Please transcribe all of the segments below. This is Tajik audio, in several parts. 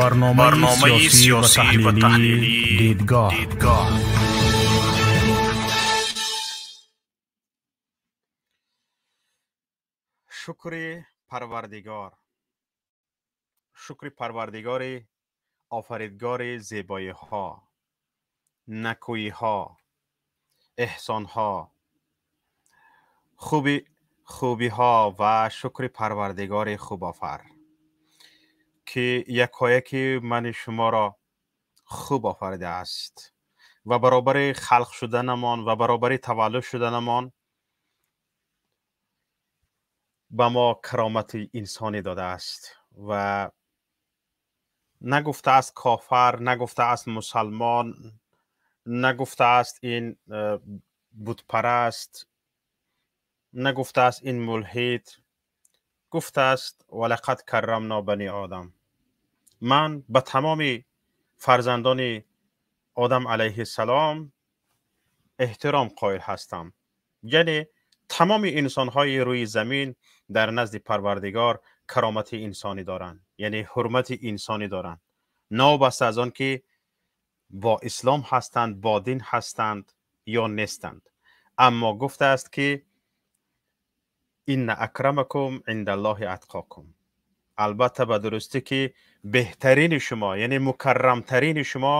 Барномаи сиёсӣ ва таҳлилии Дидгоҳ. Шукри Парвардигор, шукри Парвардигори офаридгори зебоиҳо, накӯиҳо, эҳсонҳо, хубиҳо ва шукри Парвардигори хубофар, ки якояки мани шуморо хуб офаридааст ва баробари халқ шуданамон ва баробари таваллуд шуданамон ба мо каромати инсонӣ додааст ва нагуфтааст кофар, нагуфтааст мусалмон, нагуфтааст ин бутпараст, нагуфтааст ин мулҳид, гуфтааст валақад каррамно бани одам. Ман ба тамоми фарзандони Одам алайҳиссалом эҳтиром қоил ҳастам. Яъне тамоми инсонҳои рӯи замин дар назди Парвардигор каромати инсонӣ доранд, яъне ҳурмати инсонӣ доранд, новобаста аз он ки бо ислом ҳастанд, бо дин ҳастанд ё нестанд. Аммо гуфтааст ки инна акрамакум индаллоҳи атқокум, албатта ба дурустӣ ки беҳтарини шумо, яъне мукаррамтарини шумо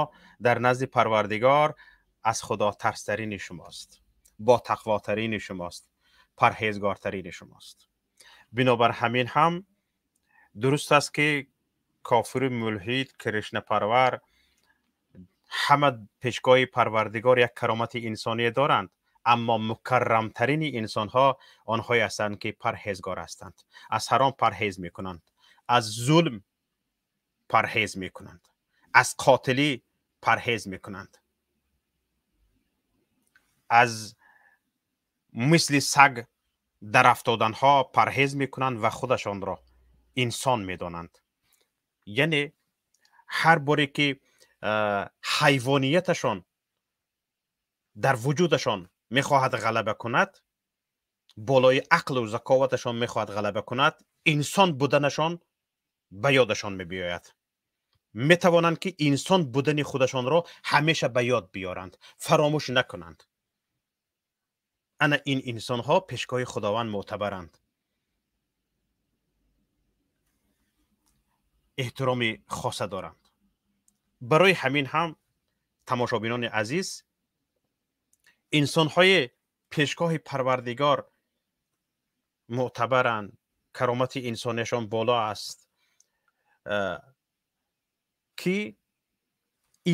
дар назди Парвардигор аз худотарстарини шумост, бо тақвотарини шумост, парҳезгортарини шумост. Бинобар ҳамин ҳам дуруст аст ки кофиру мулҳид, кришнапарвар ҳама пешгоҳи Парвардигор як каромати инсоние доранд, аммо мукаррамтарини инсонҳо онҳое ҳастанд ки парҳезгор ҳастанд, аз ҳаром парҳез мекунанд, аз зулм парҳез мекунанд, аз қотилӣ парҳез мекунанд, аз мисли саг дар афтоданҳо парҳез мекунанд ва худашонро инсон медонанд. Яъне ҳар боре ки ҳайвонияташон дар вуҷудашон мехоҳад ғалаба кунад, болои ақлу заковаташон мехоҳад ғалаба кунад, инсон буданашон ба ёдашон мебиёяд. Метавонанд ки инсон будани худашонро ҳамеша ба ёд биёранд, фаромӯш накунанд. Ана ин инсонҳо пешгоҳи Худованд мӯътабаранд, эҳтироми хоса доранд. Барои ҳамин ҳам тамошобинони азиз, инсонҳои пешгоҳи Парвардигор мӯътабаранд, каромати инсонияшон боло аст, ки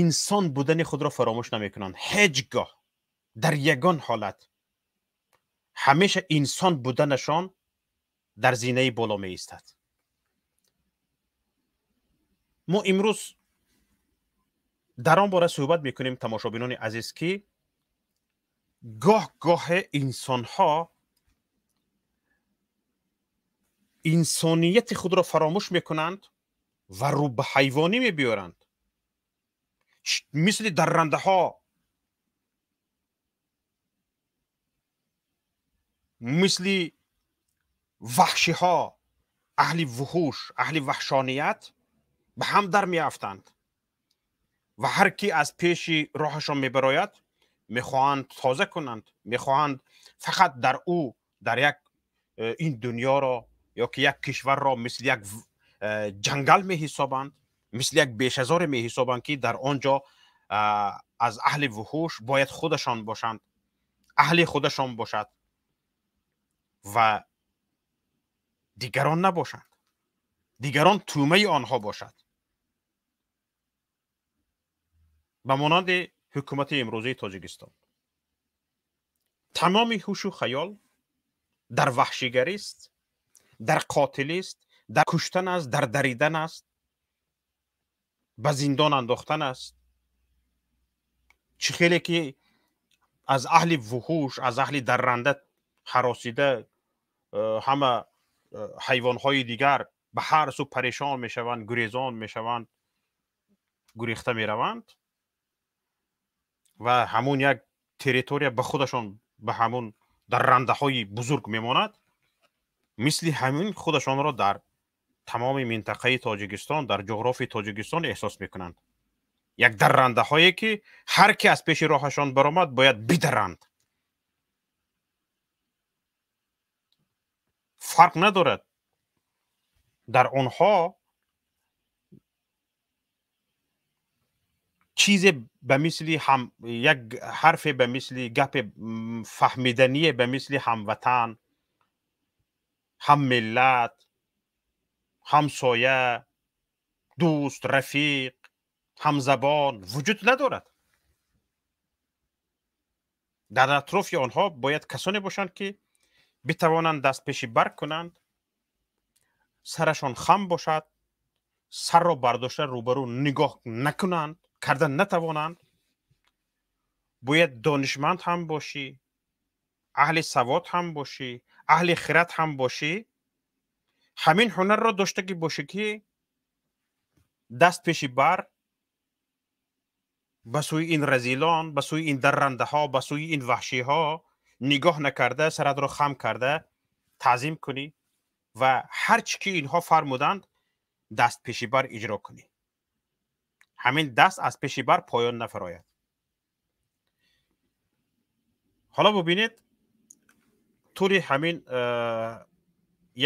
инсон будани худро фаромӯш намекунанд ҳеҷ гоҳ, дар ягон ҳолат. Ҳамеша инсон буданашон дар зинаи боло меистад. Мо имрӯз дар он бора суҳбат мекунем, тамошобинони азиз, ки гоҳ-гоҳе инсонҳо инсонияти худро фаромӯш мекунанд ва рӯ ба ҳайвонӣ мебиёранд, мисли даррандаҳо, мисли ваҳшиҳо, аҳли вуҳуш, аҳли ваҳшоният ба ҳам дар меафтанд ва ҳар ки аз пеши роҳашон мебарояд мехоҳанд тоза кунанд, мехоҳанд фақат дар ӯ, дар як ин дунёро ё ки як кишварро мисли як ҷангал меҳисобанд, мисли як бешазоре меҳисобанд, ки дар он ҷо аз аҳли вуҳуш бояд худашон бошанд, аҳли худашон бошад ва дигарон набошанд, дигарон тӯъмаи онҳо бошад. Ба монанди ҳукумати имрӯзаи Тоҷикистон тамоми ҳушу хаёл дар ваҳшигарист, дар қотилист, дар куштан аст, дар даридан аст, ба зиндон андохтан аст. Чӣ хеле ки аз аҳли вуҳуш, аз аҳли дарранда ҳаросида ҳама ҳайвонҳои дигар ба ҳар сӯ парешон мешаванд, гурезон мешаванд, гурехта мераванд ва ҳамун як территория ба худашон, ба ҳамун даррандаҳои бузург мемонад, мисли ҳамин худашонро дар тамоми минтақаи Тоҷикистон, дар ҷуғрофи Тоҷикистон эҳсос мекунанд. Як даррандаҳое ки ҳар ки аз пеши роҳашон баромад, бояд бидаранд. Фарқ надорад, дар онҳо чизе ба мисли ҳам як ҳарфе, ба мисли гапе фаҳмидание, ба мисли ҳамватан, ҳам миллат, ҳамсоя, дӯст, рафиқ, ҳамзабон вуҷуд надорад. Дар атрофи онҳо бояд касоне бошанд, ки битавонанд даст пеши бар кунанд, сарашон хам бошад, сарро бардошта рӯбарӯ нигоҳ накунанд, карда натавонанд. Бояд донишманд ҳам бошӣ, аҳли савод ҳам бошӣ, аҳли хират ҳам бошӣ, ҳамин ҳунарро доштагӣ бошӣ, ки даст пеши бар ба сӯи ин разилон, ба сӯи ин даррандаҳо, ба сӯи ин ваҳшиҳо нигоҳ накарда, саратро хам карда таъзим кунӣ ва ҳар чӣ ки инҳо фармуданд, даст пеши бар иҷро кунӣ. Ҳамин даст аз пеши бар поён нафарояд. Ҳоло бубинед, тӯли ҳамин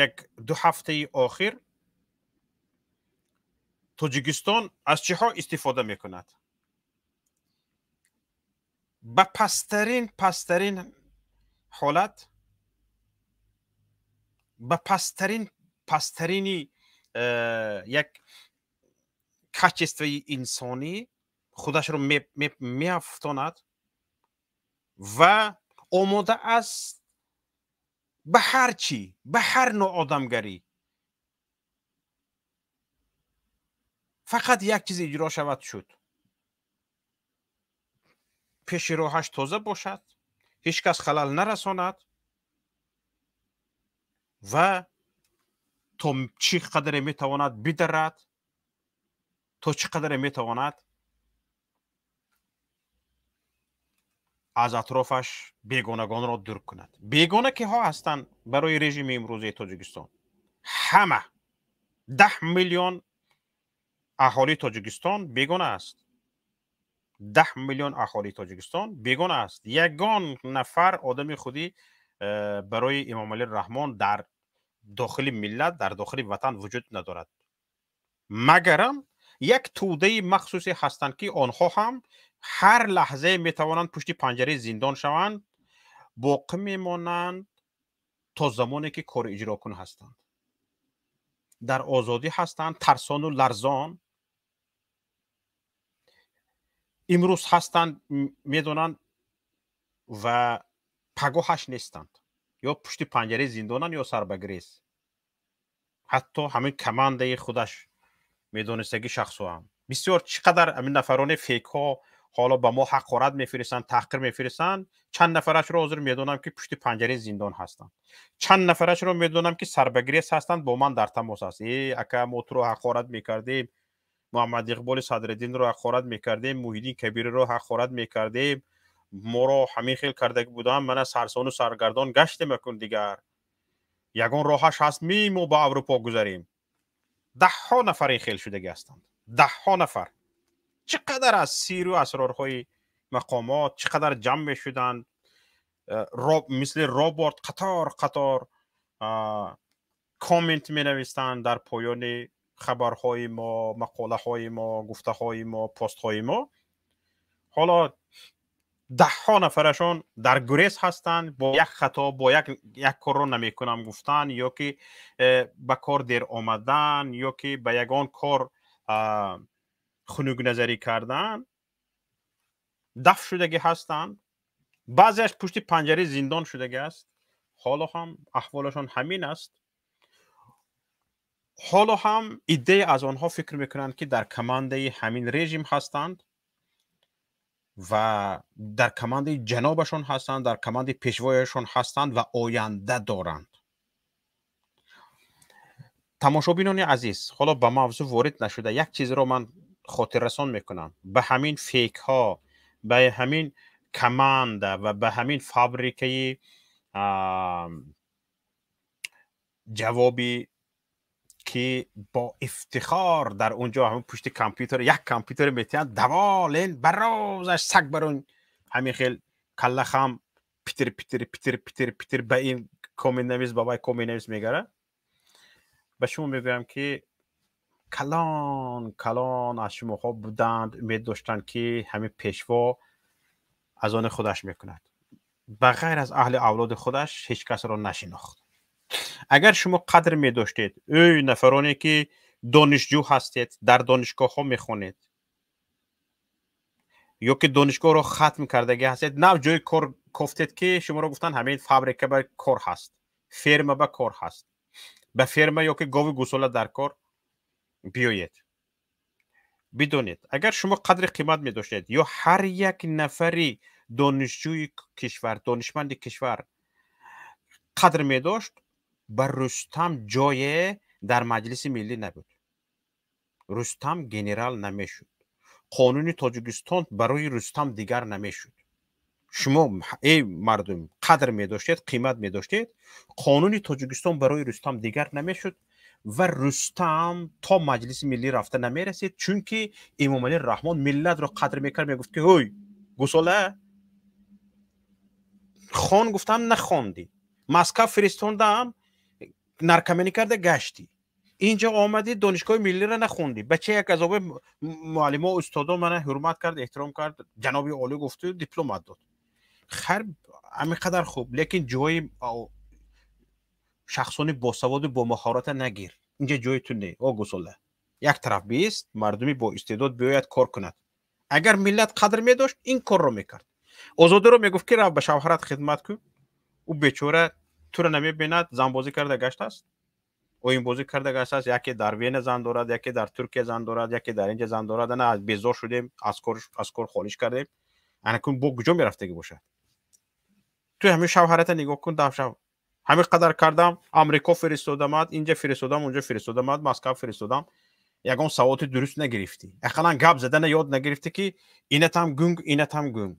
як ду ҳафтаи охир Тоҷикистон аз чиҳо истифода мекунад? Ба пасттарин ҳолат, ба пасттарини як качествои инсонӣ худашро меафтонад ва омода аст ба ҳар чӣ, ба ҳар ноодамгарӣ, фақат як чиз иҷро шавад шуд. Пеши роҳаш тоза бошад, ҳеҷ кас халал нарасонад ва то чӣ қадре метавонад бидарад, то чӣ қадре метавонад аз атрофаш бегонагонро дур кунад. Бегона киҳо ҳастанд барои режими имрӯзаи Тоҷикистон? Ҳама 10 миллион аҳолии Тоҷикистон бегона аст. 10 миллион аҳолии Тоҷикистон бегона аст. Ягон нафар одами худӣ барои Эмомалӣ Раҳмон дар дохили миллат, дар дохили ватан вуҷуд надорад. Магарам як тӯдаи махсусе ҳастанд, ки онҳо ҳам ҳар лаҳзае метавонанд пушти панҷараи зиндон шаванд, боқӣ мемонанд то замоне ки кори иҷрокун ҳастанд. Дар озодӣ ҳастанд, тарсону ларзон. Имрӯз ҳастанд, медонанд ва пагоҳаш нестанд. Ё пушти панҷараи зиндонанд, ё сарбагрез. Ҳатто ҳамин командаи худаш медонистаги шахсҳо ҳам. Бисёр чӣ қадар ҳамин нафарони фейкҳо ҳоло ба мо ҳақорат мефиристанд, таҳқир мефиристанд. Чанд нафарашро ҳозир медонам, ки пушти панҷараи зиндон ҳастанд. Чанд нафарашро медонам, ки сарбагрез ҳастанд, бо ман дар тамос аст. Э, ака, мо туро ҳақорат мекардем, Муҳаммад Иқболи Садриддинро ҳақорат мекардем, Муҳиддин Кабириро ҳақорат мекардем, моро ҳамин хел карда будам, мана сарсону саргардон гаштем, акун дигар ягон роҳаш ҳаст, ми мо ба Аврупо гузарем. Даҳҳо нафар ин хел шудагӣ ҳастанд. Даҳҳо нафар. Чӣ қадар аз сиру асрорҳои мақомот чӣ қадар ҷамъ мешуданд, мисли робот қатор қатор коммент менавистанд дар поёни хабарҳои мо, мақолаҳои мо, гуфтаҳои мо, постҳои мо. Ҳоло даҳҳо нафарашон дар гурез ҳастанд, бо як хато, бо як корро намекунам гуфтан, ё ки ба кор дер омадан, ё ки ба ягон кор хунукназарӣ кардан дафт шудагӣ ҳастанд. Баъзеаш пушти панҷараи зиндон шудагӣ аст. Ҳоло ҳам аҳволашон ҳамин аст. Ҳоло ҳам иддае аз онҳо фикр мекунанд, ки дар командаи ҳамин режим ҳастанд ва дар командаи ҷанобашон ҳастанд, дар командаи пешвояшон ҳастанд ва оянда доранд. Тамошобинони азиз, ҳоло ба мавзӯъ ворид нашуда як чизро ман хотиррасон мекунам. Ба ҳамин фейкҳо, ба ҳамин команда ва ба ҳамин фабрикаи ҷавоби ки бо ифтихор дар он ҷо ҳамин пушти компютер як компютер метиҳанд, даволен барозаш саг барон ҳамин хел калла хам питир питир питир питир питир ба ин комент навис, ба вай комент навис мегара. Ба шумо мегӯям, ки калон калон аз шумоҳо буданд, умед доштанд, ки ҳамин пешво аз они худаш мекунад. Ба ғайр аз аҳли авлоди худаш ҳеҷ касро нашинохт. Агар шумо қадр медоштед, ӯй нафароне ки донишҷӯ ҳастед, дар донишгоҳҳо мехонед ё ки донишгоҳро хатм кардагӣ ҳастед, нав ҷои кор кофтед, ки шуморо гуфтанд ҳамин фабрика ба кор ҳаст, ферма ба кор ҳаст, ба ферма ё ки гови гусола дар кор биёед. Бидонед, агар шумо қадри қимат медоштед ё ҳар як нафари донишҷӯи кишвар, донишманди кишвар қадр медошт, ба Рустам ҷое дар Маҷлиси Миллӣ набуд. Рустам генерал намешуд. Қонуни Тоҷикистон барои Рустам дигар намешуд. Шумо, эй мардум, қадр медоштед, қимат медоштед, қонуни Тоҷикистон барои Рустам дигар намешуд ва Рустам то Маҷлиси Миллӣ рафта намерасид, чунки Эмомалӣ Раҳмон миллатро қадр мекард, мегуфт ки ҳой гусола, хон гуфтам нахондӣ, Москва фиристондам, наркоманӣ карда гаштӣ, инҷо омадӣ донишгоҳи миллиро нахондӣ. Бача як азоби муаллимо, устодо мана ҳурмат кард, эҳтиром кард, ҷаноби олӣ гуфту дипломат дод. Хайр, ҳамин қадар хуб, лекин ҷои шахсони босаводу бомаҳората нагир, инҷа ҷои ту не, о гусола. Як тараф бист, мардуми бо истеъдод биёяд кор кунад. Агар миллат қадр медошт, ин корро мекард. Озодиро мегуфт ки рав ба шавҳарат хидмат кун, ӯ бечора туро намебинад, занбозӣ карда гаштааст, оинбозӣ карда гаштааст, яке дар Вена зан дорад, яке дар Туркия зан дорад, яке дар инҷа зан дорад. Ана безор шудем, аз кор холиш кардем. Ана кун бо куҷо мерафтагӣ бошад? Ту ҳамин шавҳарата нигоҳ кун, шав ҳамин қадар кардам, Амрико фиристодамад, инҷа фиристодам, унҷо фиристодамад, Москва фиристодам, ягон савоти дуруст нагирифтӣ, ақаллан гап задана ёд нагирифтӣ, ки инатам гунг, инатам гунг,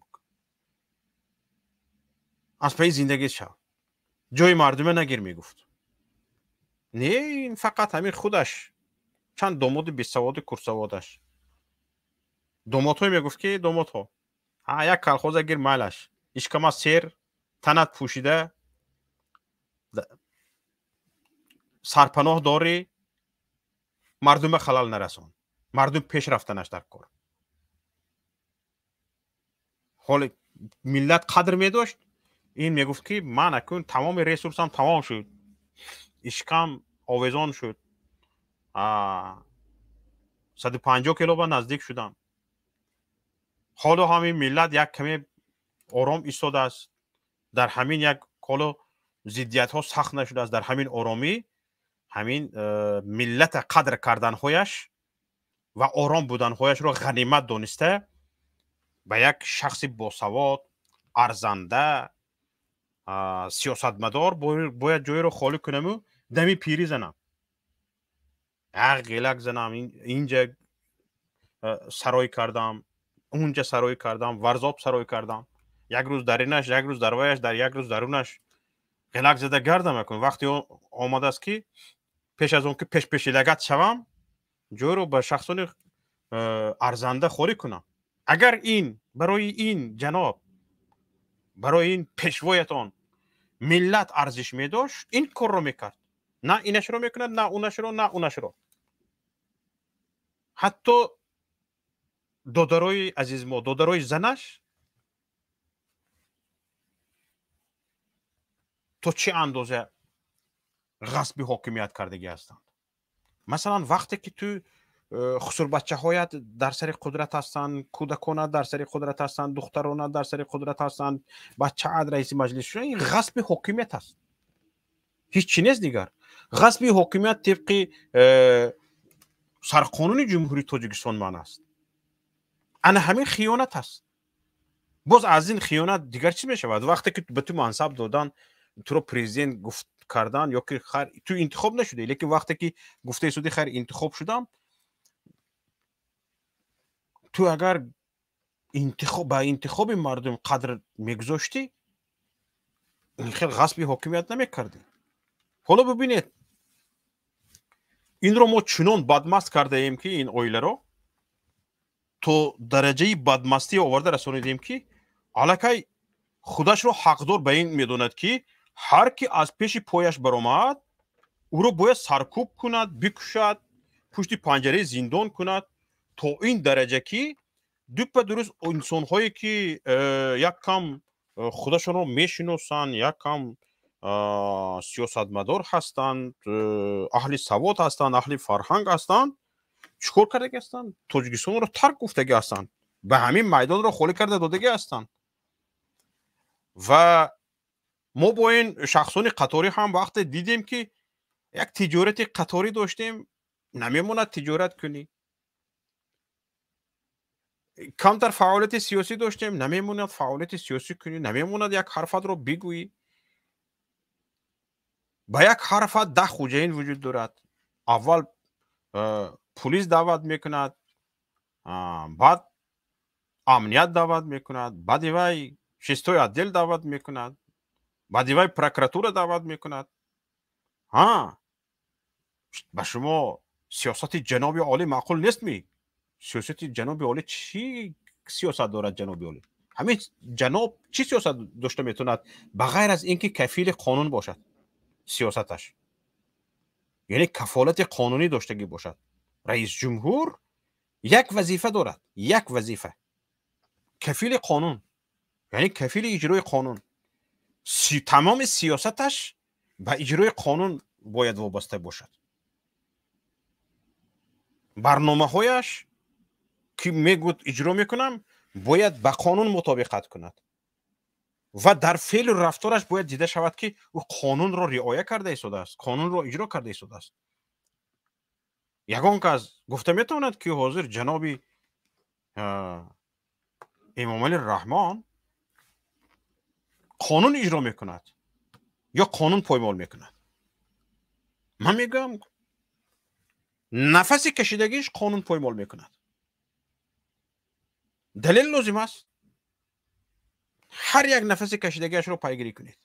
аз пайи зиндагит шав, ҷои мардума нагир, мегуфт. Не, ин фақат ҳамин худаш чанд домоди бесаводи курсаводаш домодҳое мегуфт, ки домодҳо ҳа як калхоза гир, майлаш, ишкама сер, танат пӯшида, сарпаноҳ дорӣ, мардума халал нарасон, мардум пеш рафтанаш дар кор. Ҳоли миллат қадр медошт, ин мегуфт ки ман акун тамоми ресурсам тамом шуд, ишкам овезон шуд, 150 кило ба наздик шудам, ҳоло ҳамин миллат як каме ором истодааст, дар ҳамин як ҳоло зиддиятҳо сахт нашудааст, дар ҳамин оромӣ ҳамин миллата қадр карданҳояш ва ором буданҳояшро ғанимат дониста ба як шахси босавод, арзанда, сиёсатмадор бояд ҷойро холӣ кунаму дами пирӣ занам, як ғелак занам, инҷа сарой кардам, унҷа сарой кардам, Варзоб сарой кардам, як рӯз дар инаш, як рӯз дар ваяш, дар як рӯз дарунаш ғелак зада гардам. Акун вақте омадааст, ки пеш аз он ки пешпеши лагат шавам, ҷойро ба шахсони арзанда холӣ кунам. Агар ин барои ин ҷаноб, барои ин пешвоятон миллат арзиш медошт, ин корро мекард. На инашро мекунад, на унашро, на унашро. Ҳатто додарои азизмо, додарои занаш то чӣ андоза ғасби ҳокимият кардагӣ ҳастанд. Масалан, вақте ки ту хусурбачаҳоят дар сари қудрат ҳастанд, кӯдаконат дар сари қудрат ҳастанд, духтаронат дар сари қудрат ҳастанд, бачаат раиси маҷлис шуда, ин ғасби ҳокимият аст, ҳеҷ чӣ нест дигар. Ғасби ҳокимият тибқи сарқонуни Ҷумҳурии Тоҷикистон маъна аст. Ана ҳамин хиёнат аст. Боз аз ин хиёнат дигар чӣ мешавад? Вақте ки ба ту мансаб додан, туро президент гуфт кардан, ё ки хайр ту интихоб нашудӣ, лекин вақте ки гуфтаи суди хайр интихоб шудам, ту агар ба интихоби мардум қадр мегузоштӣ, ин хел ғасби ҳокимият намекардӣ. Ҳоло бибинед, Инро мо чунон бадмаст кардаем, ки ин оиларо то дараҷаи бадмастӣ оварда расонидем, ки аллакай худашро ҳақдор ба ин медонад, ки ҳар ки аз пеши пояш баромад, ӯро бояд саркӯб кунад, бикушад, пушти панҷараи зиндон кунад. То ин дараҷа, ки дупа дуруст инсонҳое, ки як кам худашонро мешиносанд, як кам сиёсатмадор ҳастанд, аҳли савод ҳастанд, аҳли фарҳанг ҳастанд, чӣ кор кардаги ҳастанд? Тоҷикистонро тарк гуфтагӣ ҳастанд, ба ҳамин майдонро холӣ карда додагӣ ҳастанд. Ва мо бо ин шахсони қаторӣ ҳам вақте дидем, ки як тиҷорати қаторӣ доштем, намемонад тиҷорат кунӣ. Камтар фаъолияти сиёсӣ доштем, намемонад фаъолияти сиёсӣ кунӣ, намемонад як ҳарфатро бигӯӣ. Ба як ҳарфат 10 хуҷаин вуҷуд дорад. Аввал пулис даъват мекунад, баъд амният даъват мекунад, баъди вай шестой отдел даъват мекунад, баъди вай прокуратура даъват мекунад. Ҳа, ба шумо сиёсати ҷаноби олӣ маъқул нестми? Сиёсати ҷаноби олӣ чӣ сиёсат дорад? Ҷаноби олӣ, ҳамин ҷаноб чӣ сиёсат дошта метавонад, ба ғайр аз ин ки кафили қонун бошад сиёсаташ, яъне кафолати қонунӣ доштагӣ бошад? Раисҷумҳур як вазифа дорад, як вазифа: кафили қонун, яъне кафили иҷрои қонун. Тамоми сиёсаташ ба иҷрои қонун бояд вобаста бошад. Барномаҳояш, ки мегӯяд иҷро мекунам, бояд ба қонун мутобиқат кунад ва дар феълу рафтораш бояд дида шавад, ки ӯ қонунро риоя карда истодааст, қонунро иҷро карда истодааст. Ягон кас гуфта метавонад, ки ҳозир ҷаноби Эмомалӣ Раҳмон қонун иҷро мекунад ё қонун поймол мекунад? Ман мегӯям, нафаси кашидагиш қонун поймол мекунад. Далел лозим аст? Ҳар як нафаси кашидагиашро пайгирӣ кунед.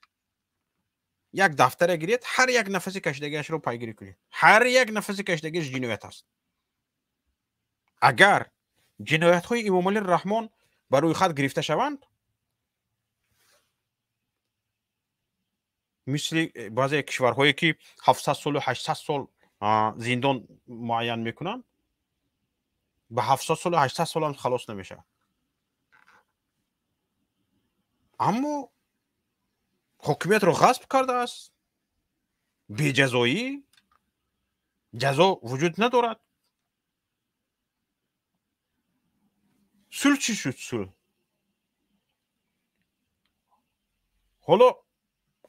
Як дафтара гиред, ҳар як нафаси кашидагиашро пайгирӣ кунед. Ҳар як нафаси кашидагиаш ҷиноят аст. Агар ҷиноятҳои Эмомалӣ Раҳмон ба рӯйхат гирифта шаванд, мисли баъзе кишварҳое, ки 700 солу 800 сол зиндон муайян мекунанд, ба 700 солу 800 солам халос намешавад. Аммо ҳокимиятро ғасб кардааст, беҷазоӣ, ҷазо вуҷуд надорад. Сулҳ чӣ шуд? Сулҳ ҳоло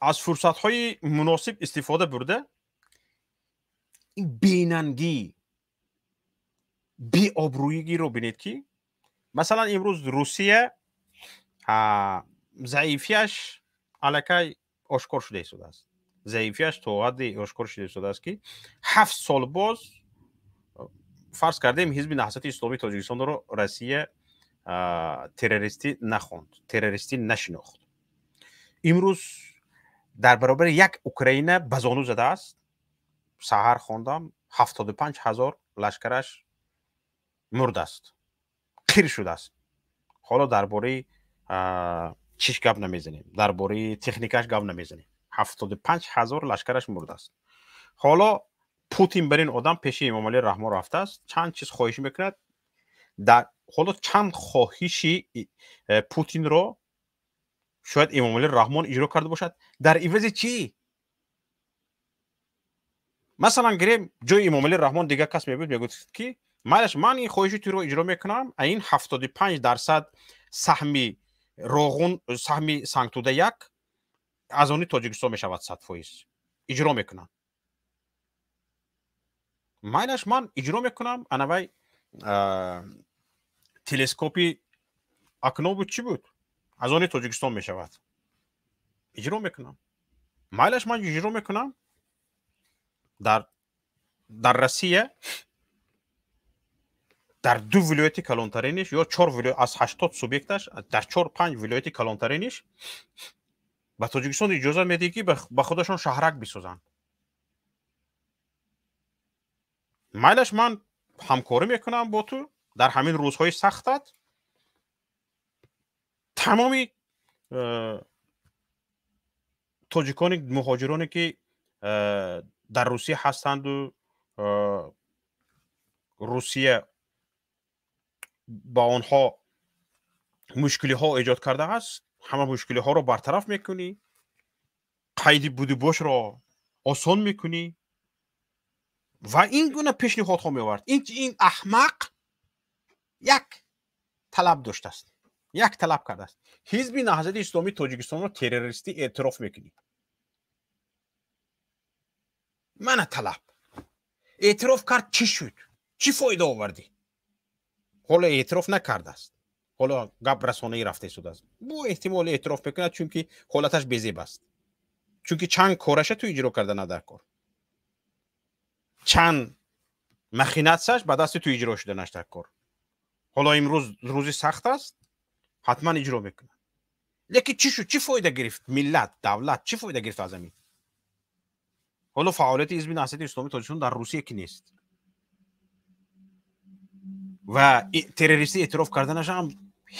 аз фурсатҳои муносиб истифода бурда, ин бенангӣ, беобрӯигиро бинед, ки масалан имрӯз Русия заифияш аллакай ошкор шуда истодааст. Заифияш то ҳадде ошкор шуда истодааст, ки 7 сол боз, фарз кардем, Ҳизби Наҳзати Исломии Тоҷикистонро Россия террористӣ нахонд, террористӣ нашинохт. Имрӯз дар баробари як Украина ба зону задааст. Саҳар хондам, 75 ҳазор лашкараш мурдааст, қир шудааст. Ҳоло дар бораи чиш гап намезанем, дар бораи техникаш гап намезанем. 75 ҳазор лашкараш мурдааст. Ҳоло Путин бар ин одам пеши Эмомалӣ Раҳмон рафтааст, чанд чиз хоҳиш мекунад. Дар ҳоло чанд хоҳиши Путинро шояд Эмомалӣ Раҳмон иҷро карда бошад. Дар ивази чӣ? Масалан, гирем, ҷои Эмомалӣ Раҳмон дигар кас мебуд, мегуфт, ки майлаш, ман ин хоҳиши туро иҷро мекунам, ин 75% саҳми Роғун, саҳми Сангтуда 1 аз они Тоҷикистон мешавад, 100% иҷро мекунам. Майлаш, ман иҷро мекунам. Анавай телескопи Окно буд, чӣ буд, аз они Тоҷикистон мешавад, иҷро мекунам. Майлаш, ман иҷро мекунам. Дар Россия дар ду вилояти калонтариниш ё чор вилоят аз 80 субъекташ, дар чор панҷ вилояти калонтариниш ба Тоҷикистон иҷоза медиҳӣ, ки ба худашон шаҳрак бисозанд. Майлаш, ман ҳамкорӣ мекунам бо ту дар ҳамин рӯзҳои сахтат. Тамоми тоҷикони муҳоҷироне ки дар Русия ҳастанду Русия ба онҳо мушкилиҳо эҷод кардааст, ҳама мушкилиҳоро бартараф мекунӣ, қайди будубошро осон мекунӣ ва ин гуна пешниҳодҳо меовард. Ин аҳмақ як талаб доштааст, як талаб кардааст: Ҳизби Наҳзати Исломии Тоҷикистонро террористӣ эътироф мекунӣ. Мана талаб. Эътироф кард, чӣ шуд? Чӣ фоида овардӣ? Ҳоло эътироф накардааст, ҳоло гап расонаӣ рафта истодааст. Бо эҳтимол эътироф мекунад, чунки ҳолаташ безеб аст, чунки чанд кораша ту иҷро карда на дар кор, чанд махинатсаш ба дасти ту иҷро шуданаш дар кор. Ҳоло имрӯз рӯзи сахт аст, ҳатман иҷро мекунад. Лекин чӣ шуд? Чӣ фоида гирифт миллат, давлат чӣ фоида гирифт аз ҳамин? Ҳоло фаъолияти Ҳизби Наҳзати Исломии Тоҷикистон дар Русия ки нест ва террористӣ эътироф карданаш ҳам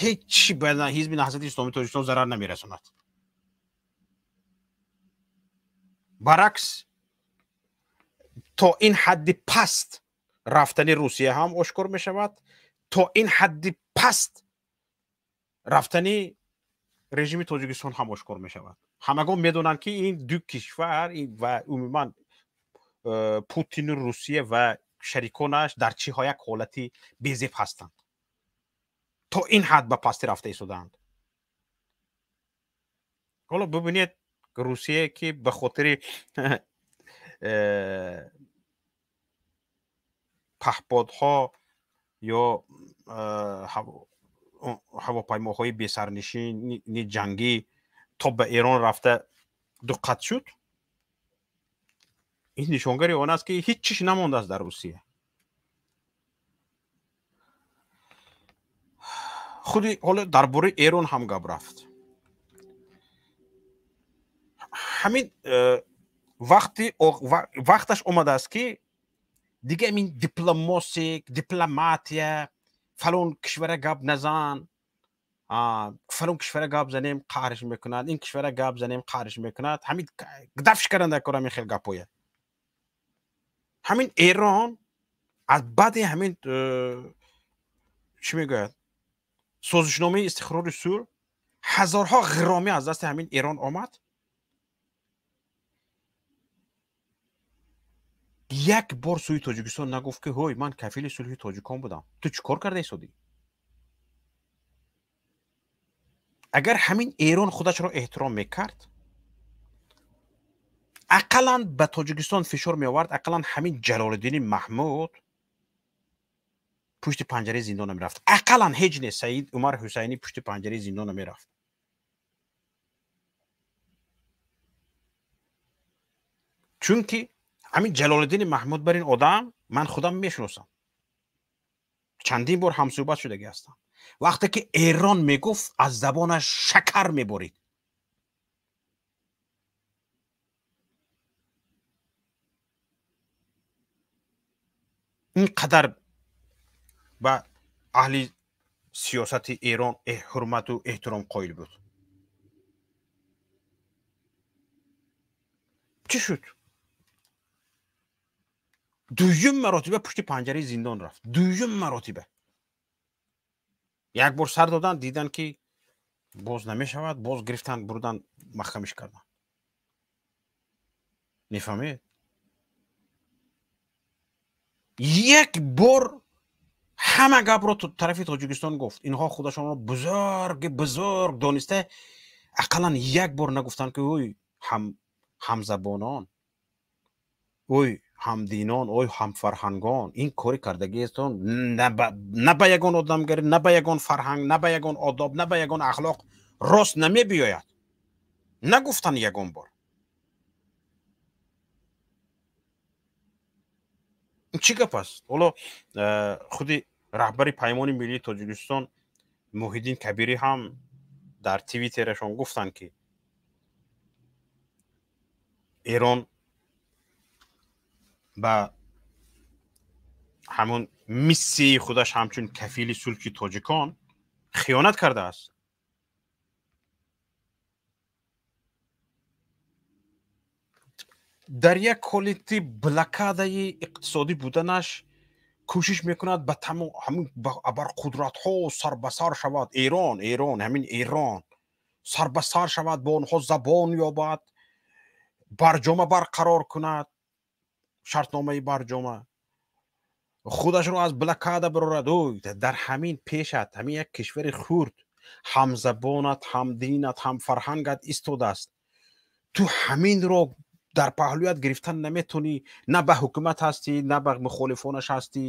ҳеҷ ба Ҳизби Наҳзати Исломии Тоҷикистон зарар намерасонад. Баръакс, то ин ҳадди паст рафтани Русия ҳам ошкор мешавад, то ин ҳадди паст рафтани режими Тоҷикистон ҳам ошкор мешавад. Ҳамагон медонанд, ки ин ду кишвар ва умуман Путину Русия ва шариконаш дар чӣ як ҳолати безеб ҳастанд. То ин ҳад ба пастӣ рафта истодаанд. Ҳоло бибинед, Русия ки ба хотири паҳподҳо ё ҳавопаймоҳои бесарнишини ҷангӣ то ба Эрон рафта дуққат шуд, ин нишонгари он аст, ки ҳеҷ чиз намондааст дар Русия. Худи ҳоло дар бораи Эрон ҳам гап рафт. Ҳамин вақташ омадааст, ки дига ин дипломосик, дипломатия, фалон кишвара гап назан, фалон кишвара гап занем қаҳрш мекунад, ин кишвара гап занем қаҳрш мекунад. Ҳамин дафш кардан дар кор ҳамин хел гапоя. Ҳамин Эрон аз баъди ҳамин чӣ мегӯяд, созишномаи истиқрори сулҳ, ҳазорҳо ғиромӣ аз дасти ҳамин Эрон омад. Як бор сӯи Тоҷикистон нагуфт, ки ҳой, ман кафили сулҳи тоҷикон будам, ту чӣ кор карда истодӣ? Агар ҳамин Эрон худашро эҳтиром мекард, ақаллан ба Тоҷикистон фишор меовард, ақаллан ҳамин Ҷалолиддини Маҳмуд пушти панҷараи зиндон намерафт. Ақаллан ҳеҷ не, Саид Умар Ҳусайнӣ пушти панҷараи зиндон намерафт. Чунки ҳамин Ҷалолиддини Маҳмуд бар ин одам ман худам мешиносам, чандин бор ҳамсӯҳбат шудагӣ ҳастам. Вақте ки Эрон мегуфт, аз забонаш шакар меборид. Ин қадар ба аҳли сиёсати Эрон ҳурмату эҳтиром қоил буд. Чӣ шуд? Дуюм маротиба пушти панҷараи зиндон рафт. Дуюм маротиба як бор сар додан, дидан, ки боз намешавад, боз гирифтан, бурдан, маҳкамиш кардан. Мефаҳмед? Як бор ҳама гапро тарафи Тоҷикистон гуфт. Инҳо худашонро бузурги бузург дониста, ақаллан як бор нагуфтанд, ки ой ҳамзабонон, ой ҳамдинон, ой ҳамфарҳангон, ин кори кардагиестон на ба ягон одамгарӣ, на ба ягон фарҳанг, на ба ягон одоб, на ба ягон ахлоқ рост намебиёяд. Нагуфтанд ягон бор. Чӣ гап аст? Ҳоло худи раҳбари Паймони Миллии Тоҷикистон Муҳиддин Кабирӣ ҳам дар твиттерашон гуфтанд, ки Эрон ба ҳамон миссияи худаш ҳамчун кафили сулҳи тоҷикон хиёнат кардааст. Дар як ҳолати блокадаи иқтисодӣ буданаш кӯшиш мекунад ба ҳамин абарқудратҳо сарбасар шавад. Эрон, Эрон, ҳамин Эрон сарбасар шавад, бо онҳо забон ёбад, барҷома барқарор кунад, шартномаи барҷома, худашро аз блокада барорад. Дар ҳамин пешат ҳамин як кишвари хурд, ҳамзабонат, ҳамдинат, ҳамфарҳангат истодааст. Ту ҳаминро дар паҳлӯят гирифтан наметонӣ. На ба ҳукумат ҳастӣ, на ба мухолифонаш ҳастӣ,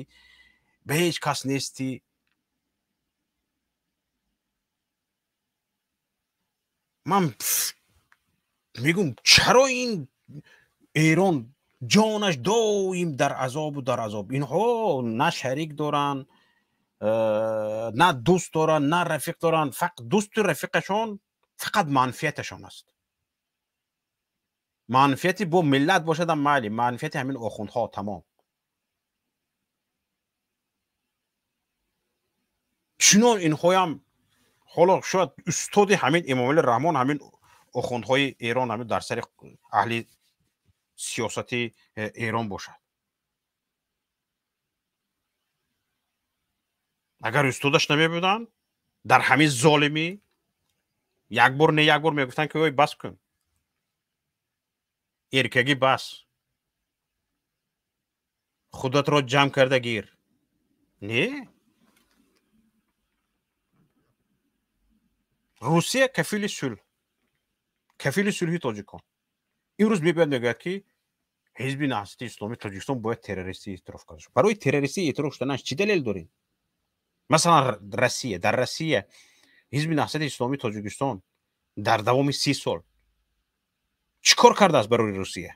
ба ҳеҷ кас нестӣ. Ман мегӯм, чаро ин Эрон ҷонаш доим дар азобу дар азоб? Инҳо на шарик доранд, на дӯст доранд, на рафиқ доранд. Дӯсту рафиқашон фақат манфиаташон аст. Манфиати бо миллат бошадам майли, манфиати ҳамин охундҳо тамом. Чунон инҳоям ҳоло шояд устоди ҳамин Эмомалӣ Раҳмон, ҳамин охундҳои Эрон, ҳамин дар сари аҳли сиёсати Эрон бошад. Агар устодаш намебуданд, дар ҳамин золимӣ як бор не як бор мегуфтанд, ки ой, бас кун, эркагӣ бас, худатро ҷамъ карда гир. Не, Русия кафили сулҳ, кафили сулҳи тоҷикон. Имрӯз мебояд мегӯяд, ки Ҳизби Наҳзати Исломии Тоҷикистон бояд террористӣ эътироф карда шавад. Барои террористӣ эътироф шуданаш чӣ далел дорем? Масалан, Россия, дар Россия Ҳизби Наҳзати Исломии Тоҷикистон дар давоми 30 сол чӣ кор кардааст барои Русия?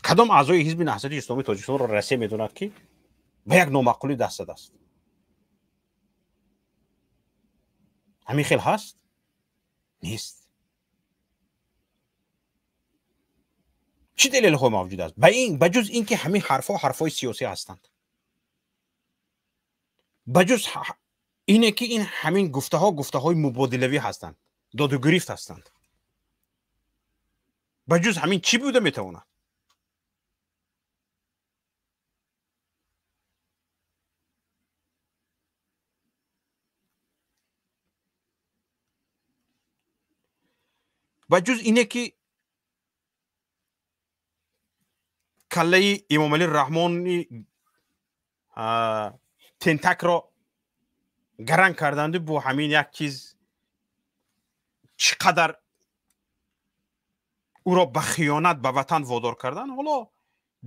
Кадом аъзои Ҳизби Наҳзати Исломии Тоҷикистонро Россия медонад, ки ба як номаъқулӣ даст задааст? Ҳамин хел ҳаст? Нест. Чӣ далелҳо мавҷуд аст? Ба ҷуз ин ки ҳамин ҳарфҳо ҳарфҳои сиёсӣ ҳастанд, ба ҷуз ине ки ин ҳамин гуфтаҳо гуфтаҳои мубодилавӣ ҳастанд, додугирифт ҳастанд, ба ҷуз ҳамин чӣ буда метавонад? Ба ҷуз ине ки каллаи Эмомалӣ Раҳмони тентакро гаранг карданду бо ҳамин як чиз чӣ қадар ӯро ба хиёнат ба ватан водор кардан. Ҳоло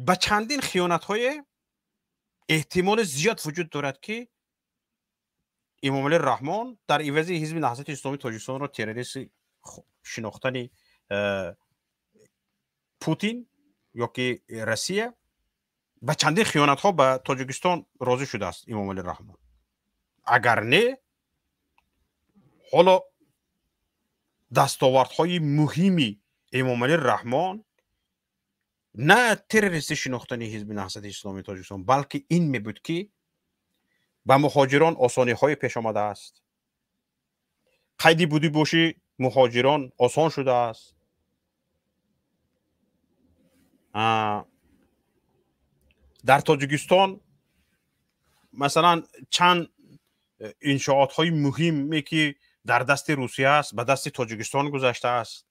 ба чандин хиёнатҳое эҳтимоли зиёд вуҷуд дорад, ки Эмомалӣ Раҳмон дар ивази Ҳизби Наҳзати Исломии Тоҷикистонро террористи шинохтани Путин ё ки Россия ба чандин хиёнатҳо ба Тоҷикистон розӣ шудааст Эмомалӣ Раҳмон. Агар не, ҳоло дастовардҳои муҳими Эмомалӣ Раҳмон на террористӣ шинохтани Ҳизби Наҳзати Исломии Тоҷикистон, балки ин мебуд, ки ба муҳоҷирон осониҳое пеш омадааст, қайди будӣ боши муҳоҷирон осон шудааст, дар Тоҷикистон масалан чанд иншоотҳои муҳиме ки дар дасти Русия аст, ба дасти Тоҷикистон гузаштааст.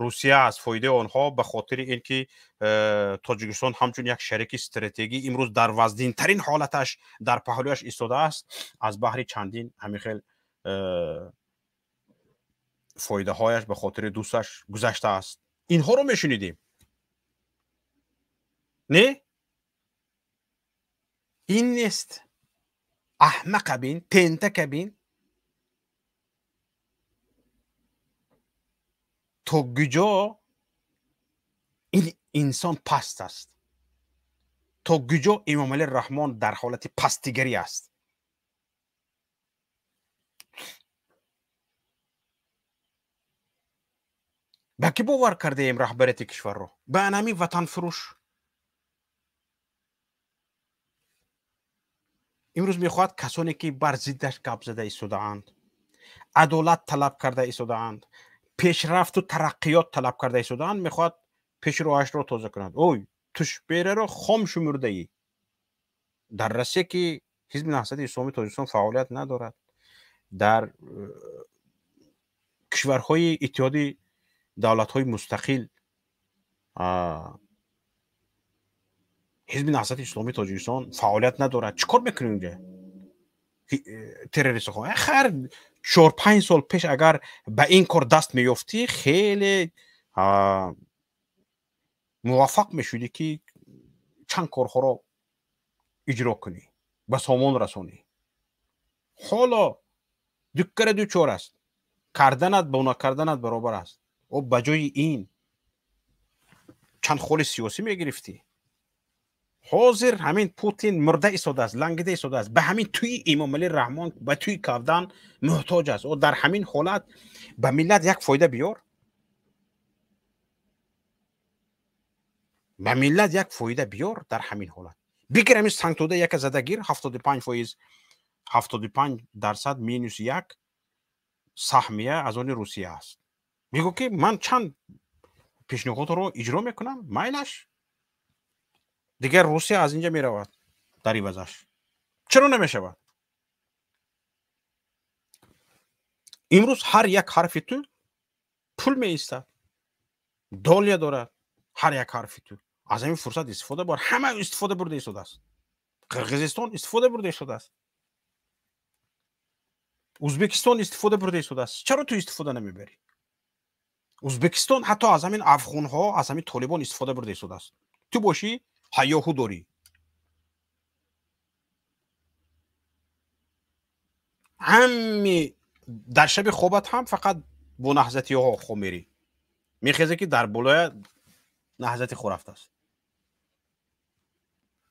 Русия аз фоидаи онҳо ба хотири ин ки Тоҷикистон ҳамчун як шарики стратегӣ имрӯз дар вазнинтарин ҳолаташ дар паҳлӯяш истодааст, аз баҳри чандин ҳамин хел фоидаҳояш ба хотири дӯсташ гузаштааст. Инҳоро мешунидем. Не? Ин нест. Аҳмақа бин, тентака бин. То куҷо ин инсон паст аст, то куҷо Эмомалӣ Раҳмон дар ҳолати пастигарӣ аст. Ба кӣ бовар кардаем раҳбарияти кишварро? Ба анами ватанфурӯш, Имрӯз мехоҳад касоне ки бар зиддаш гап зада истодаанд, адолат талаб карда истодаанд, пешрафту тараққиёт талаб карда истодаанд, мехоҳад пеши роҳашро тоза кунад. Ой, тушбераро хом шумурдаӣ. Дар Россия ки Ҳизби Наҳзати Исломии Тоҷикистон фаъолият надорад, дар кишварҳои Иттиҳоди давлатҳои мустақил Ҳизби Наҳзати Исломии Тоҷикистон фаъолият надорад. Чӣ кор мекунӣ унҷа? Террористҳо. Хар 4-5 сол пеш агар ба ин кор даст меёфтӣ, хеле муваффақ мешудӣ ки чанд корҳоро иҷро кунӣ, ба сомон расонӣ. Ҳоло дуккара дучор аст, карданат бо накарданат баробар аст. О, ба ҷои ин чанд холи сиёсӣ мегирифтӣ. Ҳозир ҳамин Путин мурда истодааст, лангида истодааст, ба ҳамин тӯи Эмомалӣ Раҳмон, ба тӯи Кавдан муҳтоҷ аст. О, дар ҳамин ҳолат ба миллат як фоида биёр, ба миллат як фоида биёр. Дар ҳамин ҳолат бигир ҳамин сангтода яка зада гир, 75%, 75% минус 1 саҳмия аз они Русия аст. Мегӯ ки ман чанд пешниҳодро иҷро мекунам, майлаш. Дигар Русия аз инҷа меравад дар ивазаш. Чаро намешавад? Имрӯз ҳар як ҳарфи ту пул меистад, долия дорад ҳар як ҳарфи ту. Аз ҳамин фурсат истифода бар. Ҳама истифода бурда истодааст. Қирғизистон истифода бурда истодааст, Ӯзбекистон истифода бурда истодааст. Чаро ту истифода намебарӣ? Ӯзбекистон ҳатто аз ҳамин афғонҳо, аз ҳамин толибон истифода бурда истодааст. Ту бошӣ ҳаёҳу дорӣ. Ҳами дар шаби хобат ҳам фақат бо наҳзатиҳо хоб мерӣ. Мехезе ки дар болоя наҳзати хо рафтааст.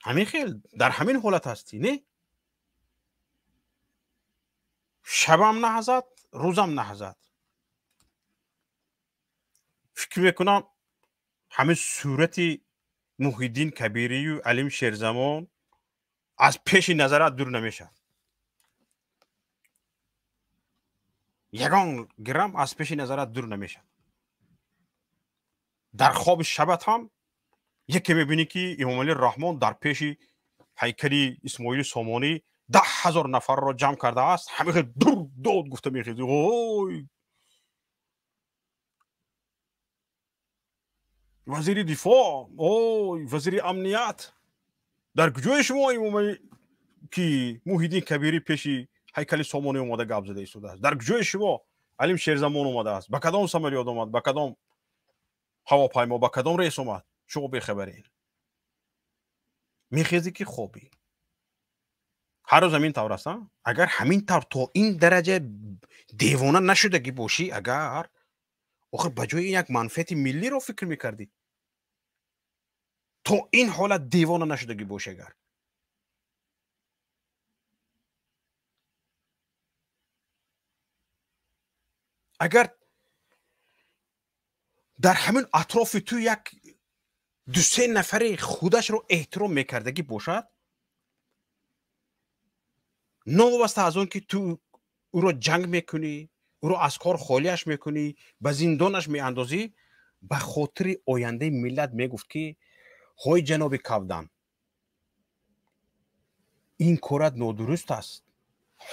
Ҳамин хел дар ҳамин ҳолат ҳастӣ, не? Шабам наҳзат, рӯзам наҳзат. Фикр мекунам ҳамин сурати Муҳиддин Кабирию Алим Шерзамон аз пеши назарат дур намешавад. Ягон грамм аз пеши назарат дур намешавад. Дар хоби шабат ҳам яке мебинӣ ки Эмомалӣ Раҳмон дар пеши ҳайкали Исмоили Сомонӣ 10 000 нафарро ҷамъ кардааст. Ҳамин хел дур дод гуфта мехезӣ. Ой, вазири дифоъ, ой, вазири амният, дар куҷои шумо Эмомалӣ ки Муҳиддин Кабирӣ пеши ҳайкали Сомонӣ омада гап зада истодааст? Дар куҷои шумо Алим Шерзамон омадааст? Ба кадом самолёт омад? Ба кадом ҳавопаймо? Ба кадом рейс омад? Шумо бехабаред. Мехезӣ ки хобӣ. Ҳар рӯз ҳамин тавр аст. Агар ҳамин тавр то ин дараҷа девона нашудагӣ бошӣ, агар охир ба ҷои як манфиати миллиро фикр мекардӣ, то ин ҳолат девона нашудагӣ бошӣ, агар агар дар ҳамин атрофи ту як ду-се нафаре худашро эҳтиром мекардагӣ бошад, новобаста аз он ки ту ӯро ҷанг мекунӣ, ӯро аз кор холиаш мекунӣ, ба зиндонаш меандозӣ, ба хотири ояндаи миллат мегуфт ки ҳой ҷаноби Кавдан, ин корат нодуруст аст,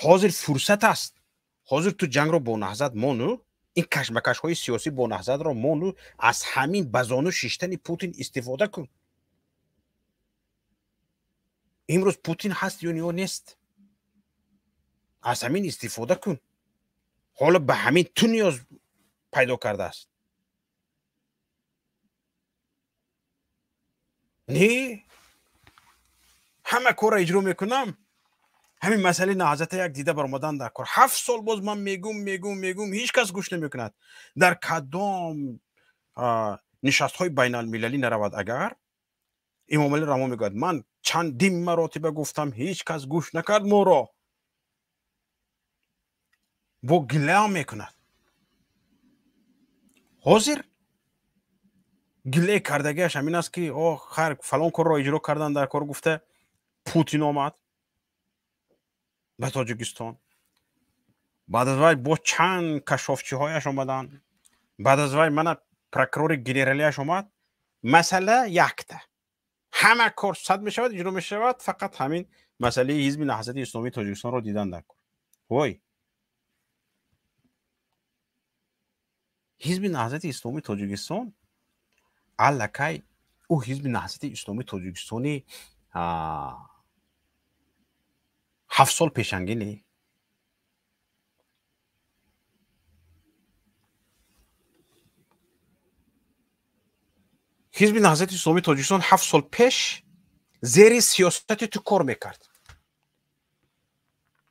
ҳозир фурсат аст, ҳозир ту ҷангро бо наҳзат мону, ин кашмакашҳои сиёсӣ бо наҳзатро мону, аз ҳамин ба зону шиштани Путин истифода кун. Имрӯз Путин ҳаст ё нест, аз ҳамин истифода кун. Ҳоло ба ҳамин ту ниёз пайдо кардааст. Не, ҳама корро иҷро мекунам, ҳамин масъалаи наҳзата як дида баромадан дар кор. 7 сол боз ман мегум, мегум, мегум, ҳеҷ кас гӯш намекунад. Дар кадом нишастҳои байналмилалӣ наравад, агар Эмомалӣ Раҳмон мегӯяд ман чандин маротиба гуфтам, ҳеҷ кас гӯш накард моро, бо гила мекунад. Ҳозир гилаи кардагиаш ҳамин аст ки о хайр, фалон корро иҷро кардан дар кор гуфта Путин омад. Ба Тоҷикистон. Баъд аз вай бо чанд кашофчиҳояш омаданд. Баъд аз вай мана прокурори генералияш омад. Масъала якта. Ҳама кор сад мешавад, иҷро мешавад, фақат ҳамин масъалаи Ҳизби Наҳзати Исломии Тоҷикистонро дидан дар кор. Вой, Ҳизби Наҳзати Исломии Тоҷикистон аллакай ӯ Ҳизби Наҳзати Исломии Тоҷикистони 7 сол пешангӣ не. Ҳизби Наҳзати Исломии Тоҷикистон 7 сол пеш зери сиёсати ту кор мекард.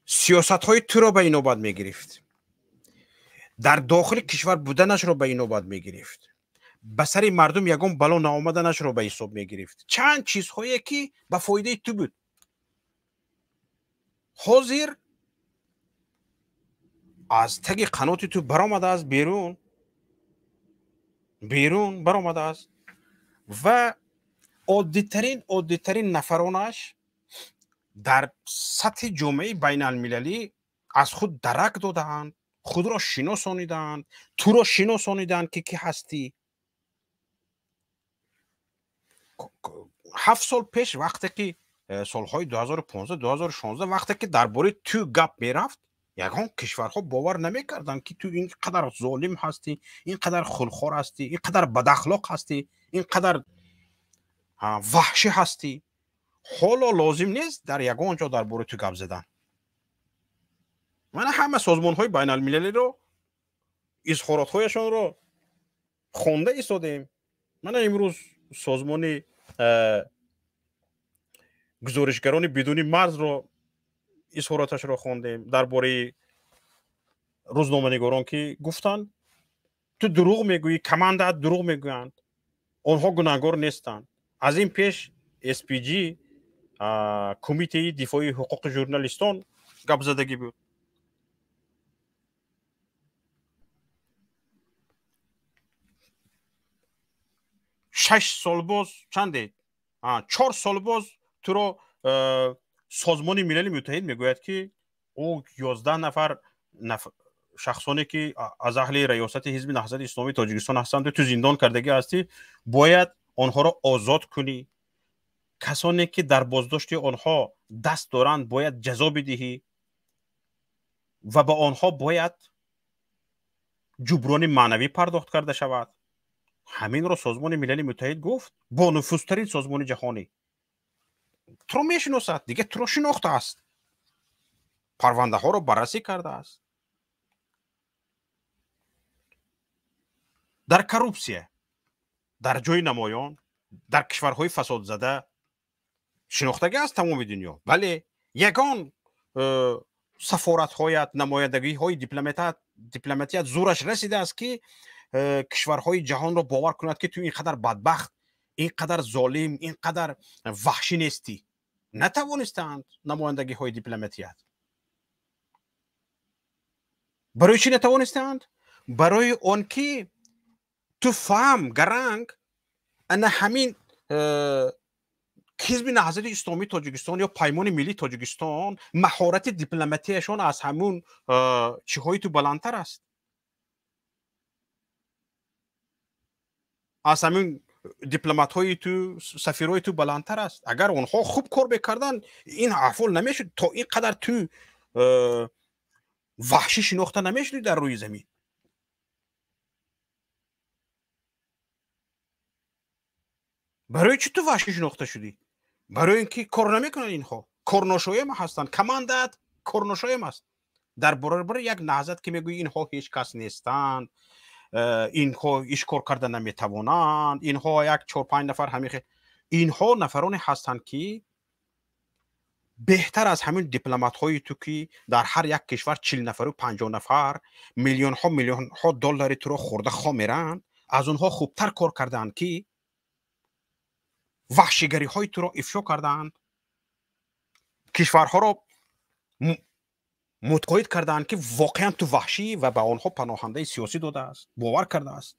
Сиёсатҳои туро ба инобат мегирифт. Дар дохили кишвар буданашро ба инобат мегирифт. Ба сари мардум ягон бало наомаданашро ба ҳисоб мегирифт. Чанд чизҳое ки ба фоидаи ту буд. Ҳозир аз таги қаноти ту баромадааст, берун баромадааст ва оддитарин нафаронаш дар сатҳи ҷомеаи байналмилалӣ аз худ дарак додаанд, худро шиносонидаанд, туро шиносонидаанд ки кӣ ҳастӣ. 7 сол пеш вақте ки солҳои 2015 2016 вақте ки дар бораи ту гап мерафт, ягон кишварҳо бовар намекарданд ки ту ин қадар золим ҳастӣ, ин қадар хулхор ҳастӣ, ин қадар бадахлоқ ҳастӣ, ин қадар ваҳшӣ ҳастӣ. Ҳоло лозим нест дар ягон ҷо дар бораи ту гап задан. Мана ҳама созмонҳои байналмилалиро изҳоротҳояшонро хонда истодем. Мана имрӯз созмони гузоришгарони бидуни марзро изҳороташро хондем дар бораи рӯзноманигорон ки гуфтанд ту дурӯғ мегӯӣ, командаат дурӯғ мегӯянд, онҳо гунаҳгор нестанд. Аз ин пеш SPG, кумитаи дифои ҳуқуқи журналистон гапзадагӣ буд. 6 сол боз чанде? 4 сол боз туро созмони Милали Муттаҳид мегӯяд ки ӯ 11 нафар шахсоне ки аз аҳли раёсати Ҳизби Наҳзати Исломии Тоҷикистон ҳастанд, ту зиндон кардагӣ ҳастӣ, бояд онҳоро озод кунӣ. Касоне ки дар боздошти онҳо даст доранд бояд ҷазо бидиҳӣ ва ба онҳо бояд ҷуброни маънавӣ пардохт карда шавад. Ҳаминро созмони Милали Муттаҳид гуфт, бо нуфузтарин созмони ҷаҳонӣ. Туро мешиносад, дига туро шинохтааст, парвандаҳоро баррасӣ кардааст. Дар коррупсия, дар ҷои намоён, дар кишварҳои фасодзада шинохтагӣ аст тамоми дунё. Вале ягон сафоратҳоят, намояндагиҳои дипломатият зӯраш расидааст ки кишварҳои ҷаҳонро бовар кунад ки ту ин қадар бадбахт, ин қадар золим, ин қадар ваҳшӣ нестӣ. Натавонистаанд намояндагиҳои дипломатият. Барои чӣ натавонистаанд? Барои он ки ту фаҳм гаранг ана ҳамин Ҳизби Наҳзати Исломии Тоҷикистон ё Паймони Миллии Тоҷикистон маҳорати дипломатияшон аз ҳамун чиҳои ту баландтар аст, аз ҳамин дипломатҳои ту, сафирҳои ту баландтар аст. Агар онҳо хуб кор мекарданд, ин аҳвол намешуд. То ин қадар ту ваҳшӣ шинохта намешудӣ дар рӯи замин. Барои чӣ ту ваҳшӣ шинохта шудӣ? Барои ин ки кор намекунанд инҳо, корношоям ҳастанд, командаат корношоям аст. Дар баробари як наҳзат ки мегӯӣ инҳо ҳеҷ кас нестанд, инҳо иш кор карда наметавонанд, инҳо як 4-5 нафар ҳамин, инҳо нафароне ҳастанд ки беҳтар аз ҳамин дипломатҳои ту ки дар ҳар як кишвар 40 нафару 50 нафар миллионҳо миллионҳо доллари туро хӯрда хомеранд, аз онҳо хубтар кор кардаанд ки ваҳшигариҳои туро ифшо кардаанд, кишварҳоро мутқоид кардаанд ки воқеан ту ваҳшӣ ва ба онҳо паноҳандаи сиёсӣ додааст, бовар кардааст.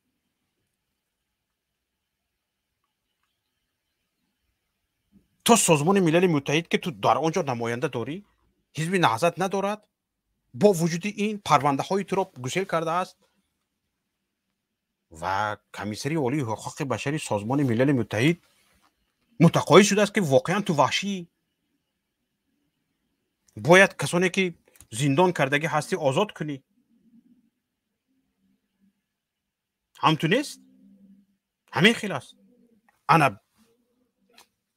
То Созмони Милали Муттаҳид ки ту дар он ҷо намоянда дорӣ, Ҳизби Наҳзат надорад. Бо вуҷуди ин парвандаҳои туро гусел кардааст ва Комиссари Олии ҳуқуқи башари Созмони Милали Муттаҳид мутақоид шудааст, ки воқеан ту ваҳшӣ. Бояд касоне ки зиндон кардагӣ ҳастӣ озод кунӣ. Ҳам ту нест? Ҳамин хел аст. Ана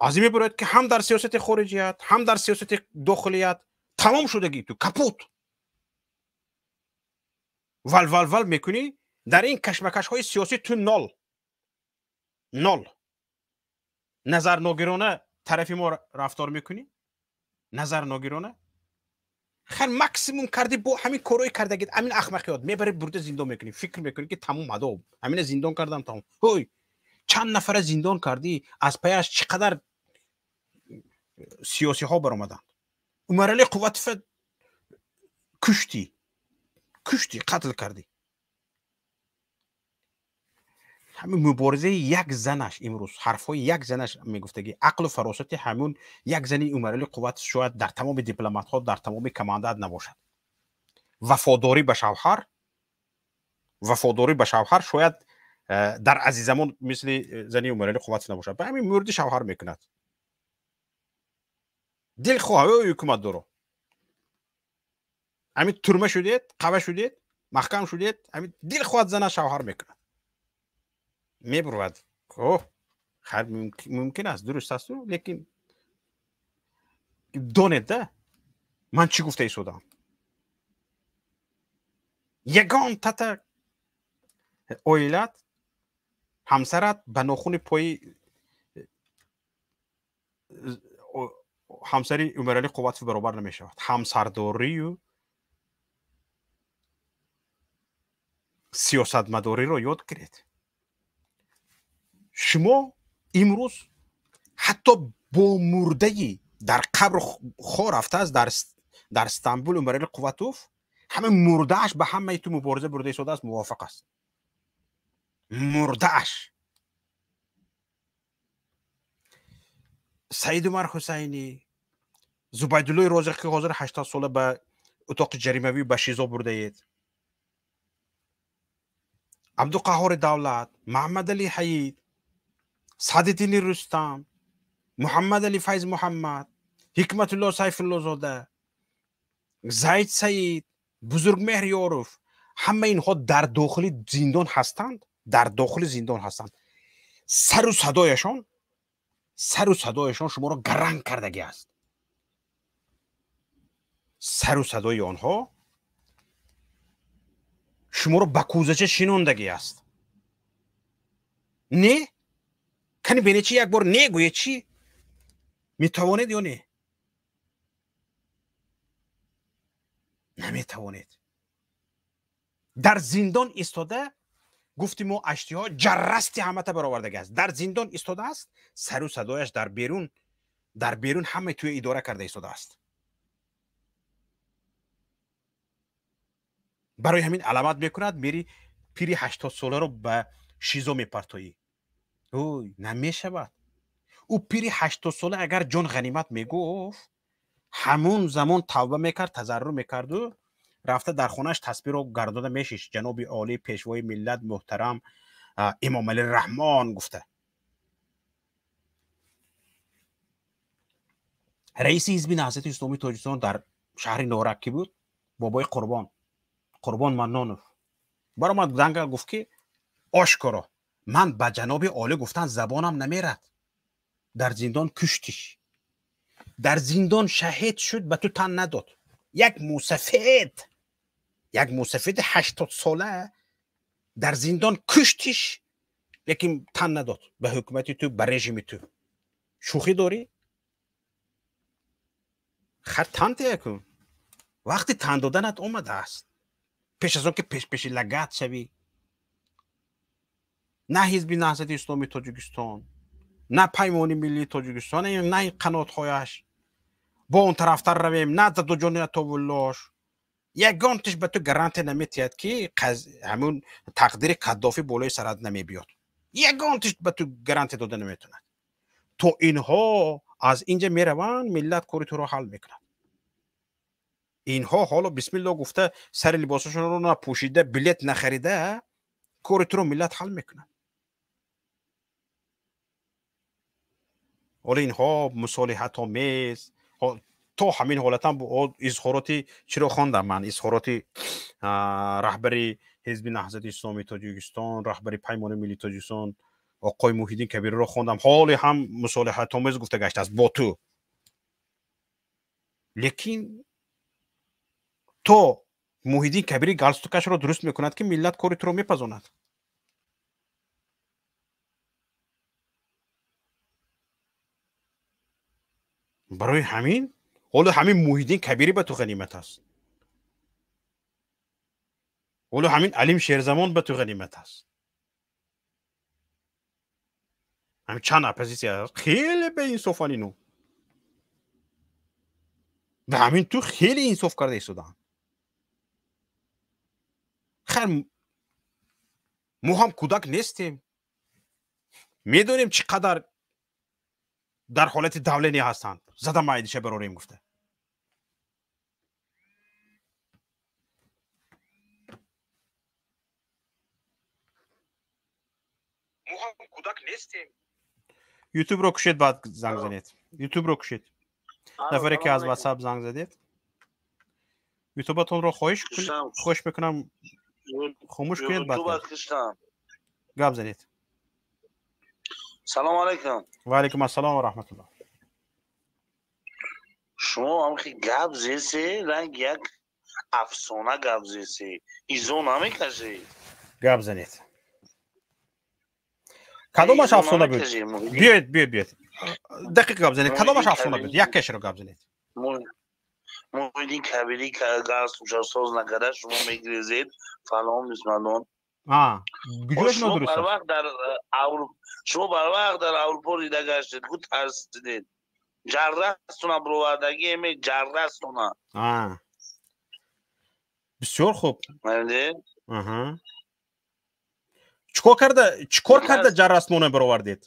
аз ин мебарояд, ки ҳам дар сиёсати хориҷият, ҳам дар сиёсати дохилият тамом шудагӣ ту, капут. Вал вал вал мекунӣ, дар ин кашмакашҳои сиёсӣ ту нол. Нол. Назарногирона тарафи мо рафтор мекунӣ? Назарногирона? Хар максимум кардӣ бо ҳамин корҳои кардагит, ҳамин ахмақиёт мебарӣ, бурда зиндон мекунӣ. Фикр мекунӣ, ки тамом адоб. Ҳамина зиндон кардам, тамом. Ҳой, чанд нафара зиндон кардӣ, аз паяш чӣ қадар сиёсиҳо баромаданд. Умарали Қувватова куштӣ. Куштӣ, қатл кардӣ. Ҳамин муборизаи як занаш имрӯз, ҳарфҳои як занаш мегуфтагӣ, ақлу фаросати ҳамун як зани Умарали Қувватов шояд дар тамоми дипломатҳо, дар тамоми командаат набошад. Вафодорӣ ба шавҳар, вафодорӣ ба шавҳар шояд дар азизамон мисли зани Умарали Қувватов набошад. Ба ҳамин мурди шавҳар мекунад. Дилхоҳ ҳукумат доро. Ҳамин турма шудед, қава шудед, маҳкам шудед, ҳамин дилхоҳат зана шавҳар мекунад. Мебурвад. Оҳ, хайр, мумкин аст, дуруст аст, лекин донед да, ман чӣ гуфта истодам? Ягон тата оилат, ҳамсарат ба нохуни пои ҳамсари Умарали Қувватов баробар намешавад. Ҳамсардорию сиёсатмадориро ёд гиред. Шумо имрӯз ҳатто бо мурдаи дар қабр хо рафтааст дар Стамбул Умарали Қувватов, ҳама мурдааш ба ҳамаи ту мубориза бурда истодааст, мувофиқ аст. Мурдааш. Саид Умар Ҳусайнӣ, Зубайдуллои Розиқ, ки ҳозир 80 сола ба утоқи ҷаримавӣ ба шизо бурдаед, Абдуқаҳҳори Давлат, Маҳмадали Ҳаид, Саъдиддини Рустам, Муҳаммадали Файз Муҳаммад, Ҳикматулло Сайфуллозода, Зайд Саид, Бузургмеҳр Ёров, ҳама инҳо дар дохили зиндон ҳастанд, дар дохили зиндон ҳастанд. Сару садояшон, сару садояшон шуморо гаранг кардагӣ аст. Сару садои онҳо шуморо ба кӯзача шинондагӣ аст. Не? Кани бене чи, як бор не гӯед чӣ? Метавонед ё не? Наметавонед. Дар зиндон истода гуфти мо аштиҳо ҷаррасти ҳамата баровардагӣ аст. Дар зиндон истодааст, сару садояш дар берун ҳамаи туя идора карда истодааст. Барои ҳамин аламат мекунад, мери пири 80 соларо ба шизо мепартоӣ. Ой, намешавад. Ӯ пири 80 сола агар ҷон ғанимат мегуфт, ҳамун замон тавба мекард, тазаррур мекарду рафта дар хонааш тасбиҳро гардода мешишт. Ҷаноби олӣ, пешвои миллат, муҳтарам Эмомалӣ Раҳмон гуфта. Раиси ҳизби Наҳзати Исломии Тоҷикистон дар шаҳри Норак ки буд? Бобои Қурбон, Қурбон Маннонов. Баромад данга гуфт, ки ошкоро ман ба ҷаноби олӣ гуфтан забонам намерад. Дар зиндон куштиш, дар зиндон шаҳид шуд, ба ту тан надод. Як мусафид, як мусафиди 80 сола дар зиндон куштиш, лекин тан надод ба ҳукумати ту, ба режими ту. Шӯхӣ дорӣ? Хар тан тия кун. Вақти тан доданат омадааст. Пеш аз он ки пешпеши лагат шавӣ. На ҳизби Наҳзати Исломии Тоҷикистон, на Паймони Миллии Тоҷикистон, на қанотҳояш бо он тарафтар равем, на Дадоҷони Атовуллош. Ягонтиш ба ту гарантия наметиҳад, ки ҳамун тақдири Қаддофӣ болои сарат намебиёд. Ягонтиш ба ту гарантия дода наметавонад. То инҳо аз инҷа мераванд, миллат кори туро ҳал мекунад. Инҳо ҳоло бисмилло гуфта сари либосашонро напӯшида, билет нахарида, кори туро миллат ҳал мекунад. Ҳоло инҳо мусолиҳатомез то ҳамин ҳолатам изҳороти чиро хондам ман? Изҳороти раҳбари ҳизби Наҳзати Исломии Тоҷикистон, раҳбари Паймони Миллии Тоҷикистон оқои Муҳиддин Кабириро хондам. Ҳоле ҳам мусолиҳатомез гуфта гаштааст бо ту. Лекин то Муҳиддин Кабири галстукашро дуруст мекунад, ки миллат кори туро мепазонад. Барои ҳамин ҳоло ҳамин Муҳиддин Кабири ба ту ғанимат аст. Ҳоло ҳамин Алим Шерзамон ба ту ғанимат аст. Ҳамин чанд оппозитсия аст, хеле беинсофан ино. Ба ҳамин ту хеле инсоф карда истодаанд. Хайр, мо ҳам кӯдак нестем, медонем чӣ қадар дар ҳолати давление ҳастанд. Зада майдиша барорем гуфта. Мо ҳам кӯдак нестем. Ютубро кушед, баъд занг занед. Ютубро кушед. Нафаре ки аз ватсап занг задед, ютубатонро хоҳиш мекунам хомӯш кунед, баъд гап занед. Салом алейкум. Ва алейкум ассалом ва раҳматуллоҳ. Шумо ҳам ки гап зесе, ранг як афсона гап зесе, изо намекашед. Гап занед. Кадомаш афсона буд? Биёед, биёед, биёед. Дақиқ гап занед. Кадомаш афсона буд? Яккашро гап занед. Муҳиддин Кабири галстукшо соз накарда, шумо мегирезед, фалон бисмадон. Куҷояш нодуруст аст? Шумо барвақт дар Аврупо рида гаштед, ку тарсидед. Ҷаррастона бировардаги эме ҷаррастона. Бисёр хуб. Чикор карда, чикор карда ҷаррастмона баровардед?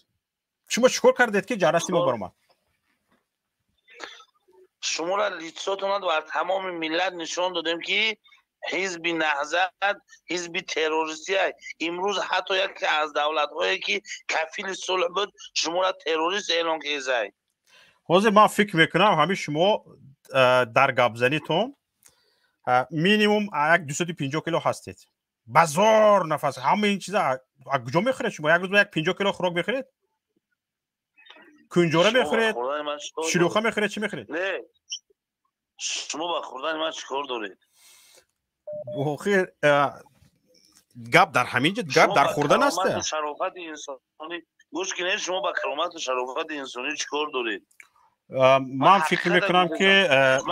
Шумо чикор кардед, ки ҷаррасти мо баромад? Шуморо лицотона бар тамоми миллат нишон додем, ки ҳизби Наҳзат ҳизби террористӣ. Имрӯз ҳатто яке аз давлатҳое ки кафили сулҳ буд, шуморо террорист эълон кезай. Ҳозир ман фикр мекунам, ҳамин шумо дар гапзанитон минимум як 250 кило ҳастед. Базор нафас, ҳама ин чиза куҷо мехӯред шумо? Як рӯз як 50 кило хӯрок мехӯред? Кунҷора мехӯред? Шилӯха мехӯред? Чӣ мехӯред? Не, шумо ба хӯрдани ман чӣ кор доред? Охир гап дар ҳамин ҷо, гап дар хӯрдан аст. Шарофати инсонӣ гӯш кунед, шумо ба каромату шарофати инсонӣ чӣ кор доред? Ман фикр мекунам, ки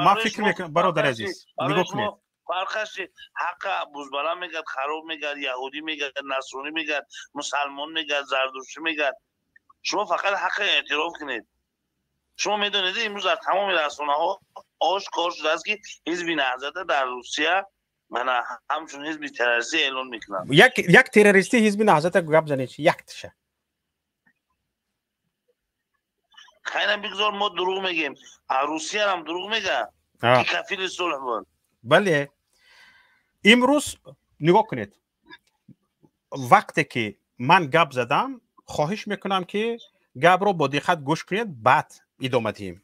ман фикр мекунам, бародари азиз, нигоҳ кунед. Фарқаш ҳаққа бузбала мегӯяд, хароб мегӯяд, яҳудӣ мегӯяд, насронӣ мегӯяд, мусалмон мегӯяд, зардуштӣ мегӯяд. Шумо фақат ҳаққа эътироф кунед. Шумо медонед, имрӯз дар тамоми расонаҳо ошкор шудааст, ки ҳизби Наҳзата дар Русия мана ҳамчун ҳизби террористӣ эълон мекунанд. Як террористӣ ҳизби Наҳзата гап занед, якташа. Хайнам бигзор, мо дурӯғ мегем, русиярам дурӯғ мега, ки кафили сулҳ буд. Бале, имрӯз нигоҳ кунед, вақте ки ман гап задам, хоҳиш мекунам, ки гапро бо диққат гӯш кунед, баъд идома диҳем.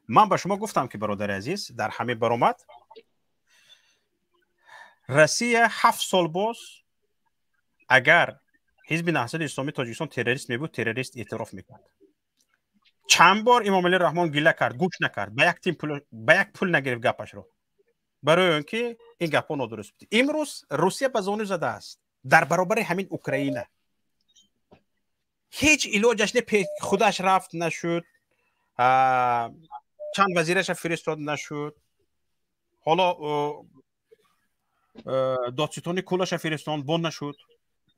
Ман ба шумо гуфтам, ки бародари азиз, дар ҳамин баромад Россия 7 сол боз агар ҳизби Наҳзати Исломии Тоҷикистон террорист мебуд, террорист эътироф мекард. Чанд бор Эмомалӣ Раҳмон гила кард, гӯш накард, ба як тим пул, ба як пул нагирифт гапашро, барои он ки ин гапҳо нодуруст буд. Имрӯз Русия ба зону задааст дар баробари ҳамин Украина. Ҳеҷ илоҷаш не, худаш рафт, нашуд, чанд вазираша фиристод, нашуд, ҳоло додситони кулаша фиристонд, бо нашуд.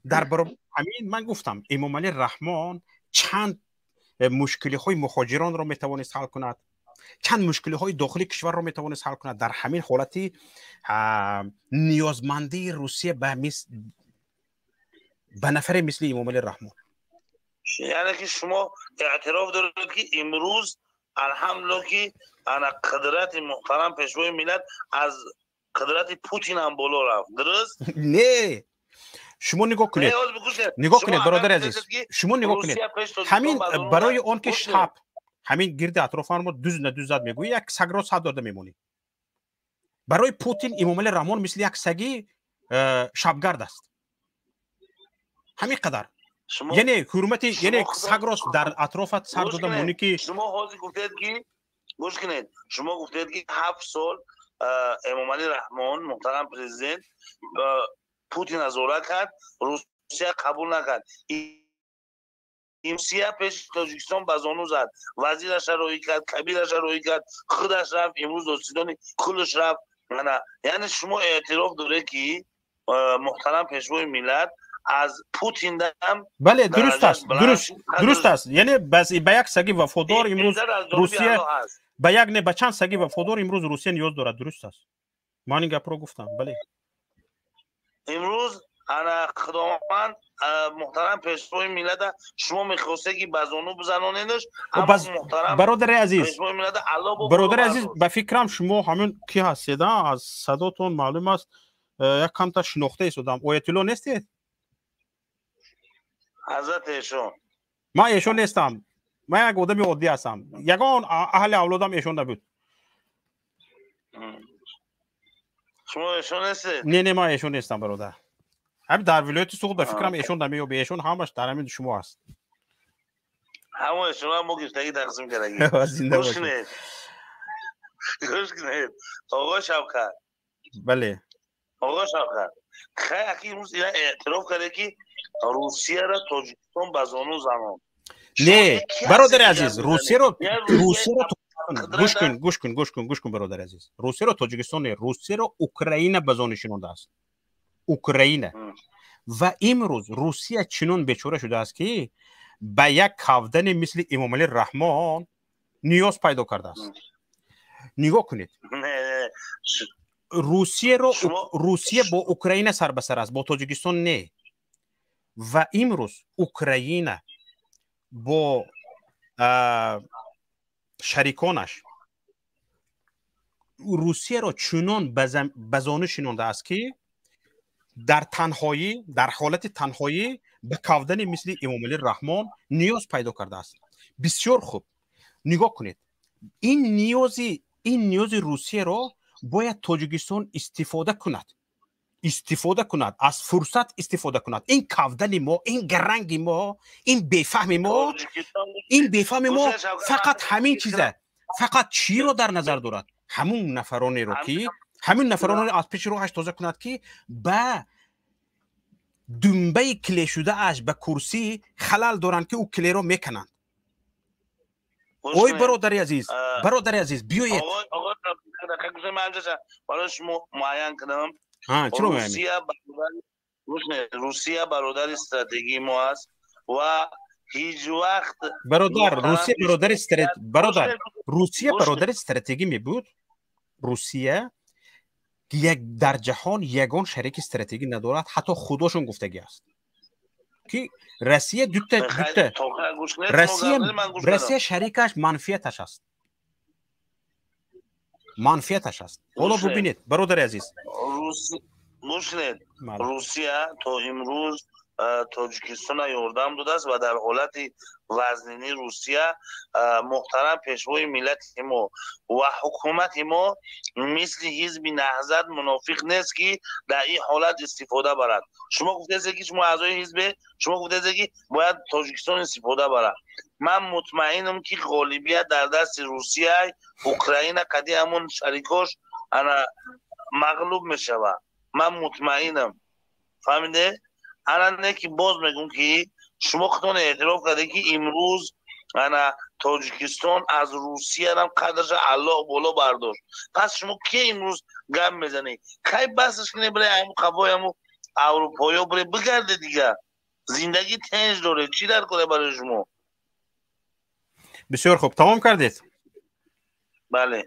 Дар баробари ҳамин ман гуфтам, Эмомалӣ Раҳмон чанд мушкилиҳои муҳоҷиронро метавонист ҳал кунад, чанд мушкилиҳои дохили кишварро метавонист ҳал кунад дар ҳамин ҳолати ниёзмандии Русия ба нафаре мисли Эмомалӣ Раҳмон. Яъне ки шумо эътироф доред, ки имрӯз Алҳамдулиллоҳ, ки ана қудрати муҳтарам пешвои миллат аз қудрати Путин ҳам боло рафт. Дуруст? Не, шумо нигоҳ кунед, нигоҳ кунед, бародари азиз, шумо нигоҳ кунед. Ҳамин барои он ки шаб ҳамин гирди атрофанмо дуз надузад, мегӯӣ, як сагро сад дода мемонӣ. Барои Путин Эмомалӣ Раҳмон мисли як саги шабгард аст, ҳамин қадар. Яъне ҳурмати, яъне сагро дар атрофат сар дода монӣ ки. Шумо ҳозир гуфтед, ки, гӯш кунед, шумо гуфтед, ки 7 сол Эмомалӣ Раҳмон, муҳтарам президент, Путин зора кард, Русия қабул накард. Русия пеши Тоҷикистон ба зону зад, вазираша роҳӣ кард, кабираша роҳӣ кард, худаш рафт, имрӯз додситони кулш рафт. Яъне шумо эътироф доред, ки муҳтарам пешвои миллат аз Путин дам. Бале, дуруст аст, дуруст аст. Яъне ба як саги вафодор имрӯз Русия, ба як не, ба чанд саги вафодор имрӯз Русия ниёз дорад. Дуруст аст, ман ин гапро гуфтам, бале. Имрӯз ана Худованд муҳтарам пешвои миллата, шумо мехостед, ки ба зону бизанонедаш. Бародари азиз, бародари азиз, ба фикрам, шумо ҳамин ки ҳастед, аз садотон маълум аст, як камтар шинохта истодам. Оятулло нестед? Ҳазрат эшон. Ман эшон нестам, ман як одами оддӣ ҳастам. Ягон аҳли авлодам эшон набуд. Шумо эшон нестед? Не, не, ман эшон нестам, бародар. Ҳамин дар вилояти Суғд, ба фикрам, эшон намеёбе. Эшон ҳамаш дар ҳамин шумо аст. Ҳамон эшон мо гирифтагӣ, тақсим кардагӣ. Гӯш кунед, гӯш кунед, оғо Шавкат. Бале. Оғо Шавкат, хай, аки имрӯз ина эътироф карде, ки Русияро Тоҷикистон ба зону занон. Не, бародари азиз, Русияро гӯш кун, гӯш кун, гӯш кун, гӯш кун, бародари азиз, Русияро Тоҷикистон не, Русияро Украина ба зону шинондааст, Украина. Ва имрӯз Русия чунон бечора шудааст, ки ба як кавдане мисли Эмомалӣ Раҳмон ниёз пайдо кардааст. Нигоҳ кунед, Русияро, Русия бо Украина сар ба сар аст, бо Тоҷикистон не. Ва имрӯз Украина бо шариконаш Русияро чунон ба зону шинондааст, ки дар танҳоӣ, дар ҳолати танҳоӣ ба кавдани мисли Эмомалӣ Раҳмон ниёз пайдо кардааст. Бисёр хуб, нигоҳ кунед, ин ниёзи Русияро бояд Тоҷикистон истифода кунад, истифода кунад, аз фурсат истифода кунад. Ин кавдани мо, ин гаранги мо, ин бефаҳми мо, ин бефаҳми мо фақат ҳамин чиза, фақат чиро дар назар дорад? Ҳамун нафаронеро, ки ҳамин нафаронеро аз пеши роҳаш тоза кунад, ки ба думбаи клешудааш ба курсӣ халал доранд, ки ӯ клеро мекананд. Ой, бародари азиз, бародари азиз, биёед. Барои шумо муайян кунам. Русия бародари стратегии мо аст ва ҳеҷ вақт. Бародар, Русия бародари, бародар, Русия бародари стратегӣ мебуд, Русия як дар ҷаҳон ягон шарики стратегӣ надорад. Ҳатто худошон гуфтагӣ аст, ки Россия дута Россия шарикаш манфиаташ аст, манфиаташ аст. Ҳоло бубинед, бародари азиз. Гӯш, Русия то имрӯз Тоҷикистона ёрдам додааст ва дар ҳолати вазнини Русия муҳтарам пешвои миллати мо ва ҳукумати мо мисли ҳизби Наҳзат мунофиқ нест, ки дар ин ҳолат истифода барад. Шумо гуфтаезе, ки шумо аъзои ҳизбе, шумо гуфтаезе, ки бояд Тоҷикистон истифода барад. Ман мутмаинам, ки ғолибият дар дасти Русия, Украина қади ҳамон шарикош ана мағлуб мешавад. Ман мутмаинам, фаҳмиде? Ана не, ки боз мегӯм, ки шумо худтон эътироф кардед, ки имрӯз ана Тоҷикистон аз Русиярам қадрша Аллоҳ боло бардошт. Пас шумо ке имрӯз гап мезанед? Кай басаш кине, бире ҳаму қафои ҳаму аврупоё бире бигарде, дига зиндагӣ тенҷ доред, чӣ дар коре барои шумо? Бисёр хуб, тамом кардед? Бале.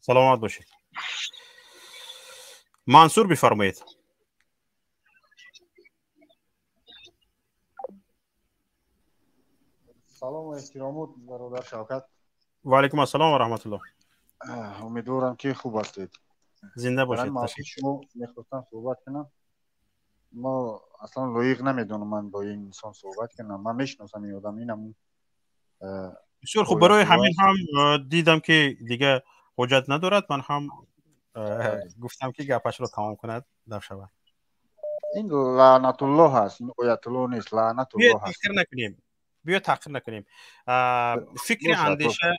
Саломат бошед. Мансур, бифармоед. Салому эҳтиромот, бародар Шавкат. Ва алайкум ассалом ва раҳматуллоҳ. Умедворам ки хуб ҳастед. Зинда бошед. Ман шумо мехостам суҳбат кунам. Мо аслан лоиқ намедонам ман бо ин инсон суҳбат кунам. Ман мешиносам ин одам, инам. Бисёр хуб, барои ҳамин ҳам дидам ки дига ҳоҷат надорад, ман ҳам гуфтам ки гапашро тамом кунад, дав шавад. Ин лаънатуллоҳ аст, ин оятуллоҳ нест, лаънатуллоҳ аст. Таҳқир накунем. Биё таҳқир накунем. Фикри андеша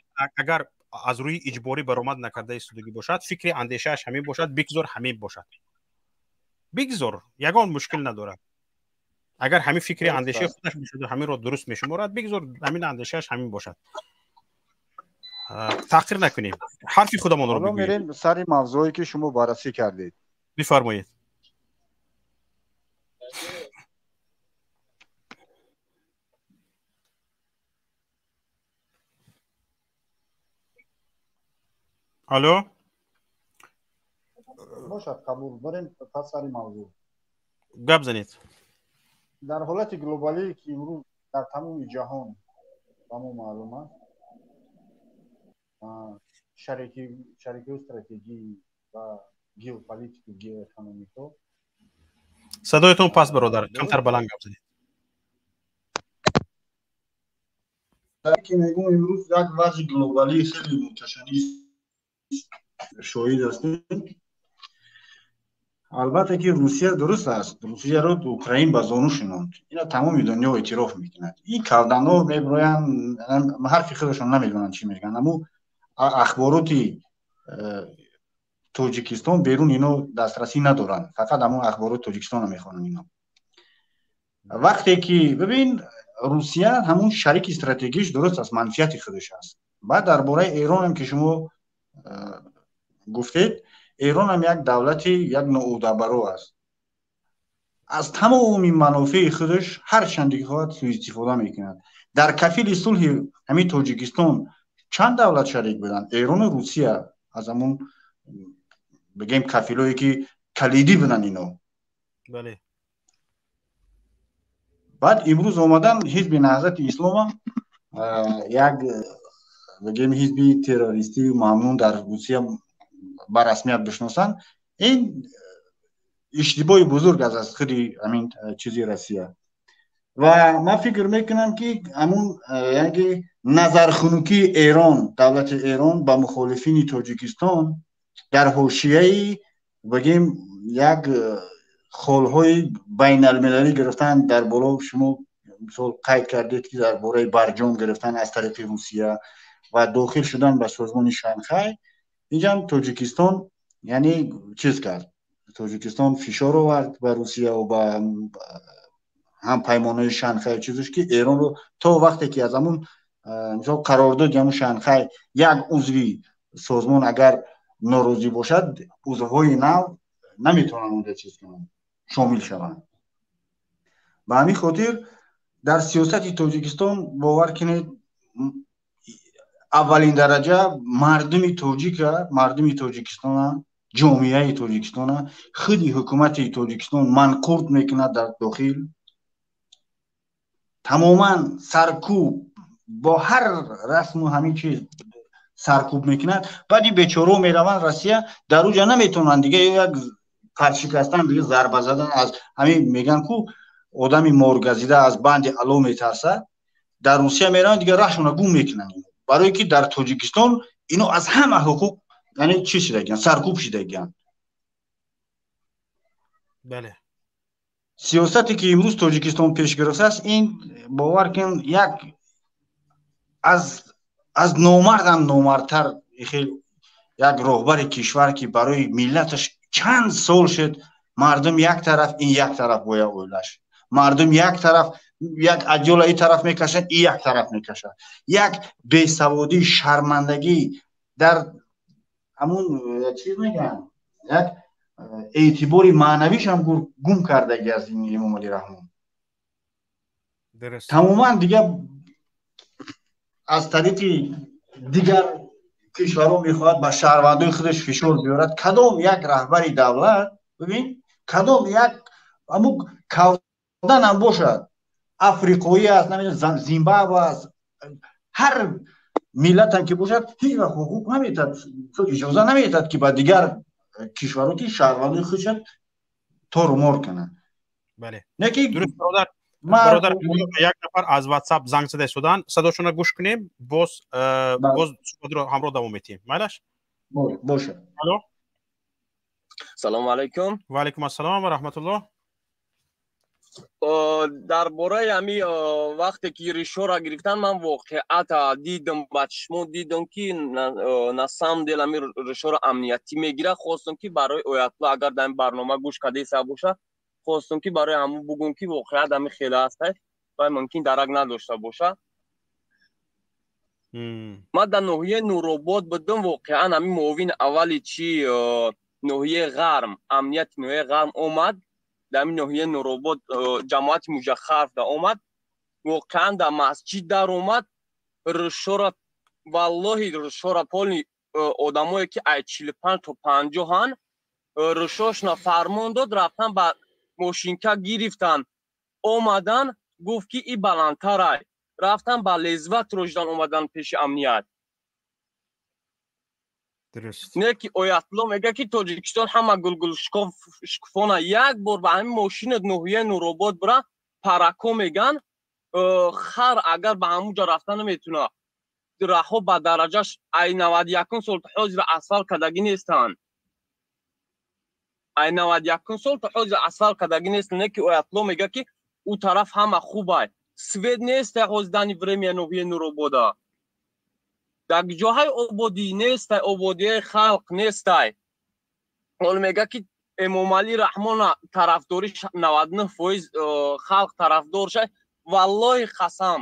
агар аз рӯи иҷборӣ баромад накарда истодагӣ бошад, фикри андешааш ҳамин бошад, бигзор ҳамин бошад. Бигзор, ягон мушкил надорад. Агар ҳамин фикри андешаи худаш бошад ва ҳаминро дуруст мешуморад, бигзор ҳамин андешааш ҳамин бошад. Таҳқир накунем. Ҳарфи худамонро бигӯем. Мерем сари мавзӯе ки шумо баррасӣ кардед. Бифармоед. Алло? Бошад, қабул. Барем пас сари мавзӯъ. Гап занед. Дар ҳолати глобалӣ ки имрӯз дар тамоми ҷаҳон ба мо маълум аст, шарикиҳои стратегӣ ва геополитику геоэкономико. Садоятон паст, бародар, камтар баланд гап занед. Ки мегӯм, имрӯз як вазъи глобалии хеле муташанниҷ шоҳид ҳастем. Албатта ки Русия дуруст аст, Русияро Украин ба зону шинонд, ина тамоми дунё эътироф мекунад. Ин калданҳо меброянд, ҳарфи худашон намедонанд чӣ мегӯянд. Аммо ахбороти Тоҷикистон берун ино дастрасӣ надоранд, фақат ҳамон ахбороти Тоҷикистонро мехонанд ино. Вақте ки бибин, Русия ҳамон шарики стратегиш дуруст аст, манфиати худаш аст. Баъд дар бораи Эронам ки шумо гуфтед, Эрон ҳам як давлати як ноудабаро аст. Аз тамоми манофеи худаш ҳар чанде ки хоҳад суистифода мекунад. Дар кафили сулҳи ҳамин Тоҷикистон чанд давлат шарик буданд? Эрону Русия аз ҳамон бигем кафилое ки калидӣ буданд ино. Бале. Баъд имрӯз омадан ҳизби Наҳзати Исломам як бигем ҳизби террористию мамнун дар Русия ба расмият бишносанд, ин иштибоҳи бузург аст аз худи ҳамин чизи Россия. Ва ман фикр мекунам ки ҳамун яъне ки назархунукии Эрон, давлати Эрон ба мухолифини Тоҷикистон дар ҳошияи бигем як холҳои байналмилалӣ гирифтан дар боло шумо мисол қайд кардед ки дар бораи Барҷом гирифтан аз тариқи Русия ва дохил шудан ба созмони Шанхай, инҷам Тоҷикистон яъне чиз кард. Тоҷикистон фишор овард ба Русия ва ба ҳампаймонои Шанхай чизаш ки Эронро то вақте ки аз ҳамун мисол қарордоди ҳамун Шанхай як узви созмон агар норозӣ бошад, узвҳои нав наметавонанд онҷо чиз кунанд, шомил шаванд. Ба ҳамин хотир дар сиёсати Тоҷикистон бовар кунед, аввалин дараҷа мардуми тоҷика, мардуми Тоҷикистона, ҷомеаи Тоҷикистона, худи ҳукумати Тоҷикистон манқурт мекунад дар дохил, тамоман саркӯб бо ҳар расму ҳамин чиз саркӯб мекунад. Баъди бечорао мераванд Россия, дар уҷа наметавонанд дига як паршикастан, дига зарба задан аз ҳамин мегӯянд ку одами моргазида аз банди ало метарсад. Дар Русия мераванд дига раҳшона гум мекунанд, барое ки дар Тоҷикистон ино аз ҳама ҳуқуқ яъне чӣ шудагиянд, саркӯб шудагиянд. Бале. Сиёсате ки имрӯз Тоҷикистон пеш гирифтааст, ин бовар кун як аз номардам номардтар хел як роҳбари кишвар ки барои миллаташ чанд сол шуд, мардум як тараф, ин як тараф бояд оилаш, мардум як тараф, як адёла ин тараф мекашад, ин як тараф мекашад. Як бесаводӣ, шармандагӣ дар ҳамун чиз мегӯянд, як эътибори маънавиш ҳам гум кардагӣ аз ин Эмомалӣ Раҳмон. Тамоман дига аз тариқи дигар кишварҳо мехоҳад ба шаҳрвандои худаш фишор биёрад. Кадом як раҳбари давлат, бибин, кадом як ҳамун кавдан ҳам бошад, африқоӣ аст, намедонам Зимбабве аст, ҳар Миллатам ки бошад, ҳеҷ вақт ҳуқуқ наметад, иҷоза наметад, ки ба дигар кишварҳо ки шаҳрвандои худшад тору мор кунанд. Бале, дуруст, бародар. Бародар, як нафар аз WhatsApp занг зада истодан, садошонро гӯш кунем, боз суҳбатро ҳамроҳ давом метиҳем, майлаш? Бошад. Алло. Салому алайкум. Ва алайкум ассалом ва раҳматуллоҳ. Дар бораи ҳами вақте ки ришоро гирифтан, ман воқеата дидам, ба чишмо дидам, ки на самом деле ҳами ришоро амниятӣ мегирад. Хостам, ки барои Оятулло, агар дар ин барнома гӯш кардеса боша, хостам, ки барои ҳамун бугум, ки воқеат ҳами хеле ҳастай ва мумкин дарак надошта боша. Ман дар ноҳияи Нуробод будам. Воқеан, ҳамин муовини аввали чи ноҳияи Ғарм, амнияти ноҳияи Ғарм омад, дар ҳамин ноҳияи Нуробод, ҷамоати Муҷахарфда омад. Воқеан, дар масҷид даромад, ришора, валлоҳи, ришора полный одамое, ки ай 45 то 50-ан, ришошна фармон дод, рафтан ба мошинка гирифтан, омадан. Гуфт, ки и баландтарай. Рафтан, ба лезва турожидан, омадан пеши амният. Не ки Оятло мега, ки Тоҷикистон ҳама гулгулшукуфона. Як бор ба ҳамин мошинат ноҳияи Нуробод бира, парако меган, хар агар ба ҳамун ҷо рафта наметуна. Раҳо ба дараҷаш ай 91-ум сол то ҳозир асфалт кардагӣ нестанд, ай 91-ум сол то ҳозир асфалт кардагӣ нест. Не ки Оятло мега, ки ӯ тараф ҳама хубай. Свет нестай ҳозир данный время ноҳияи Нуробода. Дар ҷоҳаи ободӣ нестай, ободияи халқ нестай. Ҳол мега, ки Эмомалӣ Раҳмона тарафдориш 99% халқ тарафдор шай. Валлоҳи қасам,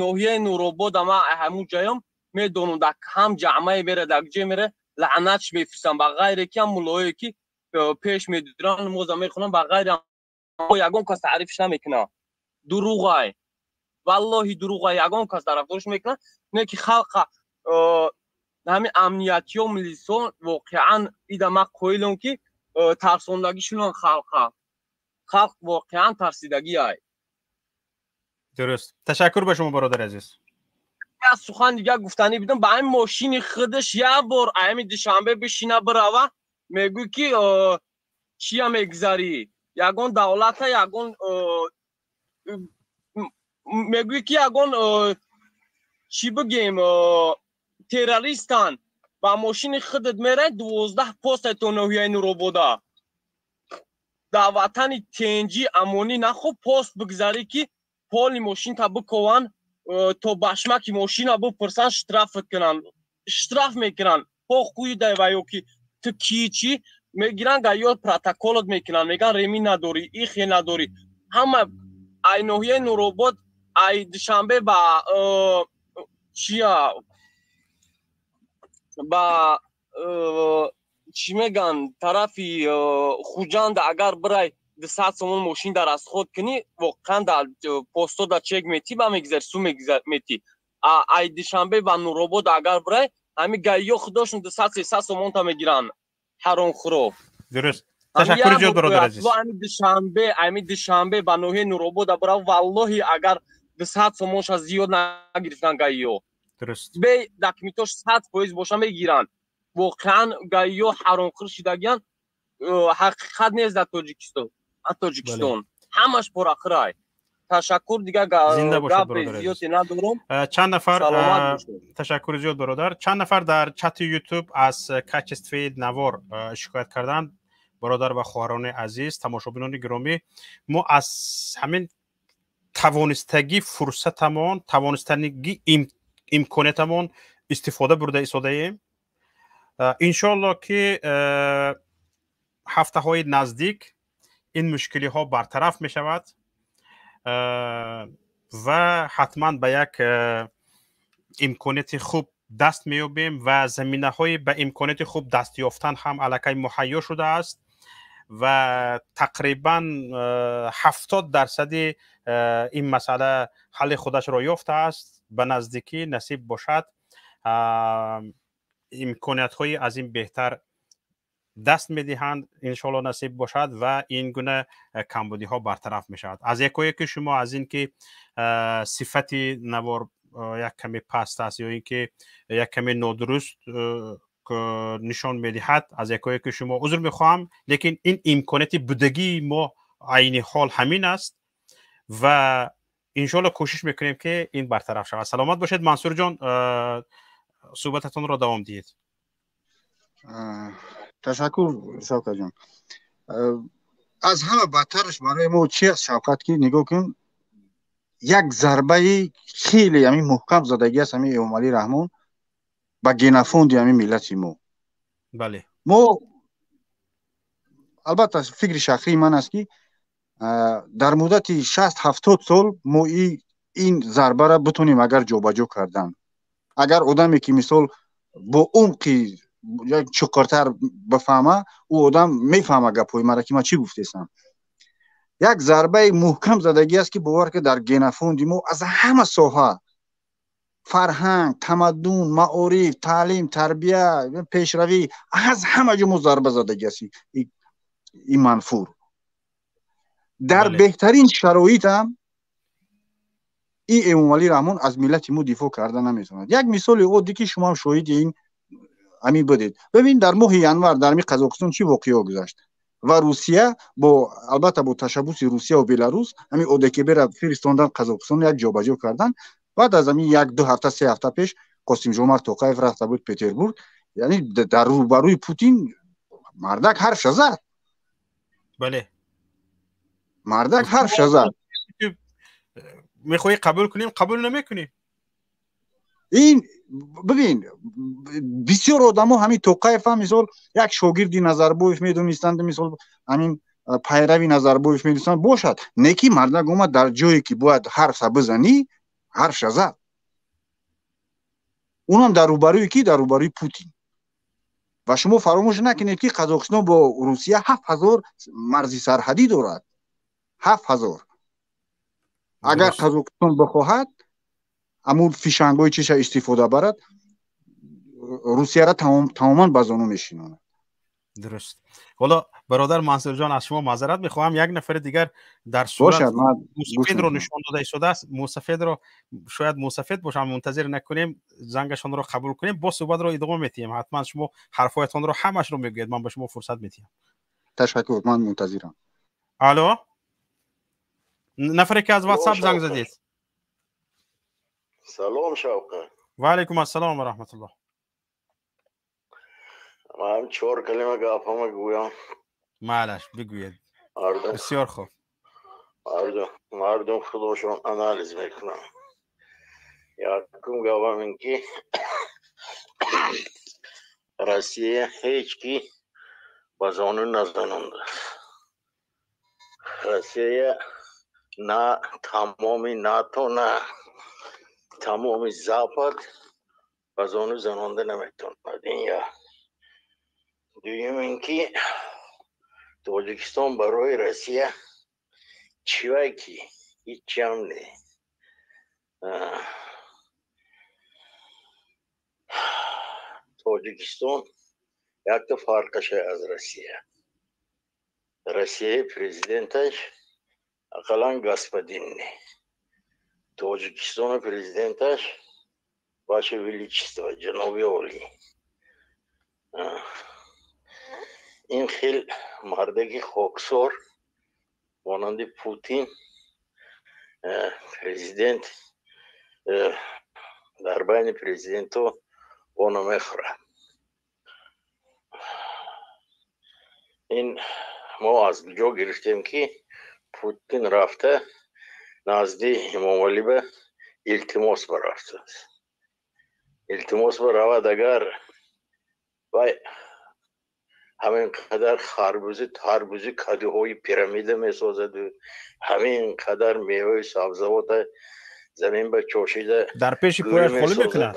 ноҳияи Нуробода ман ҳамун ҷаём медонам, дар ҳам ҷамъае мере, дар ҷое мере, лаънатш мефирстам. Ба ғайре ки ҳам муллое, ки пеш медиранд, намоза мехонам, ба ғайри ягон кас таърифш намекунад. Дуруғай, валлоҳи, дуруғай. Ягон кас тарафдориш мекунад? Не ки халқа ҳамин амниятиё, милисо, воқеан ида ман қоилам, ки тарсондагӣ шунан халқа. Халқ воқеан тарсидагиай. Дуруст, ташаккур ба шумо, бародари азиз. Як сухан дигар гуфтанӣ будам. Ба ҳамин мошини худаш як бор ҳамин Душанбе бишина, бирава, мегӯй, ки чия мегузарӣ, ягон давлата, ягон мегӯй, ки ягон чӣ бигем, террористан. Ба мошини худат мерай, 12 постай то ноҳияи Нуробода. Дар ватани тенҷӣ, амонӣ нахоб пост бигзарӣ, ки поли мошинта бикованд, то башмаки мошина бипурсанд, штрафат кунанд. Штраф мекунанд, похуй дай ва ё ки ту ки чӣ мегиранд, гаё протоколот мекунанд, меган ремень надорӣ, ихе надорӣ. Ҳама ай ноҳияи Нуробод, ай Душанбе ба чия, ба чӣ меган, тарафи Хуҷанда агар бирай, 200 сомон мошин дар расход кунӣ, воқеан дар посто да чек метӣ, ба мегузари, су метӣ. Ай Душанбе ба Нуробод агар бирай, ҳами гаиё худошон 200, 300 сомонта мегиранд, ҳаромхӯро. Дуруст, ташаккури зиёд, бародари азиз. Ами Душанбе, ами Душанбе ба ноҳияи Нуробода бирав, валлоҳи, агар 200 сомонша зиёд нагирифтан гаиё. Бе документош 100% боша, мегиранд. Воқеан, гаиё ҳаромхӯр шидагиян. Ҳақиқат нест дар Тоҷикистон. Тоҷикистон ҳамаш порахӯрай. Ташаккур, дигар гапи зиёде надорам. Чанд нафар, ташаккури зиёд, бародар. Чанд нафар дар чати Ютуб аз качествои навор шикоят карданд. Бародар ва хоҳарони азиз, тамошобинони гиромӣ, мо аз ҳамин тавонистагӣ фурсатамон, тавонистанигӣ имкониятамон истифода бурда истодаем. Иншоалло, ки ҳафтаҳои наздик ин мушкилиҳо бартараф мешавад ва ҳатман ба як имконияти хуб даст меёбем ва заминаҳои ба имконияти хуб даст ёфтан ҳам аллакай муҳайё шудааст ва тақрибан 70 дарсади ин масъала ҳалли худашро ёфтааст. Ба наздикӣ, насиб бошад, имкониятҳои аз ин беҳтар даст медиҳанд, иншоалло, насиб бошад, ва ин гуна камбудиҳо бартараф мешавад. Аз якояки шумо аз ин ки сифати навор як каме паст аст ё ин ки як каме нодуруст нишон медиҳад, аз якое ки шумо узр мехоҳам, лекин ин имконияти будагии мо айни ҳол ҳамин аст ва иншоалло кӯшиш мекунем, ки ин бартараф шавад. Саломат бошед, Мансурҷон, суҳбататонро давом диҳед. Ташаккур, Шавкатҷон. Аз ҳама бадтараш барои мо чи аст, Шавкат, ки нигоҳ кун, як зарбаи хеле ҳамин муҳкам задагӣ аст ҳамин Эмомалӣ Раҳмон ба генофонди ҳамин миллати мо. Бале. Мо, албатта, фикри шахсии ман аст, ки дар муддати 60-70 сол мо ин зарбаро битонем агар ҷобаҷо кардан, агар одаме ки мисол бо умқи як чуқуртар бифаҳма, ӯ одам мефаҳма гапҳои мара, ки ман чӣ гуфтесам. Як зарбаи муҳкам задагӣ аст, ки бовар ки дар генофонди мо аз ҳама соҳа: фарҳанг, тамаддун, маориф, таълим, тарбия, пешравӣ, аз ҳама ҷо мо зарба задагӣ аст ин манфур. Дар беҳтарин шароитам ин Эмомалӣ Раҳмон аз миллати мо дифоъ карда наметавонад. Як мисоли оддӣ, ки шумоам шоҳиди ин ҳамин будед. Бибин, дар моҳи январ дар ҳамин Қазоқистон чӣ воқеаҳо гузашт ва Русия бо, албатта, бо ташаббуси Русия ва Беларус ҳамин ОДКБ-ра фиристонданд Қазоқистон, як ҷобаҷо кардан. Баъд аз ҳамин як ду ҳафта, 3 ҳафта пеш Қосимжомарт Тоқаев рафта буд Петербург, яъне дар рӯбарӯи Путин мардак ҳарфша зад. Бале. Мардак ҳарфша зад. Мехоҳӣ қабул кунем, қабул намекунем. Ин бибин, бисёр одамо ҳамин Тоқаев ҳам мисол як шогирди Назарбоев медонистанд, мисол ҳамин пайрави Назарбоев медонистанд бошад, не ки мардак омад, дар ҷое ки бояд ҳарфа бизанӣ, ҳарфша зад, унам дар рӯбарӯи ки? Дар рӯбарӯи Путин. Ва шумо фаромӯш накунед, ки Қазоқистон бо Русия 7000 марзи сарҳадӣ дорад, 7000. Агар Қазоқистон бихоҳад, ҳамун фишангҳои чиша истифода барад, Русияра тамоман ба зону мешинонад. Дуруст. Ҳоло, бародар Мансурҷон, аз шумо маъзарат мехоҳам, як нафари дигар дар сурат мусафедро нишон дода истодааст. Мусафедро, шояд мусафед бошам, мунтазир накунем, зангашонро қабул кунем, боз суҳбатро идома метиҳем. Ҳатман шумо ҳарфҳоятонро ҳамашро мегӯед, ман ба шумо фурсат метиҳам. Ташаккур, ман мунтазирам. Алло, нафаре ки аз Ватсап занг задед. Салом, Шавқат. Ва алайкум ассалом ва раҳматуллоҳ. Ман чор калима гапама гӯям. Майлаш, бигӯед, бисёр хуб. Мардум худошон анализ мекунанд. Якум гапам ин ки Россия ҳеҷ ки ба зону назанондааст. Россия на тамоми НАТО, на тамоми Запад ба зону занонда наметавонад. Ин як. Дуюм ин ки Тоҷикистон барои Россия чивай ки ҳичам не. Тоҷикистон якта фарқаша аз Россия: Россияи президенташ ақаллан господин не, Тоҷикистони президенташ ваше величество, ҷаноби олӣ. Ин хел мардаки хоксор монанди Путин президент дар байни президентҳо оно мехӯрад. Ин мо аз ҷо гирифтем, ки Путин рафта назди Эмомалӣ ба илтимос барафтааст. Илтимос баравад, агар вай ҳамин қадар харбузи, тарбузи, кадуҳои пирамида месозаду ҳамин қадар меваи сабзавота замин ба чошида дар пеши пояш холӣ мекунад.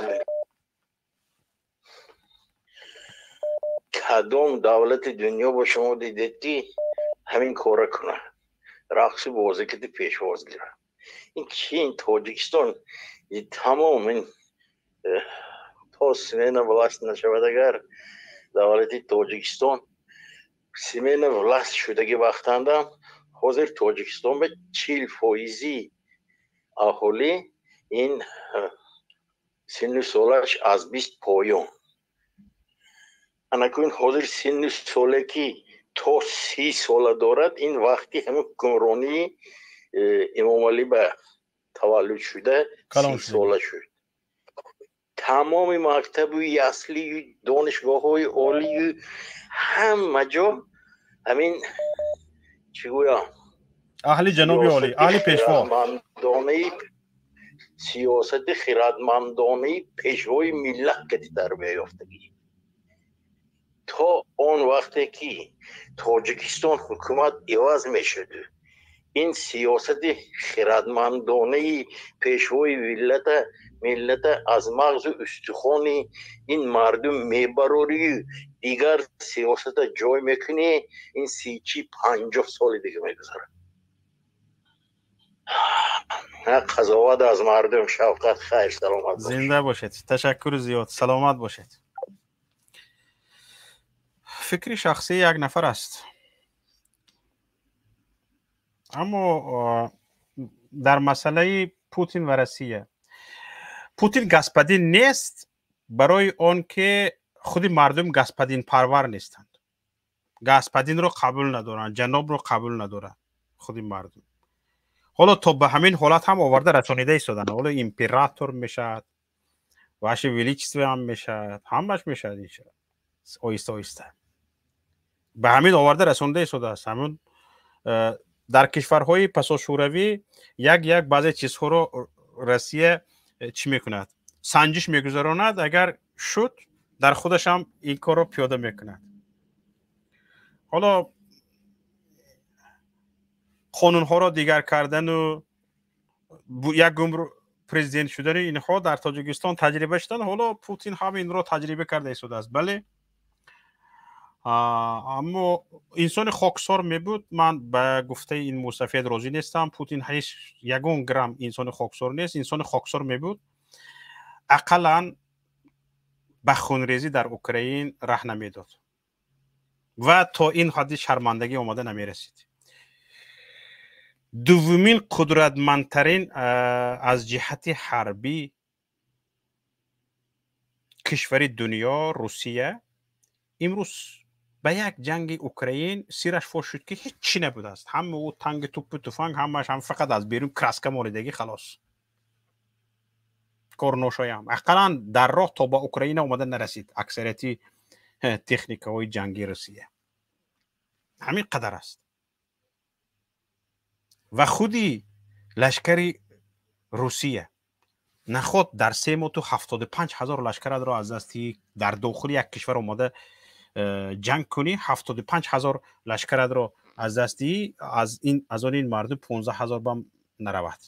Кадом давлати дунё бо шумо дидед, ки ҳамин кора кунад, рақсу бозӣ киди пешвоз гирад? Ин чи? Ин Тоҷикистон тамом ин то смена власть нашавад, агар давлати Тоҷикистон смена власть шудаги вақтандам, ҳозир Тоҷикистон ба 40 фоизи аҳолӣ ин Синну солаш аз 20 поён. Анакун ҳозир синну соле ки то 30 сола дорад, ин вақти ҳамин ҳукмронии Эмомалӣ ба таваллуд шуда 30 сола шуд. Тамоми мактабу яслию донишгоҳҳои олию ҳама ҷо ҳамин чӣ гӯям, аҳли ҷаноби олӣ, аҳли пешво, сиёсати хирадмандонаи пешвои миллат кати тарбия ёфтагӣ. То он вақте ки Тоҷикистон ҳукумат иваз мешуд, ин сиёсати хирадмандонаи пешвои миллата аз мағзу устухони ин мардум мебарорию дигар сиёсата ҷой мекунӣ, ин 30-50 соли дига мегузарад. Қазоват аз мардум. Шавқат, хайр, саломат бошед. Зинда бошед, ташаккури зиёд, саломат бошед. Фикри шахсии як нафар аст, аммо дар масъалаи Путин ва Россия, Путин господин нест, барои он ки худи мардум господинпарвар нестанд, господинро қабул надоранд, ҷанобро қабул надоранд худи мардум. Ҳоло то ба ҳамин ҳолат ҳам оварда расонида истоданд. Ҳоло император мешавад, ваше величество ҳам мешавад, ҳамаш мешавад оҳиста оҳиста. Ба ҳамин оварда расонида истодааст. Ҳамин дар кишварҳои пасошӯравӣ як як баъзе чизҳоро Россия чӣ мекунад, санҷиш мегузаронад, агар шуд дар худаш ҳам ин корро пиёда мекунад. Ҳоло қонунҳоро дигар кардану як умр президент шудани инҳо дар Тоҷикистон таҷриба шуданд. Ҳоло Путин ҳам инро таҷриба карда истодааст. Бале, аммо инсони хоксор мебуд. Ман ба гуфтаи ин мусафед розӣ нестам. Путин ҳеҷ ягон грамм инсони хоксор нест. Инсони хоксор мебуд, ақаллан ба хунрезӣ дар Украин раҳ намедод ва то ин ҳадди шармандагӣ омада намерасид. Дуввумин қудратмандтарин аз ҷиҳати ҳарбӣ кишвари дунё Русия имрӯз ба як ҷанги Украин сираш фош шуд, ки ҳеҷ чӣ набудааст. Ҳама ӯ танги туппу туфанг, ҳамааш ҳам фақат аз берун краска молидагӣ, халос, кор ношоям. Ақаллан дар роҳ то ба Украина омада нарасид аксарияти техникаҳои ҷангии Русия. Ҳамин қадар аст. Ва худи лашкари Русия наход дар 3 моҳ ту 75 ҳазор лашкаратро аз дасти дар дохили як кишвар омада ҷанг кунӣ, 75 ҳазор лашкаратро аз дасти аз он ин мардум 15 ҳазор бам наравад.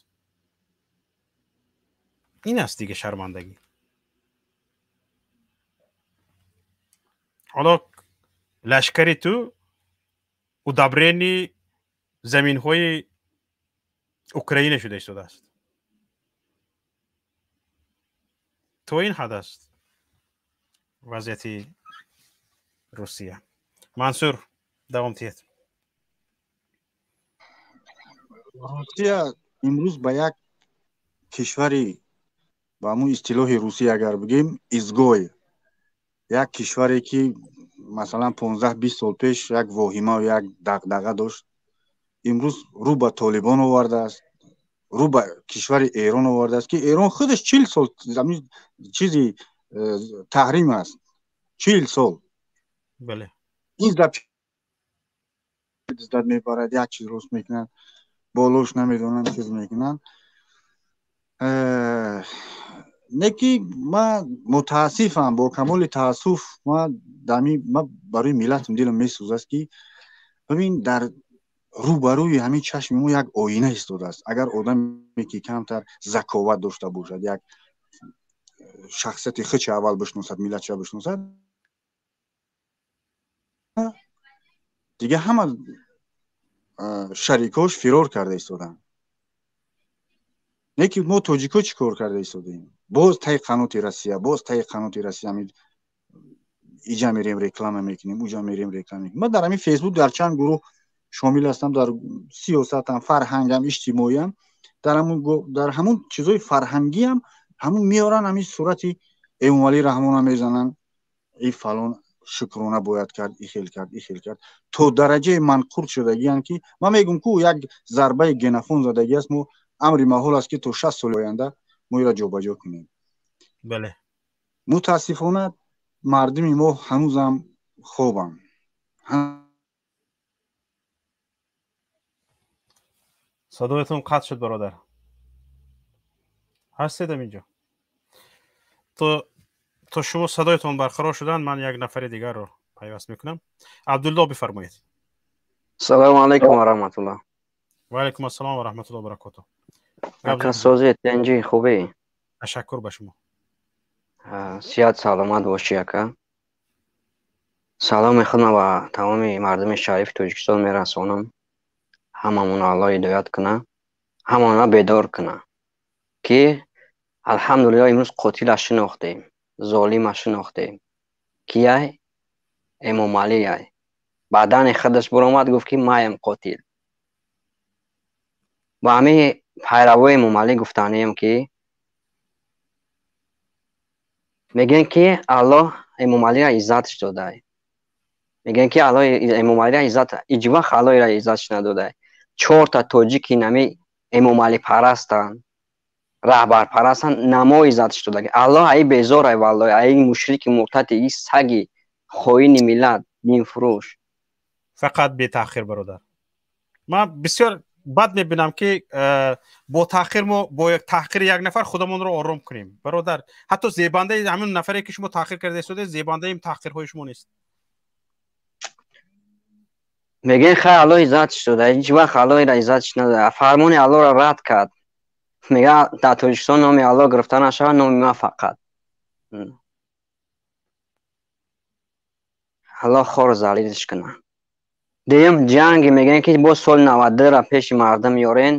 Ин аст дига шармандагӣ. Ҳоло лашкари ту удобрени заминҳои Украина шуда истодааст. То ин ҳад аст вазъияти Русия. Мансур, давом диҳед. Русия имрӯз ба як кишвари, ба ҳамун истилоҳи русия агар бигем, изгой, як кишваре ки масалан 15-20 сол пеш як воҳимаву як дағдаға дошт, имрӯз рӯ ба Толибон овардааст, рӯ ба кишвари Эрон овардааст, ки Эрон худаш 40 сол чизи таҳрим аст, 40 сол. Бале, ин зад мебарад, як чиз рост мекунад, болош намедонам чиз мекунанд. Не ки ман мутаассифам, бо камоли таассуф ман барои миллатам дилам месӯзад, ки бибин, дар рӯбарӯи ҳамин чашми мо як оина истодааст. Агар одаме ки камтар заковат дошта бошад, як шахсияти худша аввал бишносад, миллатша бишносад, дига ҳама шарикош фирор карда истоданд. Не ки мо тоҷико чӣ кор карда истодаем? Боз таи қаноти Россия, боз таи қаноти Россия иҷа мерем реклама мекунем, уҷа мерем реклама мекунем. Ман дар ҳамин Фейсбук дар чанд гурӯҳ шомил ҳастам, дар сиёсатам, фарҳангам, иҷтимоиам, дар ҳамун чизҳои фарҳангиам Ҳамун меоранд, ҳамин сурати Эмомалӣ Раҳмона мезананд, и фалон шукрона бояд кард, и хел кард, и хел кард, то дараҷаи манқурт шудагиянд, ки ман мегӯм, ку як зарбаи генофон задагӣ аст. Мо амри маҳол аст, ки то 60 соли оянда мо иро ҷобаҷо кунем. Бале. Мутаассифона, мардуми мо ҳанӯзам хобанд. Садоятон қатъ шуд, бародар. Ҳастедам инҷо? То шумо садоятон барқарор шудан, ман як нафари дигарро пайваст мекунам. Абдулло, бифармоед. Салому алайкум ва раҳматуллоҳ. Ва алайкум ассалом ва раҳматуллоҳ баракоту. Ака, созед, тинҷӣ, хубӣ? Ташаккур ба шумо. Сиҳат саломат бошӣ, ака. Саломи худма ба тамоми мардуми шарифи Тоҷикистон мерасонам. Ҳамамонро Аллоҳ ҳидоят куна, ҳамонро бедор куна, ки алҳамдулиллоҳ, имрӯз қотила шинохтем, золима шинохтем. Кияй? Эмомалияй. Баъдани худаш биромад, гуфт, ки маем қотил. Ба ҳамин пайравои Эмомалӣ гуфтанием, ки мегӯем, ки Аллоҳ Эмомалиро иззатш додай. Мегӯем, ки Аллоҳ Эмомалиро иззат, ҳеҷ вақт Аллоҳро иззатш надодай. Чорта тоҷики нами эмомалипарастанд, раҳбарпарастанд, намо иззатш додаги. Аллоҳ аи безорай, валлоҳи, аи мушрики муртади, и саги хоини миллат, динфурӯш. Фақат бетаъхир, бародар. Ман бисёр бад мебинам, ки бо таъхир мо бо таҳқири як нафар худамонро ором кунем, бародар. Ҳатто зебандаи ҳамин нафаре, ки шумо таҳқир карда истодаед, зебандаи таҳқирҳои шумо нест. Мегӯем, хай, Аллоҳ иззатш дода. Ҳеҷ вақт Аллоҳро иззатш надода. Фармони Аллоҳро рад кард. Мега, дар Тоҷикистон номи Аллоҳ гирифта нашавад, номи ман фақат. Аллоҳ хору залилш кунад. Дуюм, ҷанге мегӯем, ки боз соли 92-ра пеши мардум ёрен.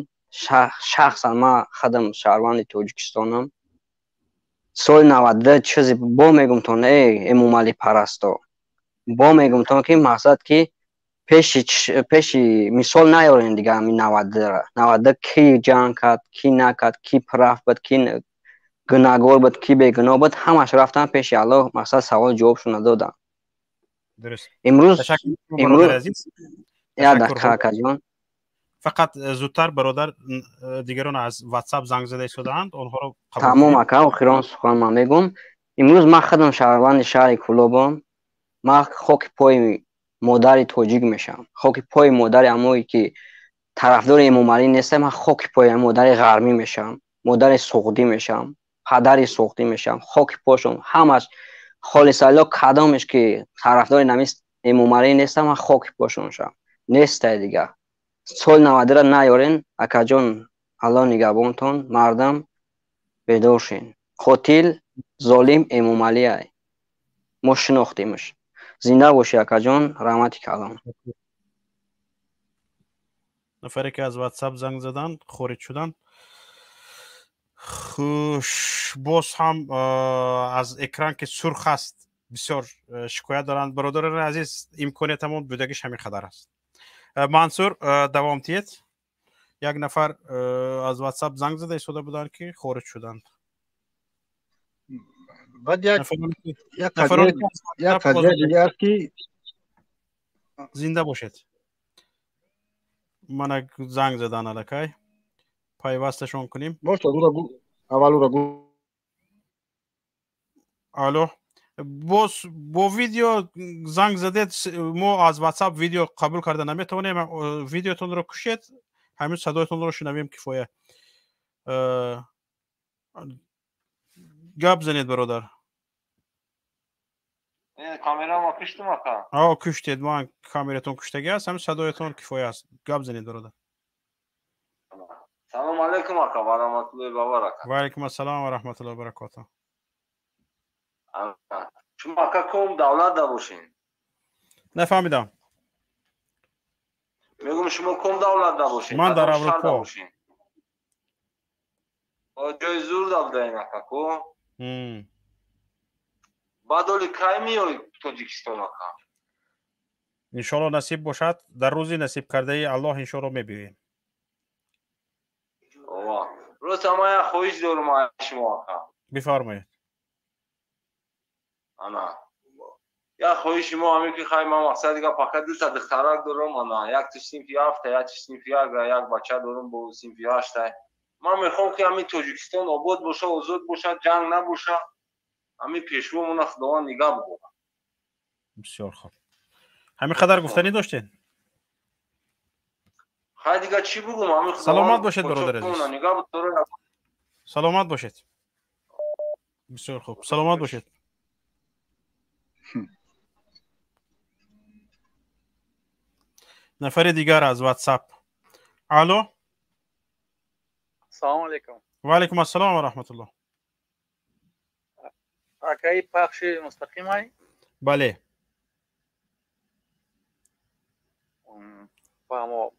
Шахсан ман худам шаҳрванди Тоҷикистонам. Соли 92 чизе бо мегумтон, э эмомалипарасто, бо мегумтон, ки мақсад, ки пеши мисол наёрен дига ҳамин 92-ра. 92 ки ҷанг кард, ки накард, ки прав буд, ки гунаҳгор буд, ки бегуноҳ буд, ҳамаш рафтан пеши Аллоҳ, мақсад, савол ҷавобшон надоданд. Имрӯз як дақиқа, акаҷон. Фақат зудтар, бародар, дигарон аз Ватсап занг зада истодаанд, онҳоро. Тамом, ака, охирон сухан ман мегӯм. Имрӯз ман худам шаҳрванди шаҳри Кӯлобам. Ман хоки пои модари тоҷик мешавам, хоки пои модари амое, ки тарафдори Эмомалӣ нестам. Ман хоки пои модари ғармӣ мешавам, модари суғдӣ мешавам, падари суғдӣ мешавам, хоки пошон ҳамаш холисалло. Кадомеш ки тарафдори намист Эмомалӣ нестам, ман хоки пошон шавам. Нестай дига. Соли 92-ра наёрен, акаҷон. Аллоҳ нигаҳбонтон. Мардам, бедор шин. Қотил, золим Эмомалиай, мо шинохтемш. Зинда бошӣ, акаҷон, раҳмати калом. Нафаре, ки аз Ватсап занг заданд, хориҷ шуданд. Хуш, боз ҳам аз экран, ки сурх аст, бисёр шикоят доранд. Бародарони азиз, имкониятамон будагиш ҳамин қадар аст. Мансур, давом диҳед. Як нафар аз Ватсап занг зада истода буданд, ки хориҷ шуданд. Баъд як қазия дига аст, ки Зинда бошед. Мана занг задан аллакай, пайвасташон кунем. Аввал ура. Алло, боз бо видео занг задед. Мо аз Ватсап видео қабул карда наметавонем. Видеотонро кушед, ҳамин садоятонро шунавем, кифоя. Гап занед, бародар. Камерамо куштум, ака. О, куштед. Ман камератон куштагӣ аст, ҳамин садоятон кифоя аст. Гап занед, бародар. Салому алайкум, ака, ва раҳматуллоҳи ва баракатуҳ. Ва алайкум ассалом ва раҳматуллоҳи ва баракатуҳ. Шумо, ака, ком давлат да бошен? Нафаҳмидам. Мегӯм, шумо ком давлат да бошен? Ман дар Аврупо. Ҷои зур да будаин, ака, ку. Баъд оли кай меои Тоҷикистон, ака? Иншоалло, насиб бошад, дар рӯзи насиб кардаи Аллоҳ, иншоалло, мебиёем. Рост, ама як хоҳиш дорум аз шумо, ака. Бифармоед. Ана як хоҳиши мо ҳамин ки хай, ман мақсад дига фақат дута духтарак дорам, ана якти синфи ҳафта, якти синфи як, як бача дорам бо синфи ҳашта. Ман мехоҳам ки ҳамин Тоҷикистон обод боша, озод боша, ҷанг набоша, ҳамин пешвомона Худованд нигаҳ бидорад. Бисёр хуб, ҳамин қадар гуфтанӣ доштед? Хай, дига чӣ бугум? Ҳамин. Саломат бошед, бародари азиз. Нигаҳ бидорад. Саломат бошед, бисёр хуб, саломат бошед. Нафари дигар аз WhatsApp. Алло. Салом алейкум. Ва алейкум ассалом ва раҳматуллоҳ. Акаи, пахши мустақимай? Бале. Фаҳмо,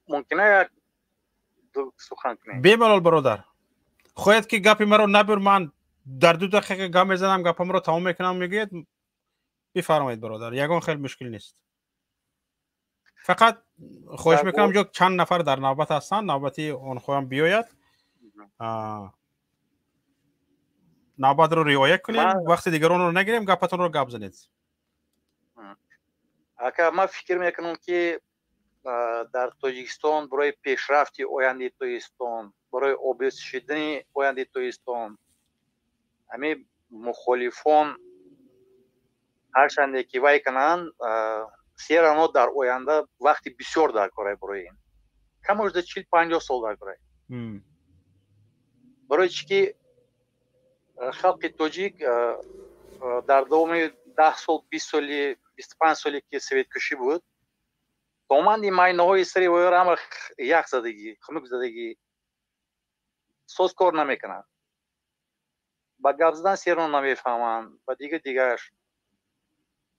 мумкина як ду сухан кунем? Бемалол, бародар. Хоҳед ки гапи маро набур, ман дар 2 дақиқа гап мезанам, гапамро тамом мекунам, мегӯед. Бифармоед, бародар, ягон хел мушкил нест. Фақат хоҳиш мекунам, ҷо чанд нафар дар навбат ҳастанд, навбати онҳоам биёяд, навбатро риоя кунем, вақти дигаронро нагирем, гапатонро гап занед. Ака, ман фикр мекунам, ки дар Тоҷикистон барои пешрафти ояндаи Тоҷикистон, барои обод шудани ояндаи Тоҷикистон, ҳамин мухолифон ҳарчанде ки вай кунанд, все равно дар оянда вақти бисёр дар корай барои ин, камошда 40-50 сол дар корай. Барои чӣ ки халқи тоҷик дар давоми 10 сол, 20 соли, 25 соле ки советкушӣ буд, доманди майнаҳои сари воёра ҳама ях задагӣ, хунук задагӣ, соз кор намекунанд, ба гап задан серо намефаҳманд, ба дигар дигараш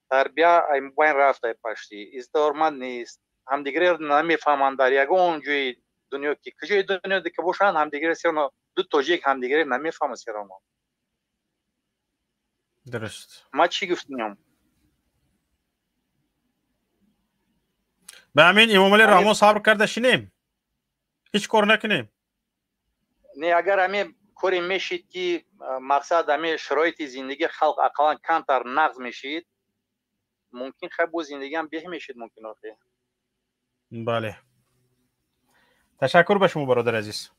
тарбия байн рафта пашти издорманд нест, ҳамдигареро намефаҳманд. Дар ягон ҷои дунё ки куҷои дунё ки бошанд, ҳамдигаре серо, ду тоҷик ҳамдигаре намефаҳмад сероно. Дуруст. Ман чӣ гуфтам? Ба ҳамин Эмомалӣ Раҳмон сабр карда шинем, ҳеҷ кор накунем? Не, агар ҳамин коре мешид ки мақсад ҳамин шароити зиндагии халқ ақаллан камтар нағз мешид, мумкин хай бо зиндагиам беҳ мешид, мумкин охи. Бале, ташаккур ба шумо, бародари азиз.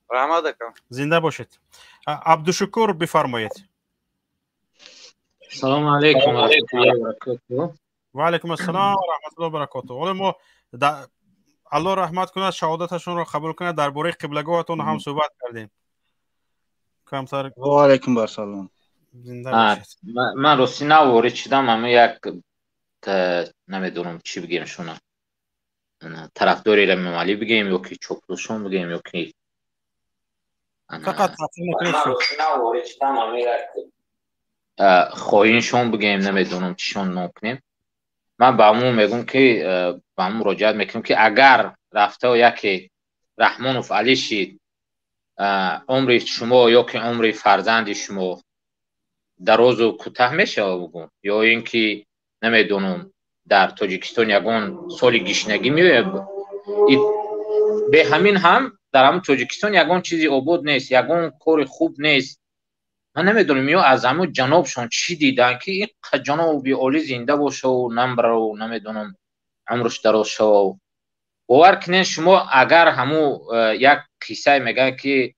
Раҳмат, ака. Зинда бошед. Абдушукур, бифармоед. Салому алейкум ва раҳматуллоҳи ва баракотуҳ. Ва алайкум ассалом ва раҳматуллоҳи ва баракотуҳ. Ҳоло мо, Аллоҳ раҳмат кунад, шаҳодаташонро қабул кунад, дар бораи қиблagоҳатон ҳам суҳбат кардем камтар. Ва алайкум ассалом. Зинда бошед. Ман рости нав ворид шудам, ама як намедонам чӣ бигем, шуна тарафдори Эмомалӣ бигем ё ки чоплушон бигем ё ки фақат нав ворид шудам, ама як хоиншон бигем, намедонам чишон ном кунем. Ман ба ҳамун мегӯм ки ба ҳамун муроҷиат мекунем ки агар рафта яке Раҳмонов Алӣ шид, умри шумо ё ки умри фарзанди шумо дарозу кӯтаҳ мешавад бугум, ё ин ки намедонам, дар Тоҷикистон ягон соли гишнагӣ меояд? Бе ҳамин ҳам дар ҳамун Тоҷикистон ягон чизи обод нест, ягон кори хуб нест. Ман намедонам, ё аз ҳамун ҷанобшон чӣ диданд, ки ин ҷаноби олӣ зинда бошаву намбарау, намедонам, умрш дароз шавав. Бовар кунед, шумо агар ҳамун як қиссае мегӯяд, ки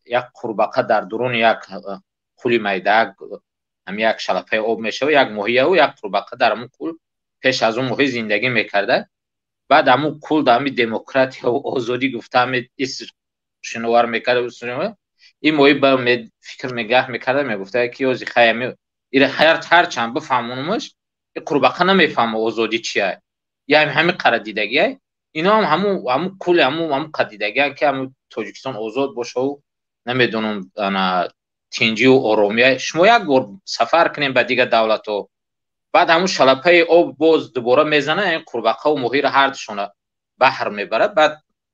як қурбақа дар дуруни як кӯли майдаак, ҳам як шалапаи об мешава, як моҳияву як қурбақа дар ҳамун кӯл пеш аз он моҳӣ зиндагӣ мекарда. Баъд ҳамун кӯл дар ҳами демократияву озодӣ гуфта, ҳами шиновар мекарда. Ин моҳӣ ба фикр мегаҳ мекарда, мегуфта, ки ози хай, ира ҳарчанд бифаҳмонумаш, ин қурбақа намефаҳма озодӣ чия, я ҳами қара дидагиай. Ино ҳам ҳамун кӯли ҳамун қадидагиан, ки ҳамун Тоҷикистон озод бошаву, намедонам, ана тинҷию оромия. Шумо як бор сафар кунем ба дигар давлатҳо, баъд ҳамун шалапаи об боз дубора мезана, ин қурбақаву моҳиро ҳардушона баҳр мебарад. Баъд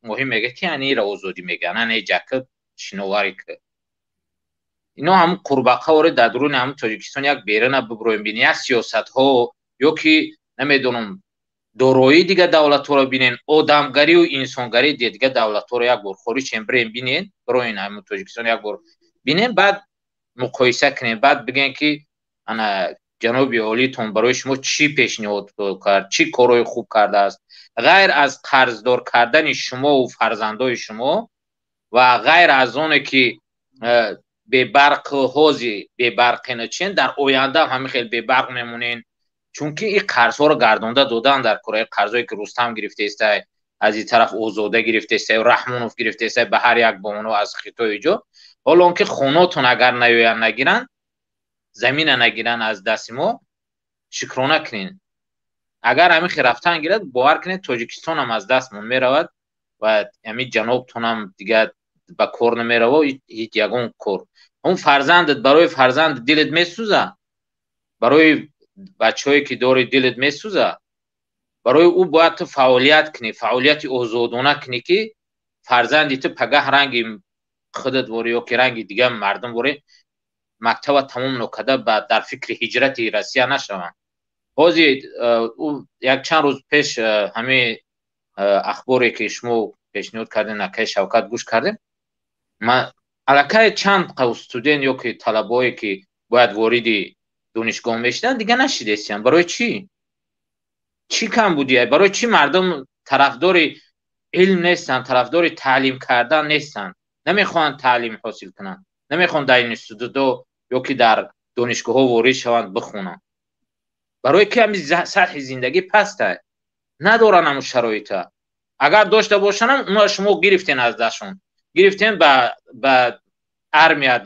моҳӣ мегӯяд, ки ани ира озодӣ мегӯянд, ане ҷака шиновари ки ино ҳамун қурбақа оре. Дар дуруни ҳамун Тоҷикистон як берана биброем, бини, як сиёсатҳо ё ки намедонам. Дороии дигар давлатҳоро бинен, одамгарию инсонгарии дигар давлатҳоро як бор хориҷ бирен бинен, бироин ҳамин Тоҷикистон як бор бинен, баъд муқоиса кунем, баъд бигӯен ки ана ҷаноби олиитон барои шумо чӣ пешниҳод кард, чӣ корҳои хуб кардааст, ғайр аз қарздор кардани шумову фарзандои шумо ва ғайр аз оне ки бебарқ ҳози бебарқина чен, дар оянда ҳамин хел бебарқ мемонен, чунки ин қарзҳоро гардонда додан дар кораи қарзҳое ки Рустам гирифтаистай, аз ин тараф Озода гирифтаистай, Раҳмонов гирифтаистай, ба ҳар як бо онҳо аз Хитои ҷо. Ҳоло он ки хонотон агар наёянд, нагиранд, замина нагиранд аз дасти мо, шукрона кунед. Агар ҳамин хел рафтан гирад, бовар кунед, Тоҷикистонам аз дастмон меравад ва ҳамин ҷанобтонам дигар ба кор намеравад, ҳеҷ ягон кор. Он фарзандат, барои фарзанд дилат месӯзад, барои бачаҳое ки дори дилат месӯзад, барои ӯ бояд ту фаъолият кунӣ, фаъолияти озодона кунӣ, ки фарзанди ту пагаҳ ранги худат ворӣ ё ки ранги дигар мардум ворӣ мактаба тамом нокарда ба дар фикри ҳиҷрати Россия нашаванд. Ҳозир ӯ як чанд рӯз пеш ҳамин ахборе ки шумо пешниҳод кардем, акаи Шавкат гӯш кардем, ман аллакай чанд студент ё ки талабое ки бояд вориди донишгоҳ мешиданд, дигар нашидестиянд. Барои чӣ? Чӣ кам будия? Барои чӣ мардум тарафдори илм нестанд, тарафдори таълим кардан нестанд, намехоҳанд таълим ҳосил кунанд, намехоҳанд дар институтҳо ё ки дар донишгоҳҳо ворид шаванд, бихонанд. Барои ки ҳамин сатҳи зиндагӣ паста, надоранд ҳамун шароита. Агар дошта бошанд, онҳо шумо гирифтен аз дастшон, гирифтен ба армия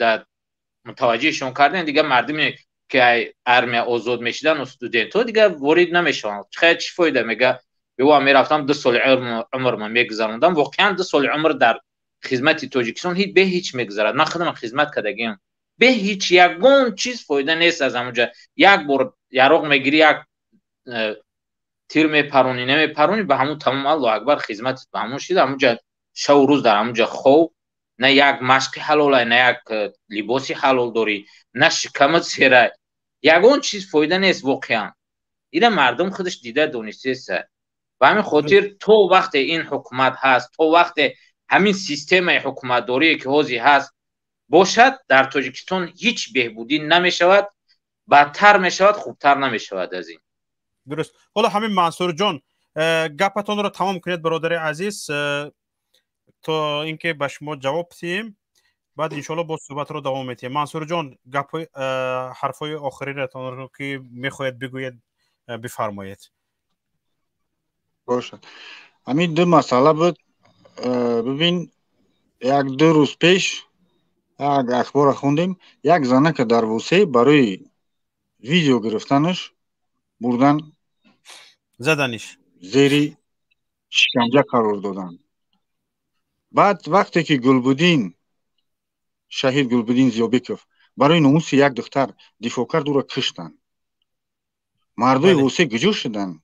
мутаваҷҷеҳшон карден, дигар мардуме ки армия озод мешидан, студентҳо дигар ворид намешаванд. Чӣ фоида? Мега ё мерафтам 2 соли умрма мегузарондам. Воқеан 2 соли умр дар хизмати Тоҷикистон ҳеҷ бе ҳеҷ мегузарад. Ман худам хизмат кардагиам, бе ҳеҷ ягон чиз фоида нест аз ҳамонҷа. Як бор яроқ мегирӣ, як тир мепаронӣ, намепаронӣ, ба ҳамун тамом, Аллоҳу акбар, хизмат ба ҳамун шида, ҳамунҷа шаву рӯз дар ҳамунҷа хов, на як машқи ҳалолай, на як либоси ҳалол дорӣ, на шикамат серай, ягон чиз фоида нест воқеан. Ина мардум худаш дида донистааст. Ба ҳамин хотир то вақте ин ҳукумат ҳаст, то вақте ҳамин системаи ҳукуматдорие ки ҳозир ҳаст бошад, дар Тоҷикистон ҳеҷ беҳбудӣ намешавад, бадтар мешавад, хубтар намешавад аз ин. Дуруст. Ҳоло ҳамин Мансурҷон, гапатонро тамом кунед, бародари азиз, то инки ба шумо ҷавоб диҳем, баъд иншоалло боз суҳбатро давом медиҳем. Мансурҷон, гапҳои ҳарфҳои охиринатонро ки мехоҳед бигӯед, бифармоед. Бошад. Ҳамин ду масъала буд. Бибин, як ду рӯз пеш як ахборро хондем, як занака дар Вусей барои видео гирифтанаш бурдан, заданиш, зери шиканҷа қарор доданд. Баъд вақте ки Гулбуддин, шаҳид Гулбуддин Зиёбеков барои номуси як духтар дифоъ кард, ӯро киштанд. Мардои Вусей куҷо шуданд?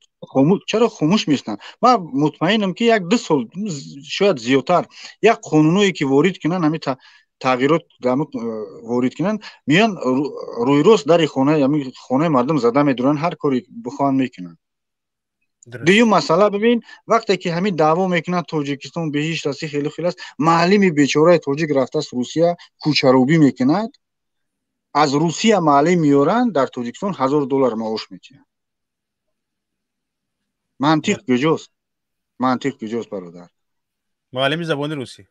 Чаро хомӯш меистанд? Ман мутмаинам ки як ду сол, шояд зиёдтар, як қонуное ки ворид кунанд, ҳамин тағйирот ворид кунанд, меян рӯйрост дари хонаи мардум зада медуранд, ҳар коре бихоҳанд мекунанд. Дуюм масъала, бибин, вақте ки ҳамин даъво мекунанд Тоҷикистон беҳишт аст, хеле хел аст, маълими бечораи тоҷик рафтааст Русия, кӯчарӯбӣ мекунад, аз Русия маълим меоранд, дар Тоҷикистон $1000 маош метиҳанд. Мантиқ куҷост? Мантиқ куҷост, бародар? Муаллими забони русӣ.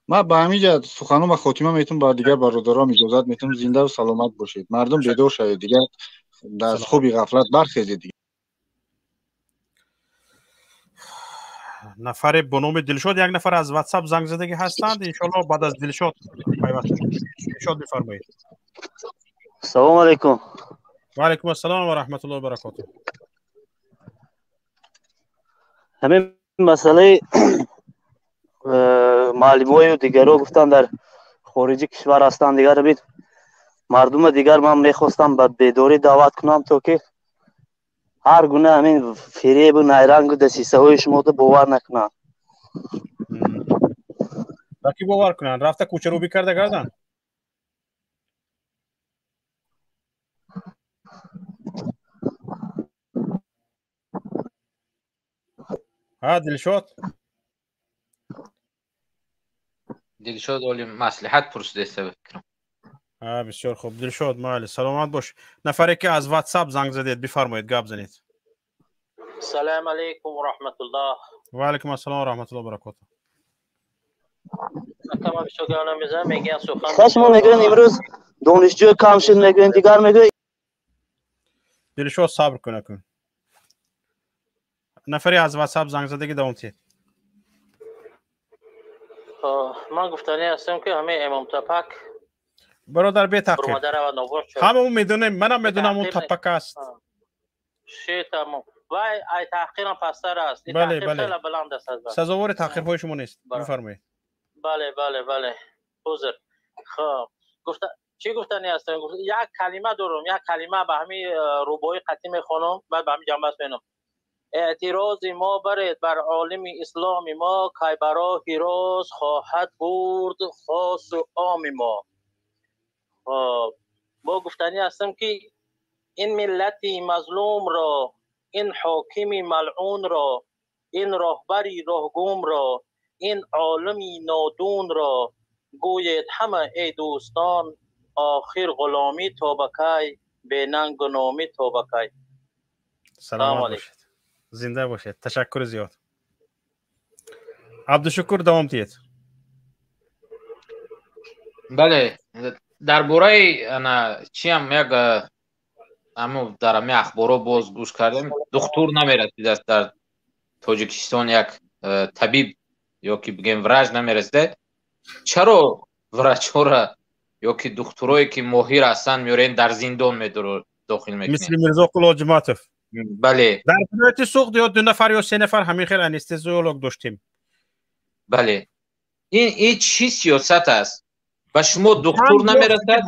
Ман ба ҳамин ҷа суханума хотима метум, ба дигар бародарам иҷозат метум. Зиндаву саломат бошед. Мардум бедор шавед, дигар аз хоби ғафлат бархезед. Нафаре бо номи Дилшод, як нафар аз WhatsApp занг задагӣ ҳастанд. Иншоалло баъд аз Дилшод пайваст. Дилшод, бифармоед. Салому алайкум. Ва алайкум ассалом ва раҳматуллоҳи ва баракотуҳ. Ҳамин масъалаи муаллимою дигаро гуфтан дар хориҷи кишвар ҳастанд, дигар ҳамин мардума дигар ман мехостам ба бедорӣ даъват кунам, то ки ҳар гуна ҳамин фиребу найрангу дасисаҳои шуморо бовар накунанд. Ба кӣ бовар кунанд? Рафта кӯчарӯбӣ карда гарданд? Ҳа, Дилшод. Дилшод оли маслиҳат пурсидеста фикрам. Ҳа, бисёр хуб, Дилшод, майли, саломат бош. Нафаре ки аз WhatsApp занг задед, бифармоед, гап занед. Салом алейкум ва раҳматуллоҳ. Ва алейкум ассалом ва раҳматуллоҳ баракотуҳ. Шумо мегӯянд имрӯз донишҷӯ кам шуд, мегӯянд дигар мегӯянд. Дилшод, сабр кун акун. Нафаре аз WhatsApp занг задагӣ давом диҳед. Ман гуфтанӣ ҳастам ки ҳамаи Имом Тапак бародар бетаъқиб. Ҳама медонем, манам медонам он Тапак аст. Тамом. Вай ай таҳқирам пасттар аст. Бале, бале. Сазовори таҳқирҳои шумо нест. Бифармоед. Бале, бале, бале. Ҳузур. Хуб, гуфта чӣ гуфтанӣ ҳастам? Як калима дорам, як калима ба ҳамин рубои қатъӣ мехонам, баъд ба ҳамин ҷанбаст менам. Эътирози мо баред бар олими исломи мо, кай ба роҳи рост хоҳад бурд хосу оми мо. Хуб, бо гуфтанӣ ҳастам ки ин миллати мазлумро, ин ҳокими малъунро, ин роҳбари роҳгумро, ин олими нодунро гӯед ҳама эй дӯстон, охир ғуломӣ то ба кай, бенангу номӣ то ба кай. Саломат бошед, зинда бошед, ташаккури зиёд. Абдушукур, давом диҳед. Бале, дар бораи ана чиам як амо дар ҳамин ахборо боз гӯш кардем, духтур намерасидааст дар Тоҷикистон, як табиб ё ки бигем врач намерасида. Чаро врачҳоро ё ки духтурое ки моҳир ҳастанд меорен дар зиндон дохил мекунем? Мисли Мирзоқул Ҳоҷиматов. Бале. Дар вилояти Суғд ё 2 нафар ё 3 нафар ҳамин хел анестезиолог доштем. Бале. Ин чӣ сиёсат аст? Ба шумо духтур намерасад?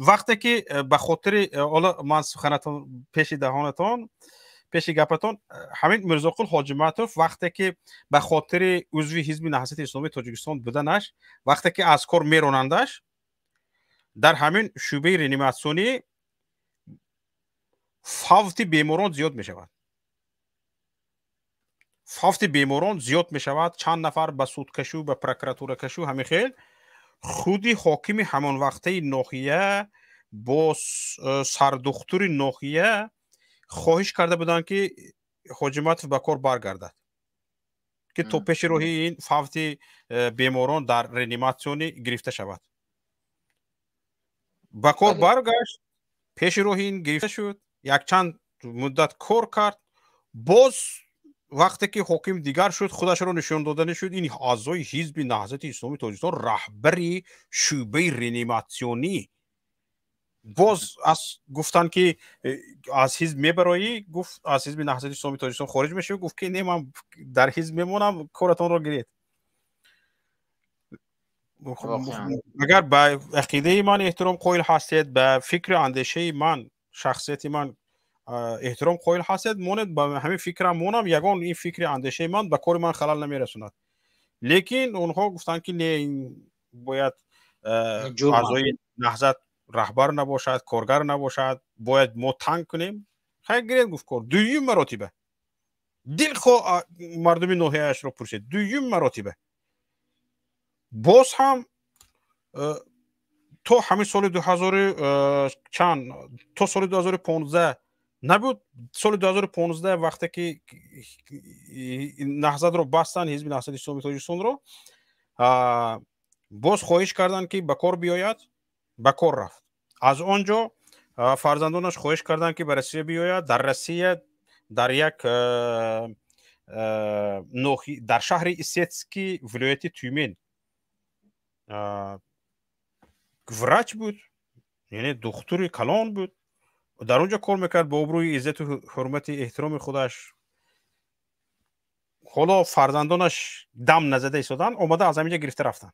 Вақте ки ба хотири ҳоло ман суханатон пеши даҳонатон, пеши гапатон, ҳамин Мирзоқул Ҳоҷиматов вақте ки ба хотири узви ҳизби Наҳзати Исломии Тоҷикистон буданаш, вақте ки аз кор меронандаш, дар ҳамин шӯъбаи реаниматсионӣ фавти беморон зиёд мешавад. Фавти беморон зиёд мешавад, чанд нафар ба судкашу, ба прокуратуракашу, ҳамин хел. Худи ҳокими ҳамон вақтаи ноҳия бо сардухтури ноҳия хоҳиш карда буданд ки Ҳоҷиматов ба кор баргардад, ки то пеши роҳи ин фавти беморон дар реаниматсионӣ гирифта шавад. Ба кор баргашт, пеши роҳи ин гирифта шуд, якчанд муддат кор кард. Боз вақте ки ҳоким дигар шуд, худашро нишон доданӣ шуд, ин аъзои ҳизби Наҳзати Исломии Тоҷикистон, раҳбари шӯъбаи реаниматсионӣ. Боз аз гуфтанд ки аз ҳизб мебароӣ, гуфт аз ҳизби Наҳзати Исломии Тоҷикистон хориҷ мешавӣ, гуфт ки не, ман дар ҳизб мемонам, коратонро гиред. Агар ба ақидаи ман эҳтиром қоил ҳастед, ба фикру андешаи ман, шахсияти ман эҳтиром қоил ҳастед, монед ба ҳамин фикрам монам, ягон ин фикри андешаи ман ба кори ман халал намерасонад. Лекин онҳо гуфтанд ки не, ин бояд аъзои Наҳзат раҳбар набошад, коргар набошад, бояд мо танг кунем. Хайр, гиред, гуфт кор. Дуюм маротиба дилхоҳ мардуми ноҳияашро пурсед, дуюм маротиба боз ҳам то ҳамин соли 2000 чанд, то соли 2015 набуд. Соли 2015 вақте ки Наҳзатро бастанд, ҳизби Наҳзати Исломии Тоҷикистонро, боз хоҳиш карданд ки ба кор биёяд, ба кор рафт. Аз он ҷо фарзандонаш хоҳиш карданд ки ба Россия биёяд. Дар Россия дар як дар шаҳри Исетский вилояти Тюмен врач буд, яъне духтури калон буд, дар он ҷо кор мекард бо обрӯи иззату ҳурмати эҳтироми худаш. Ҳоло фарзандонаш дам назада истоданд, омада аз ҳамин ҷо гирифта рафтанд.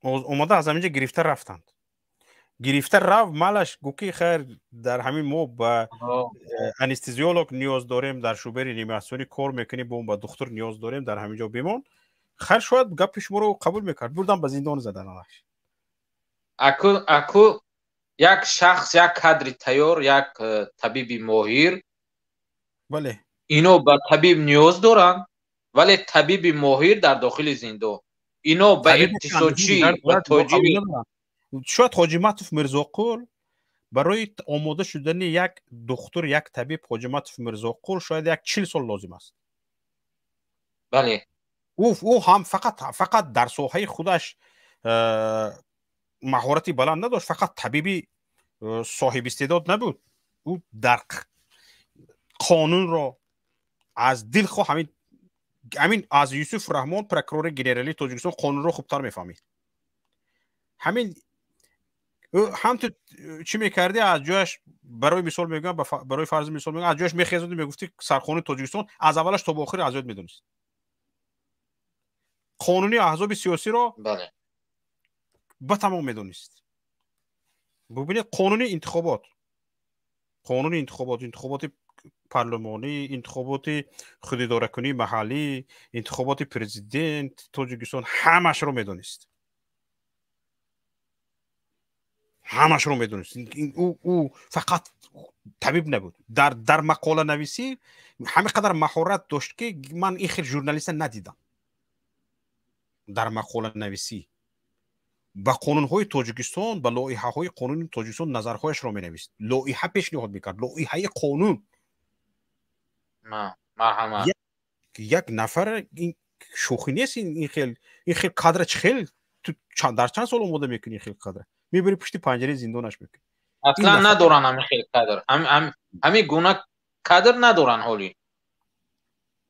Омада аз ҳамин ҷо гирифта рафтанд. Гирифта рафт, малаш гуфт ки хайр, дар ҳамин мо ба анестезиолог ниёз дорем, дар шӯъбаи реаниматсионӣ кор мекунем, бо ба духтур ниёз дорем, дар ҳамин ҷо бимон. Хайр, шояд гапи шуморо қабул мекард, бурдан ба зиндон задан алаш. Аку Як шахс, як кадри тайёр, як табиби моҳир. Бале. Ино ба табиб ниёз доранд, вале табиби моҳир дар дохили зиндон. Ино ба иқтисодчӣ ва тоҷири. Шояд Ҳоҷиматов Мирзоқул барои омода шудани як духтур, як табиб, Ҳоҷиматов Мирзоқул шояд як 40 сол лозим аст. Бале. Ӯ ҳам фақат дар соҳаи худаш маҳорати баланд надошт, фақат табиби соҳибистеъдод набуд. Ӯ дар қонунро аз дилхоҳ ҳамин аз Юсуф Раҳмон, прокурори генералии Тоҷикистон, қонунро хубтар мефаҳмид. Ҳамин ҳам ту чӣ мекардӣ, аз ҷояш, барои мисол мегӯям, барои фарзи мисол мегӯям, аз ҷояш мехезоди, мегуфтӣ сарқонуни Тоҷикистон аз аввалаш то ба охир аз ёд медонист. Қонуни аҳзоби сиёсиро ба тамом медонист. Бубинед, қонуни интихобот, қонуни интихобот, интихоботи парлумонӣ, интихоботи худидоракунии маҳаллӣ, интихоботи президент Тоҷикистон, ҳамашро медонист. Ҳамашро медонист. Ӯ фақат табиб набуд. Дар мақоланависӣ ҳамин қадар маҳорат дошт, ки ман ин хел журналиста надидам. Дар мақоланависӣ ба қонунҳои Тоҷикистон, ба лоиҳаҳои қонуни Тоҷикистон назарҳояшро менавист. Лоиҳа пешниҳод мекард, лоиҳаи қонун. Як нафар, шӯхӣ нест, ин хел кадра чӣ хел дар чанд сол омода мекунӣ? Ин хел кадра мебари пушти панҷараи зиндонаш мекунӣ. Аслан надоранд ҳамин хел кадр, ҳамин гуна кадр надоранд ҳолӣ.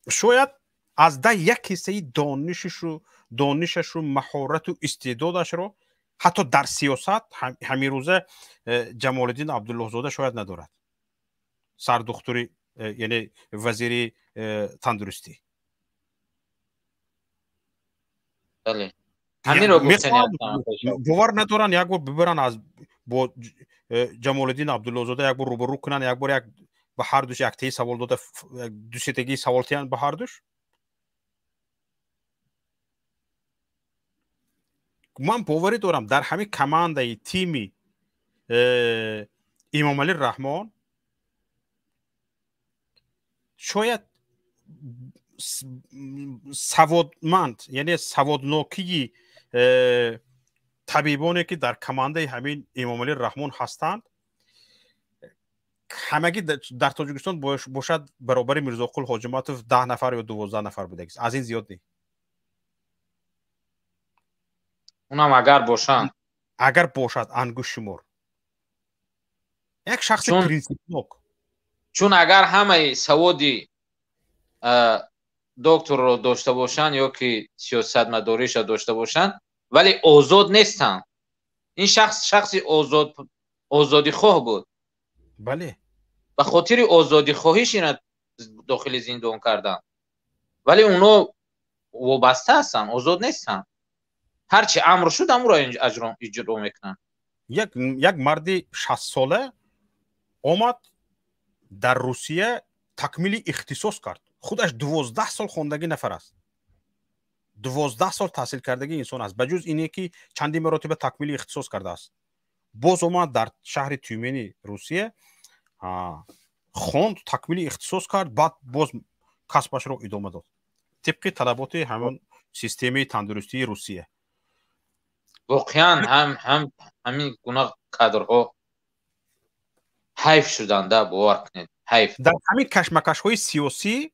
Шояд аз да як ҳиссаи донишашу маҳорату истеъдодашро ҳатто дар сиёсат ҳамин рӯза Ҷамолиддин Абдуллоҳзода шояд надорад, сардухтури, яъне вазири тандурустӣ. Бовар надоранд, як бор бибаранд аз бо Ҷамолиддин Абдуллоҳзода як бор рӯбарӯ кунанд, як бор як ба ҳардуш яктаи савол дода, дусетагии савол тиҳанд ба ҳардуш. Ман боварӣ дорам, дар ҳамин командаи тими Имомалӣ Раҳмон шояд саводманд, яъне саводнокии табибоне ки дар командаи ҳамин Имомалӣ Раҳмон ҳастанд, ҳамагӣ дар Тоҷикистон бошад баробари Мирзоқул Ҳоҷиматов 10 нафар ё 12 нафар будагист, аз ин зиёд не. Унам агар бошанд. Агар бошад ангуштшумор. Як шахси принсипнок. Чун агар ҳамаи саводи докторро дошта бошанд ё ки сиёсатмадориша дошта бошанд, вале озод нестанд. Ин шахс шахси озодихоҳ буд. Бале. Ба хотири озодихоҳиш ина дохили зиндон карданд. Вале уно вобаста ҳастанд, озод нестанд. Ҳарчи амр шуд, амрро иҷро мекунанд. Як марди 60сола омад дар Русия такмили ихтисос кард. Худаш 12 сол хондагӣ нафар аст, 12 сол таҳсил кардагӣ инсон аст. Ба ҷуз ине ки чандин маротиба такмили ихтисос кардааст, боз омад дар шаҳри Тюмени Русия хонд, такмили ихтисос кард, баъд боз касбашро идома дод тибқи талаботи ҳамон системаи тандурустии Русия. Воқеан ҳам ҳамин гуна кадрҳо ҳайф шуданда, бовар кунед, ҳайф. Дар ҳамин кашмакашҳои сиёсӣ,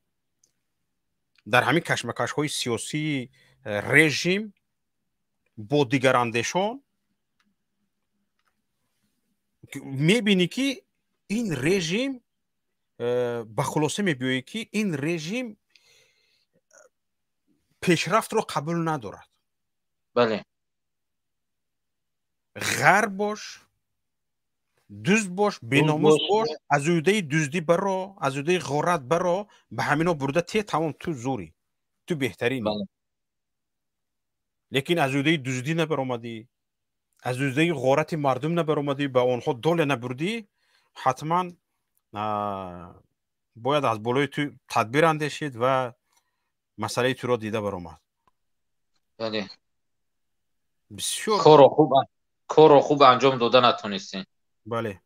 дар ҳамин кашмакашҳои сиёсии режим бо дигарандешон мебинӣ, ки ин режим, ба хулоса мебиёӣ, ки ин режим пешрафтро қабул надорад. Бале. Ғарб бош, дузд бош, беномус бош, аз ӯҳдаи дуздӣ баро, аз ӯҳдаи ғорат баро, ба ҳамино бурда те, тамом, ту зӯрӣ, ту беҳтаринӣ. Лекин аз ӯҳдаи дуздӣ набаромадӣ, аз ӯҳдаи ғорати мардум набаромадӣ, ба онҳо доле набурдӣ, ҳатман бояд аз болои ту тадбир андешид ва масъалаи туро дида баромад. Бале. Бисёр корро хуб анҷом дода натонистем. Бале,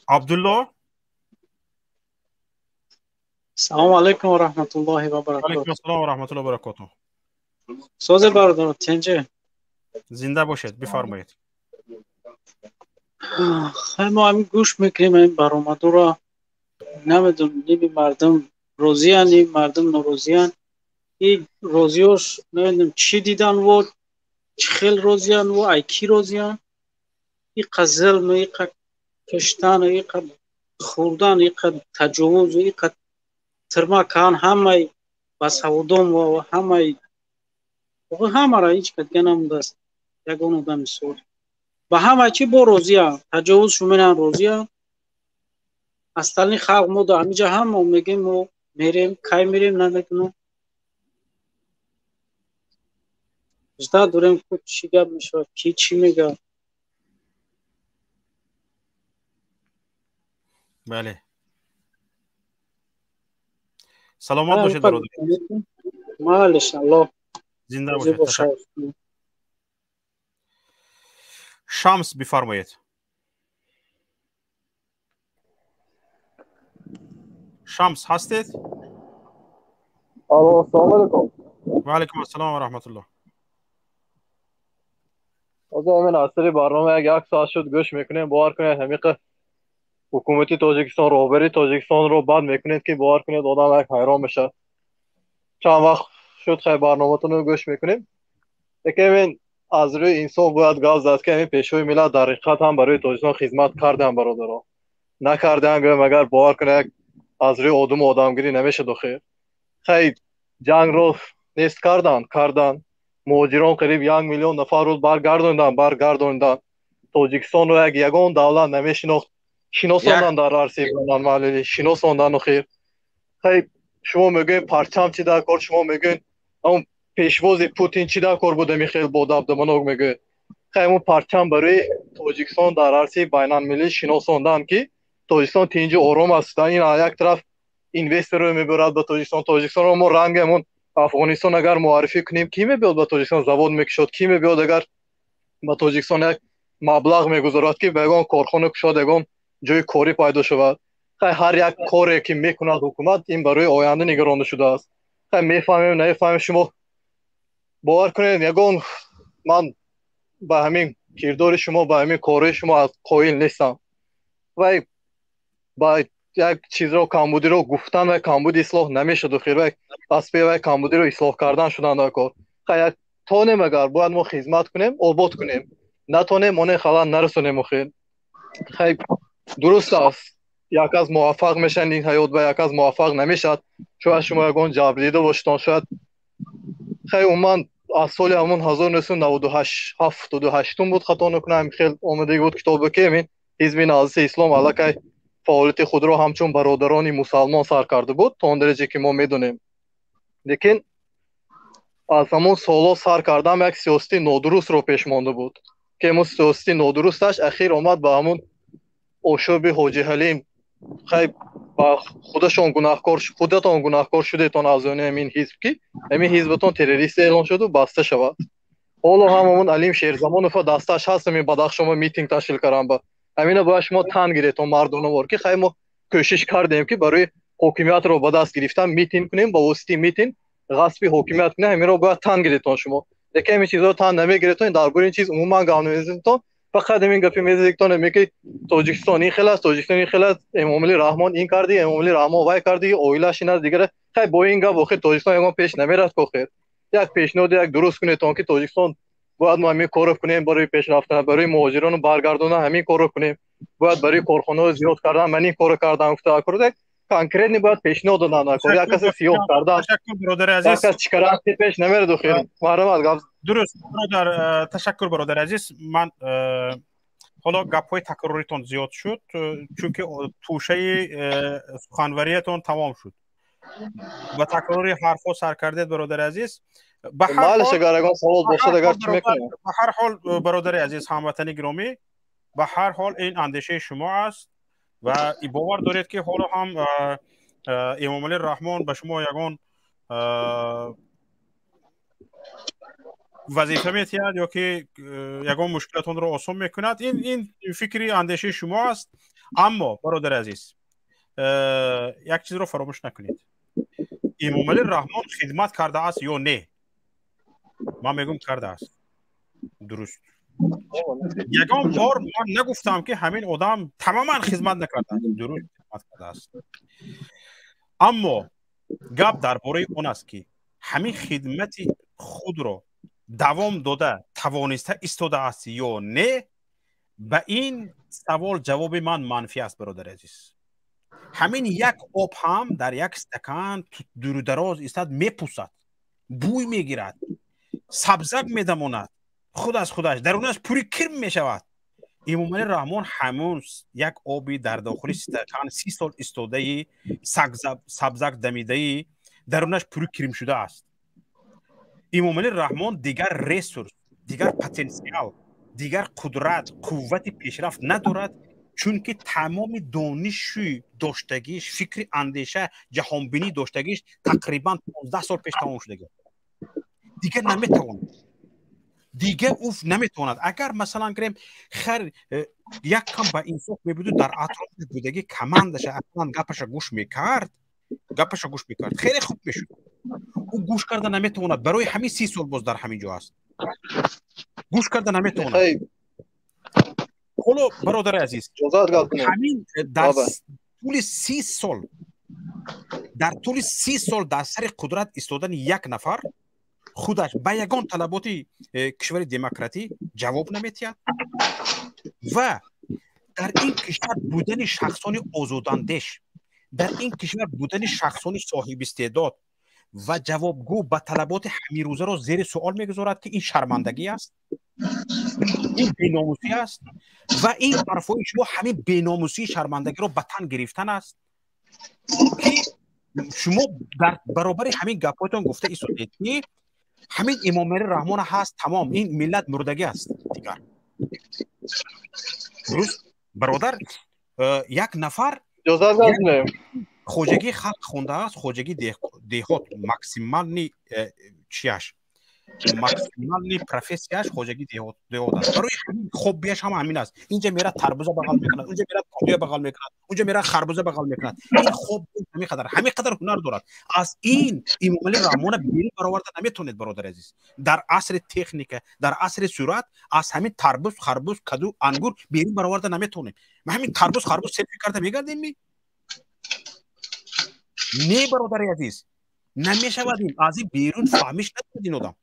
Абдулло. Салому алайкум ва раҳматуллоҳи ва баракотуҳ. Алайкум ассалом ва раҳматуллоҳи ва баракотуҳ. Созе бародар, тенҷе? Зинда бошед, бифармоед. Хай, мо ҳамин гӯш мекунем ҳамин баромадуро, намедонам, ними мардум розиян, ними мардум норозиян. И розиёш намедонам чӣ дидан во, чӣ хел розиян во, ай кӣ розиян? Иқа зулм, иқа киштан, иқа хӯрдан, иқа таҷовуз, иқа тирма кан, ҳамаи басаводон ва ҳамаи ҳамара ҳеҷ ка дига намондааст ягон одами сол. Ба ҳама чӣ бо розиян, таҷовуз шуменан розиян. Астални халқ мо да ҳамиҷа ҳама мегем, мо мерем, кай мерем намедонам. Жда дорем, ку чӣ гап мешавад, ки чӣ мегӯяд. Бале, саломат бошед, бародар. Малиш, Аллоҳ зинда бошед. Шамс, бифармоед. Шамс, ҳастед? Алло, ассалому алайкум. Ва алайкум ассалом ва раҳматуллоҳ. Ҳозир ҳамин аз сари барнома як соат шуд гӯш мекунем, бовар кунед, ҳамиқа ҳукумати Тоҷикистон, роҳбарии Тоҷикистонро бад мекунед, ки бовар кунед, одам як ҳайрон мешавад. Чанд вақт шуд хай барноматонро гӯш мекунем. Лекин ҳамин аз рӯи инсоф бояд гап зад, ки ҳамин пешвои миллат дар ҳақиқат ҳам барои Тоҷикистон хизмат карданд, бародаро. Накарданд, гӯям, агар бовар кунед, аз рӯи одуму одамгирӣ намешад охир. Хай ҷангро нест карданд, карданд. Муҳоҷирон қариб 1 миллион нафарро баргардонданд. Тоҷикистонро як ягон давлат намешинохт, шиносонданд дар арсаи байналмилалӣ, шиносонданд охир. Хай шумо мегӯед парчам чӣ дар кор, шумо мегӯед он пешвози Путин чӣ дар кор буда, михел бо дабдабанок мегӯед. Хай он парчам барои Тоҷикистон дар арсаи байналмилалӣ шиносонданд, ки Тоҷикистон тинҷу ором аст. Ин як тараф инвесторро мебарад ба Тоҷикистон. Тоҷикистонро мо ранги ҳамон Афғонистон агар муаррифӣ кунем, кӣ мебиёд ба Тоҷикистон завод мекушод, кӣ мебиёд агар ба Тоҷикистон як маблағ мегузорад, ки ба ягон корхона кушод, ягон ҷои корӣ пайдо шавад. Хай ҳар як коре ки мекунад ҳукумат, ин барои оянда нигаронда шудааст. Хай мефаҳмем, намефаҳмем, шумо бовар кунед, ягон ман ба ҳамин кирдори шумо, ба ҳамин корҳои шумо аз қоил нестам. Вай ба як чизро, камбудиро гуфтан ва камбуди ислоҳ намешуд охир, вай аз пе вай камбудиро ислоҳ кардан шуданд дар кор. Хай як тонем агар бояд мо хизмат кунем, обод кунем, натонем оне халал нарасонем охир. Хай дуруст аст, як аз муваффақ мешаванд ин ҳаёт ва як аз муваффақ намешавад. Шояд шумо ягон ҷабр дида бошедон, шояд. Хай умуман аз соли ҳамон 1998 буд, хато накунам, хел омадагӣ буд китобе, ки ҳамин ҳизби Наҳзати Ислом аллакай фаъолияти худро ҳамчун бародарони мусалмон сар карда буд, то он дараҷе ки мо медонем. Лекин аз ҳамон солҳо сар кардам як сиёсати нодурустро пеш монда буд, ки ҳамон сиёсати нодурусташ ахир омад ба ҳамон ошӯби Ҳоҷи Ҳалим. Хай ба худашон гунаҳкор, худатон гунаҳкор шудетон аз они ҳамин ҳизб, ки ҳамин ҳизбатон террорист эълон шуду баста шавад. Ҳоло ҳам ҳамон Алим Шерзамонов дасташ ҳаст, ҳамин Бадахшома митинг ташкил кардан ба ҳамина бояд шумо тан гиретон мардонавор, ки хай мо кӯшиш кардем, ки барои ҳокимиятро ба даст гирифтан митинг кунем, ба воситаи митинг ғасби ҳокимият кунем, ҳаминро бояд тан гиретон шумо. Лекин ҳамин чизро тан намегиретон, дар бораи ин чиз умуман гап намезанетон, фақат ҳамин гапи мезанетон, ҳамин ки Тоҷикистон ин хел аст, Тоҷикистон ин хел аст, Эмомалӣ Раҳмон ин карди, Эмомалӣ Раҳмон вай карди, оилааш ин аст, дигар. Хай бо ин гап охир Тоҷикистон ягон пеш намерад охир. Як пешниҳоди як дуруст кунетон, ки Тоҷикистон бояд мо ҳамин корро кунем барои пешрафтан, барои муҳоҷирону баргардондан ҳамин корро кунем, бояд барои корхонаҳо зиёд кардан ман ин корро кардан гуфта кор конкретно бояд пешниҳод додан кор, як касе сиёҳ кардан, ташаккур, бародари азиз, як кас чикаран пеш намерад охир. Марҳамат, гап дуруст, бародар, ташаккур, бародари азиз. Ман ҳоло гапҳои такроритон зиёд шуд, чунки тӯшаи суханвариятон тамом шуд, ба такрори ҳарфҳо сар кардед, бародари азиз. Ба ҳар ҳол, бародари азиз, ҳамватани гиромӣ, ба ҳар ҳол ин андешаи шумо аст ва бовар доред, ки ҳоло ҳам Эмомалӣ Раҳмон ба шумо ягон Вазифа метиҳад ё ки ягон мушкилатонро осон мекунад. Ин фикри андешаи шумо аст. Аммо, бародари азиз, як чизро фаромӯш накунед: Эмомалӣ Раҳмон хидмат кардааст ё не? Ман мегӯм, кардааст. Дуруст, ягон бор ман нагуфтам, ки ҳамин одам тамоман хизмат накардааст. Дуруст, хизмат кардааст, аммо гап дар бораи он аст, ки ҳамин хидмати худро давом дода тавониста истодааст ё не. Ба ин савол ҷавоби ман манфӣ аст, бародари азиз. Ҳамин як об ҳам дар як стакан дурудароз истад, мепусад, бӯй мегирад, сабзак медамонад, худ аз худаш дарунаш пури кирм мешавад. Эмомалӣ Раҳмон ҳамун як оби дар дохили стакан 30 сол истодаи, сабзак дамидаи, дарунаш пури кирм шудааст. Эмомалӣ Раҳмон дигар ресурс, дигар потенсиал, дигар қудрат, қуввати пешрафт надорад, чунки тамоми дониши доштагиш, фикри андеша, ҷаҳонбинӣ доштагиш тақрибан 15 сол пеш тамом шудагӣ. Дигар наметавонад, дигар ӯ наметавонад. Агар, масалан, гирем, хар як кам ба инсоф мебуду, дар атрофи будагӣ командаша ақаллан гапаша гӯш мекард, гапаша гӯш мекард, хеле хуб мешуд. Ӯ гӯш карда наметавонад, барои ҳамин 30 сол боз дар ҳамин ҷо аст, гӯш карда наметавонад. Ҳоло, бародари азиз, ҳамин дар тӯли 30 сол, дар тӯли 30 сол дар сари қудрат истодани як нафар худаш ба ягон талаботи кишвари демократӣ ҷавоб наметиҳад ва дар ин кишвар будани шахсони озодандеш, дар ин кишвар будани шахсони соҳибистеъдод ва ҷавобгӯ ба талаботи ҳамирӯзаро зери суол мегузорад, ки ин шармандагӣ аст, ин беномусӣ аст. Ва ин ҳарфҳои шумо ҳамин беномусии шармандагиро ба тан гирифтан аст, ки шумо дар баробари ҳамин гапҳоятон гуфта истодед, ки ҳамин Эмомалӣ Раҳмон ҳаст, тамом, ин миллат мурдагӣ аст дигар. Дуруст, бародар, як нафар хоҷагии халқ хондааст, хоҷагии деҳот, максимальный чияш, максимальный профессияш хоҷагии деҳот аст. Барои ҳамин хоббияш ҳама ҳамин аст. Инҷа мерад, тарбуза бағал мекунад, унҷа мерад, кадуя бағал мекунад, унҷа мерад, харбуза бағал мекунад. Ин хоб ҳамин қадар ҳунар дорад. Аз ин Эмомалӣ Раҳмона берун бароварда наметавонед, бародари азиз. Дар асри техника, дар асри суръат аз ҳамин тарбуз, харбуз, каду, ангур берун бароварда наметавонем. Ҳамин тарбуз, харбуз селфи карда мегардем ми? Не, бародари азиз, намешавад. Ин аз ин берун фаҳмиш надорад ин одам.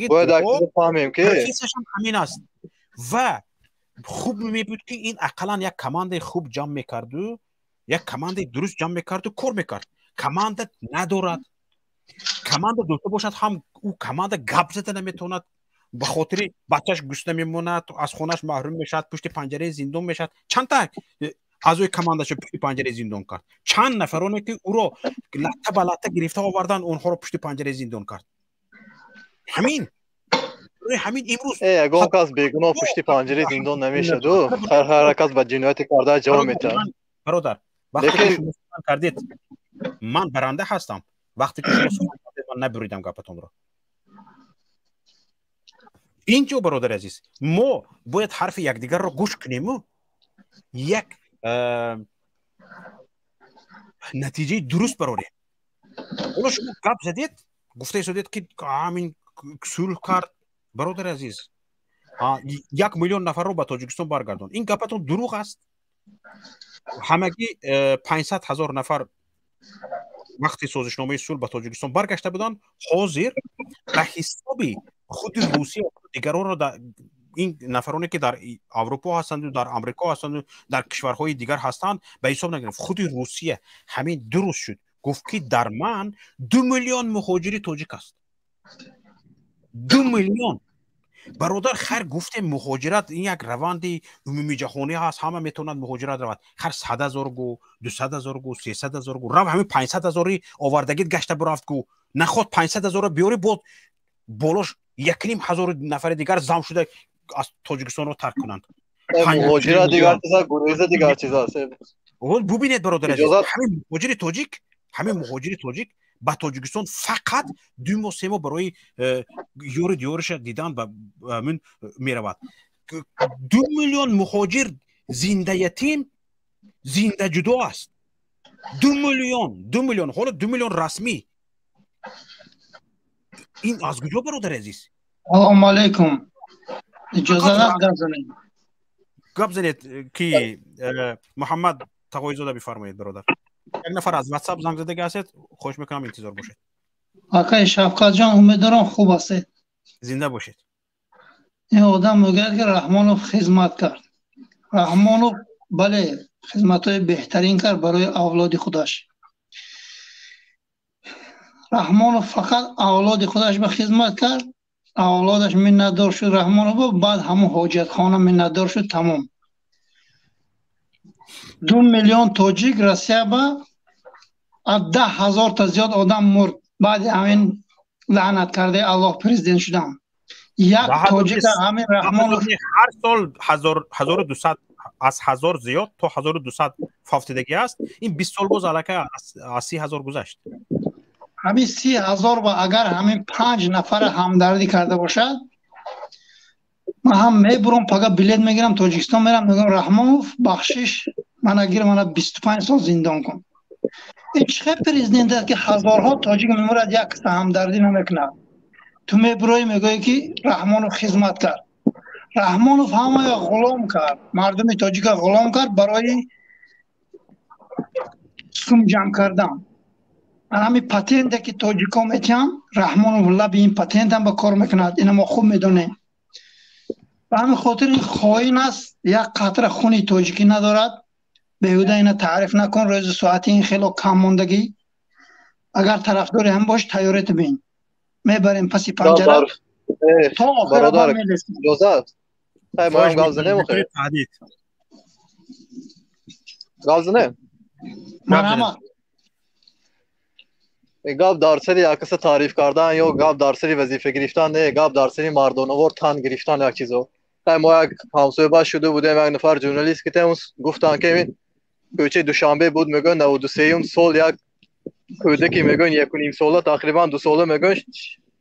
Бояд Профессияшам ҳамин аст. Ва хуб мебуд, ки ин ақаллан як командаи хуб ҷамъ мекарду, як командаи дуруст ҷамъ мекарду, кор мекард. Команда надорад. Команда дошта бошад ҳам, ӯ команда гап зада наметавонад, ба хотири бачаш гусна мемонад, аз хонааш маҳрум мешавад, пушти панҷараи зиндон мешавад. Чандта аъзои командаашо пушти панҷараи зиндон кард? Чанд нафароне, ки ӯро латта ба латта гирифта овардан, онҳоро пушти панҷараи зиндон кард? Ҳамин имрӯз Ягон кас бегуноҳ пушти панҷараи зиндон намешаду, ҳар кас ба ҷинояти карда ҷавоб метиҳад. Бародар, вақте ки шумо сухан кардед, ман баранда ҳастам. Вақте ки шумо сухан кардед, ман набуридам гапатонро. Инҷо, бародари азиз, мо бояд ҳарфи якдигарро гӯш кунему як натиҷаи дуруст барорем. Ҳоло шумо гап задед, гуфта истодед, ки ҳамин сулҳ кард. Бародари азиз, 1 миллион нафарро ба Тоҷикистон баргардон, ин гапатон дурӯғ аст. Ҳамагӣ 500 000 нафар вақти созишномаи сулҳ ба Тоҷикистон баргашта буданд. Ҳозир ба ҳисоби худи Русия дигаронро, ин нафароне, ки дар Аврупо ҳастанду дар Амрико ҳастанду дар кишварҳои дигар ҳастанд, ба ҳисоб нагирифт. Худи Русия ҳамин дуруст шуд, гуфт, ки дар ман 2 миллион муҳоҷири тоҷик аст. 2 миллион, бародар. Хайр, гуфтем, муҳоҷират ин як раванди умумиҷаҳонӣ ҳаст, ҳама метавонад муҳоҷират равад. Хайр, 100 000 гу, 200 000 гу, 300 000 гу, рав, ҳамин 500 0-и овардагит гашта бурафт гу. Наход 500 0-ро биёри, бод болош якним ҳазору нафари дигар зам шуда аз Тоҷикистонро тарк кунанд. Муҳоҷират дигар чиз, гуреза дигар чиз аст. Бубинед, бародар, ҳамин муҳоҷири тоҷик, ҳамин муҳоҷири тоҷик. Ба Тоҷикистон фақат 2 моҳ, 3 моҳ барои ёри диёриша дидан ба мин меравад. 2 миллион муҳоҷир зинда ятим, зинда ҷудо аст. 2 миллион, 2 миллион, ҳоло 2 миллион расмӣ. Ин аз куҷо, бародари азиз? Салому алайкум. Иҷоза аст гап занем? Гап занед, ки Муҳаммад Тағоизода, бифармоед, бародар. Як нафар аз WhatsApp занг задага ҳастед, хоҳиш мекунам, интизор бошед. Акай Шавкатҷон, умедворам, хуб ҳастед. Зинда бошед. Ин одам мегӯяд, ки Раҳмонов хизмат кард. Раҳмонов, бале, хизматҳои беҳтарин кард барои авлоди худаш. Раҳмонов фақат авлоди худаш ба хизмат кард, авлодаш миннатдор шуд Раҳмонов, баъд ҳамун ҳоҷатхона миннатдор шуд, тамом. 2 миллион тоҷик Россия ба аз 10 000 та зиёд одам мурд баъди ҳамин лаънат кардаи Аллоҳ президент шудан. Як тоҷика ҳамин Раҳмонов Ҳар сол 1200, аз 1000 зиёд то 1200 фавтидагӣ аст. Ин 20 сол боз аллакай аз 30 000 гузашт. Ҳамин 30 000 ба агар ҳамин панҷ нафара ҳамдардӣ карда бошад, ман ҳам мебурам, пага билет мегирам, Тоҷикистон мерам, мегӯям: «Раҳмонов, бахшиш, мана гир, мана 25 сол зиндон кун». Ин чӣ хел президент аст, ки ҳазорҳо тоҷик мемурад, як каса ҳамдардӣ намекунад? Ту мебуроӣ, мегӯӣ, ки Раҳмонов хизмат кард. Раҳмонов ҳамаро ғулом кард, мардуми тоҷика ғулом кард барои сум ҷамъ кардан. Ҳамин патенте, ки тоҷикҳо метиҳанд, Раҳмонов лаби ин патентам ба кор мекунад. Ина мо хуб медонем. Ба ҳамин хотир ин хоин аст, як қатра хуни тоҷикӣ надорад. Беҳуда ина таъриф накун. Рӯзи соати ин хело кам мондагӣ. Агар тарафдори ҳам бош, тайёрет бин, мебарем паси панҷара то охира. Мелесем. Гап занем, гап занем. Марҳамат. Гап дар сари як каса таъриф кардан ё гап дар сари вазифа гирифтан не, гап дар сари мардонавор тан гирифтан як чизо. Мо як ҳамсоҳиба шуда будем, як нафар журналист ки гуфтанд, ки кӯчаи Душанбе буд, мегӯянд, 93-юм сол як кӯдаке, мегӯянд, 1,5 сола, тақрибан 2 сола, мегӯянд,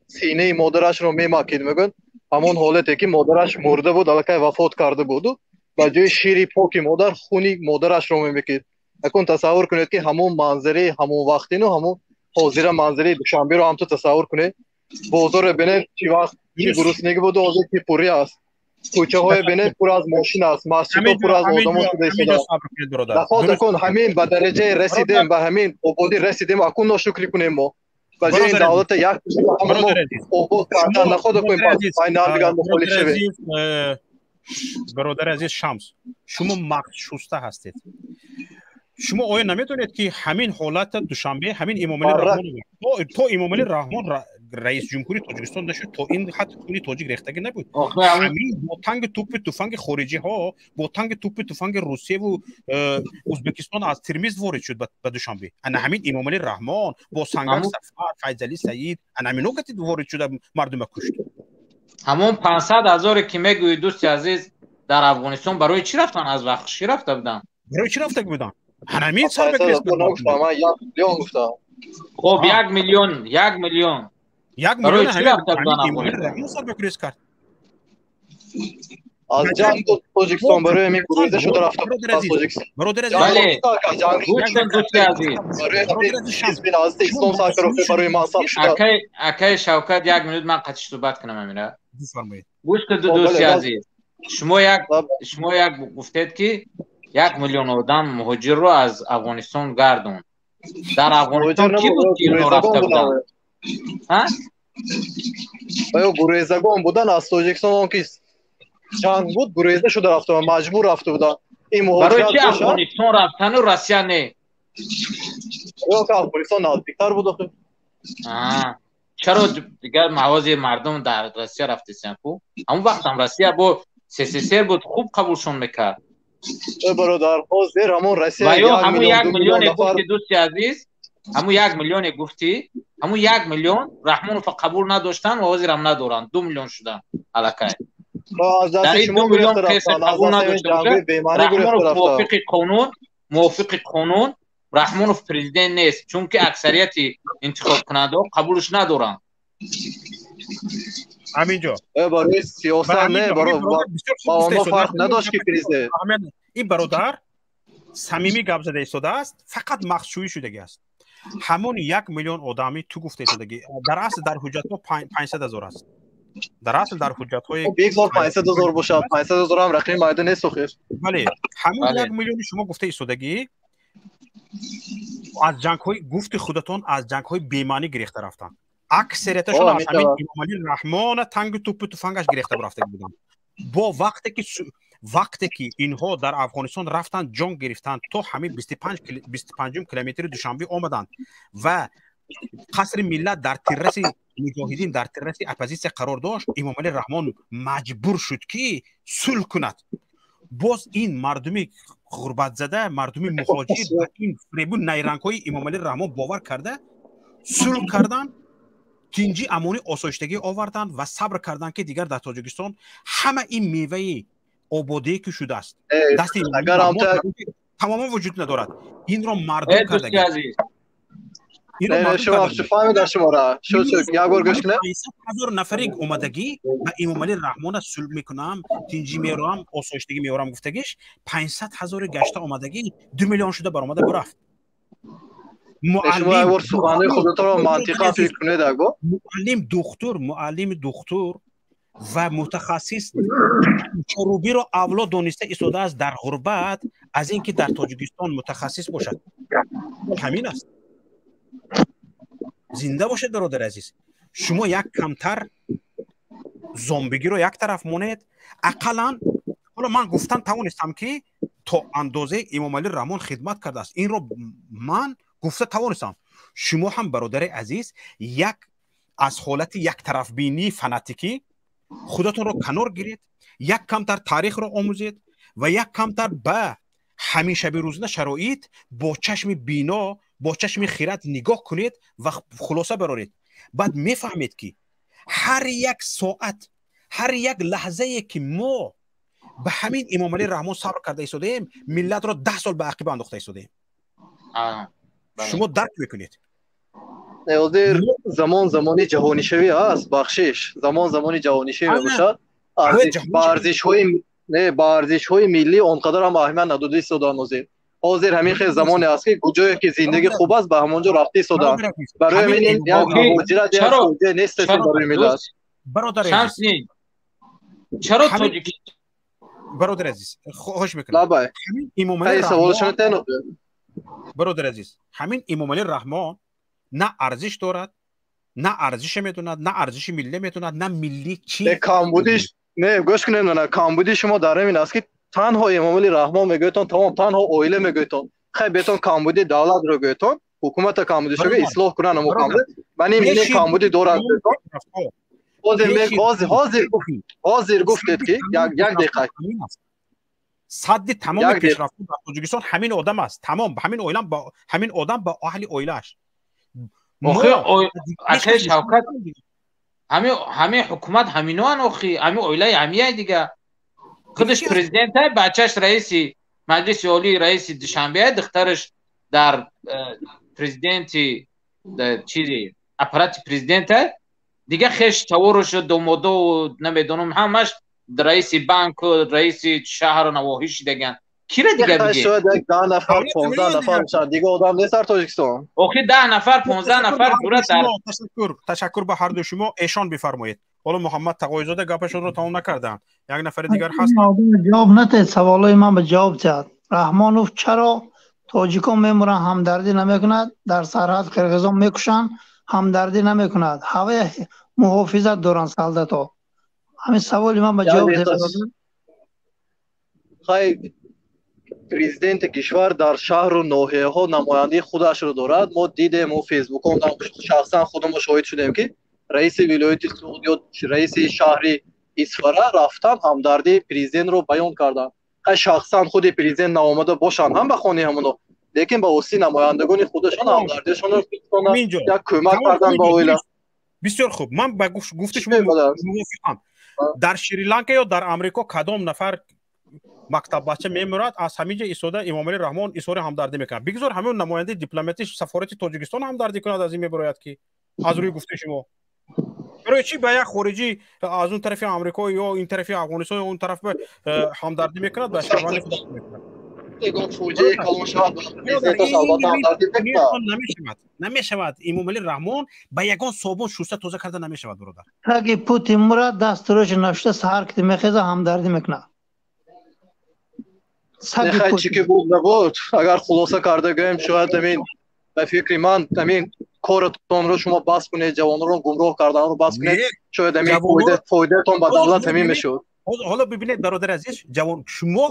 синаи модарашро мемакид, мегӯянд, ҳамон ҳолате ки модараш мурда буд, аллакай вафот карда буду ба ҷои шири поки модар хуни модарашро мемекид. Акун тасаввур кунед, ки ҳамон манзараи ҳамон вақтину ҳамон ҳозира манзараи Душанберо ҳам ту тасаввур кунед. Бозоре бинед, чӣ вақт чӣ гуруснагӣ буду, ҳозир чӣ пурӣ аст. Кӯчаҳое бинед, пур аз мошин аст, масҷидҳо пур аз одамо шуда истодааст. Нахоҳ кун, ҳамин ба дараҷае расидем, ба ҳамин ободӣ расидем, акун ношукрӣ кунем мо. Ба ҷои ин давлата як обод кардан нахоҳ кунем, байналдигар мухолиф шавем. Бародари азиз Шамс, шумо мағзшуста ҳастед. Шумо оё намедонед, ки ҳамин ҳолата Душанбе ҳамин Имомалӣ Раҳмон, то Имомалӣ Раҳмон раис ҷумҳури Тоҷикистон нашуд, то ин ҳад хуни тоҷик рехтагӣ набуд? Ҳамин бо танги тӯпи туфанги хориҷиҳо, бо танги тӯпи туфанги Русияву Ӯзбекистон аз Термиз ворид шуд ба Душанбе. Ана ҳамин Имомалӣ Раҳмон бо Сангак Сафар, Файзалӣ Саид, ана ҳамино кати ворид шуда мардума кушт. Ҳамон 500 000-е ки мегӯӣ, дӯсти азиз, дар Афғонистон барои чӣ рафтан? Аз вақт рафта буданд? Барои чӣ рафта буданд? Ҳамин сар. Хоб, 1 миллион, 1 миллион. 1 миллион сар бекрес кард. Аз ҷанг Тоҷикистон барои ҳамин гуреза шуда рафта аз Тоҷикистон. Бале, гӯш кун, дӯсти азиз. Ҳизби Наҳзати Ислом сар барои мансаб шуда. Акай Шавкат, як минут ман қатиш суҳбат кунам, Амира. Гӯш кун, дӯсти азиз, шумо як гуфтед, ки 1 миллион одам муҳоҷирро аз Афғонистон гардон. Дар Афғонистон кӣ буд, ки ино рафта буданд? Ё гурезагон буданд аз Тоҷикистон, он ки ҷанг буд, гуреза шуда рафта, маҷбур рафта буданд. Ин барои чи Афғонистон рафтану Россия не? Ё ки Афғонистон наздиктар буд охи. Чаро дигар мавози мардум дар Россия рафтесиян ку? Ҳамон вақтам Россия бо СССР буд, хуб қабулшон мекард. Бародар, ҳозир ҳамон Россия ва ё ҳамун 1 миллионе гуфти, дӯсти азиз, ҳамун 1 миллионе гуфтӣ, ҳамун 1 миллион Раҳмонова қабул надоштанд ва ҳозирам надоранд. 2 миллион шуданд аллакай. Дар ин 2 миллион касе қабул надошта бошад, Раҳмонов мувофиқи қонун Раҳмонов президент нест, чунки аксарияти интихобкунандаҳо қабулш надоранд. Ҳаминҷо барои сиёсат не, ба онҳо фарқ надошт, ки президент. Ин бародар самимӣ гап зада истодааст, фақат махсшӯӣ шудагӣ аст. Ҳамон 1 миллион одами ту гуфта истодагӣ, дар асл дар ҳуҷҷатҳо 500 000 аст, дар асл дар ҳуҷҷатҳои Бигзор 500 000 бошад, 500 000 ҳам рақами майда нест охир. Бале, ҳамон 1 миллиони шумо гуфта истодагӣ аз ҷангҳои, гуфти худатон, аз ҷангҳои бемаънӣ гирехта рафтанд. Аксарияташон аз ҳамин Эмомалӣ Раҳмона танги тӯпу туфангаш гирехта рафта буданд. Бо вақте ки инҳо дар Афғонистон рафтанд, ҷон гирифтанд, то ҳамин 25-ум километри Душанбе омаданд ва Қасри Миллат дар тирраси муҷоҳидин, дар тирраси оппозитсия қарор дошт, Эмомалӣ Раҳмон маҷбур шуд, ки сулҳ кунад. Боз ин мардуми ғурбатзада, мардуми муҳоҷир ба ин фиребу найрангҳои Эмомалӣ Раҳмон бовар карда, сулҳ карданд, тинҷӣ, амонӣ, осоиштагӣ оварданд ва сабр карданд, ки дигар дар Тоҷикистон ҳама ин меваи ободие ки шудааст, дасти тамоман вуҷуд надорад. Инро мардум карда. Фаҳмидам шуморо, як бор гӯш кунед. Ҳазор нафари омадагӣ ба Эмомалӣ Раҳмона сулҳ мекунам, тинҷӣ меорам, осоиштагӣ меорам гуфтагиш, 500 ҳазори гашта омадагӣ 2 миллион шуда баромада бурафт. Муаллим, суханои худатонро мантиқан фикр кунед аго. Муаллим, духтур, муаллими духтур ва мутахассис чорубиро авло дониста истодааст дар ғурбат, аз ин ки дар Тоҷикистон мутахассис бошад. Ҳамин аст. Зинда бошед, бародари азиз. Шумо як камтар зомбигиро як тараф монед. Ақаллан ҳоло ман гуфтан тавонистам, ки то андозаи Эмомалӣ Раҳмон хидмат кардааст. Инро ман гуфта тавонистам. Шумо ҳам, бародари азиз, як аз ҳолати яктарафбинии фанатикӣ худатонро канор гиред, як камтар таърихро омӯзед ва як камтар ба ҳамешаби рӯзна шароит бо чашми бино, бо чашми хират нигоҳ кунед ва хулоса бароред. Баъд мефаҳмед, ки ҳар як соат, ҳар як лаҳзае ки мо ба ҳамин Эмомалӣ Раҳмон сабр карда истодаем, миллатро 10 сол ба ақиба андохта истодаем. Шумо дарк мекунед. Ҳозир замон замони ҷаҳонишавӣ аст, бахшиш, замон замони ҷаҳонишавӣ мебошад. Ба арзишҳои не, ба арзишҳои миллӣ он қадар ҳам аҳамият надода истодаанд. Ҳозир ҳамин хел замоне аст, ки куҷое ки зиндагӣ хуб аст, ба ҳамон ҷо рафта истодаанд. Барои ҳамин як муҳоҷират як фоида нест барои миллат. Чаро тоҷикистон Бародари азиз, хоҳиш мекунам. Бародари азиз, ҳамин Эмомалӣ Раҳмон на арзиш дорад, на арзише медонад, на арзиши миллӣ медонад, на миллӣ чи. Камбудиш не, гӯш кунед, на, камбуди шумо дар ҳамин аст, ки танҳо Эмомалӣ Раҳмон мегӯятон, тамом, танҳо оила мегӯятон. Хай, бетон камбуди давлатро гӯятон, ҳукумата камбудишро ислоҳ кунан. Амо камбуди ман ин камбуди дорад. Ҳозир гуфтед, ки як дақиқа. Садди тамоми пешрафтҳо дар Тоҷикистон ҳамин одам аст, тамом, ҳамин оила, ҳамин одам ба аҳли оилааш. Акаи Шавкат, ҳамин ҳукумат ҳаминоан охи, ҳамин оилаи ҳамияй дига. Худаш президентай, бачаш раиси Маҷлиси Олӣ, раиси Душанбеа, духтараш дар президенти чизи аппарати президента, дига хеш таворушу домодову намедонам, ҳамаш раиси банку, раиси шаҳру навоҳӣ шидаган. Кира дига биге? Шояд як 10 нафар, 15 нафар бошанд, дига одам нест дар Тоҷикистон. Охи, 10 нафар, 15 нафар дура дар Ташаккур, ташаккур ба ҳарду шумо. Эшон бифармоед. Ҳоло Муҳаммад Тағоизода гапашонро тамом накарданд. Як нафари дигар ҳаст. Ҷавоб натед, саволои ман ба ҷавоб диҳад. Раҳмонов чаро тоҷикон мемуранд, ҳамдардӣ намекунад, дар сарҳад қирғизон мекушанд, ҳамдардӣ намекунад, ҳавоя муҳофизат доранд солдато? Ҳамин саволи ман ба ҷавоб диҳад. Хай, президенти кишвар дар шаҳру ноҳияҳо намояндаи худашро дорад. Мо дидем, мо фейсбукон шахсан худамо шоҳид шудем, ки раиси вилояти Суғд ё раиси шаҳри Исфара рафтан, ҳамдардии президентро баён карданд. Хай, шахсан худи президент наомада бошанд ҳам ба хонаи ҳамоно, лекин ба воситаи намояндагони худашон ҳамдардиашонро як кӯмак кардан ба оила. Бисёр хуб, ман ба гуфти шумо мувофиқам. Дар Шри-Ланка ё дар Амрико кадом нафар Мактаббача мемурад, аз ҳамин ҷа истода Эмомалӣ Раҳмон изҳори ҳамдардӣ мекунад. Бигзор ҳамин намояндаи дипломатии сафорати Тоҷикистон ҳамдардӣ кунад, аз ин мебарояд, ки аз рӯи гуфтаи шумо. Барои чӣ ба як хориҷӣ аз он тарафи Амрико ё ин тарафи Афғонистон ё он тараф ҳамдардӣ мекунад, ба шаҳрванди худаш мекунад? Намешавад, намешавад. Эмомалӣ Раҳмон ба ягон собун шуста тоза карда намешавад, бародар. Таги Путин мурад, дастурош нашуда, саҳар ки мехеза, ҳамдардӣ мекунад. Чӣ ки буд набуд, агар хулоса карда гӯем, шояд ҳамин ба фикри ман ҳамин коратонро шумо бас кунед, ҷавононро гумроҳ карданро бас кунед, шояд ҳамин фоидаатон ба давлат ҳамин мешуд. Ҳоло бибинед, бародари азиз, ҷавон, шумо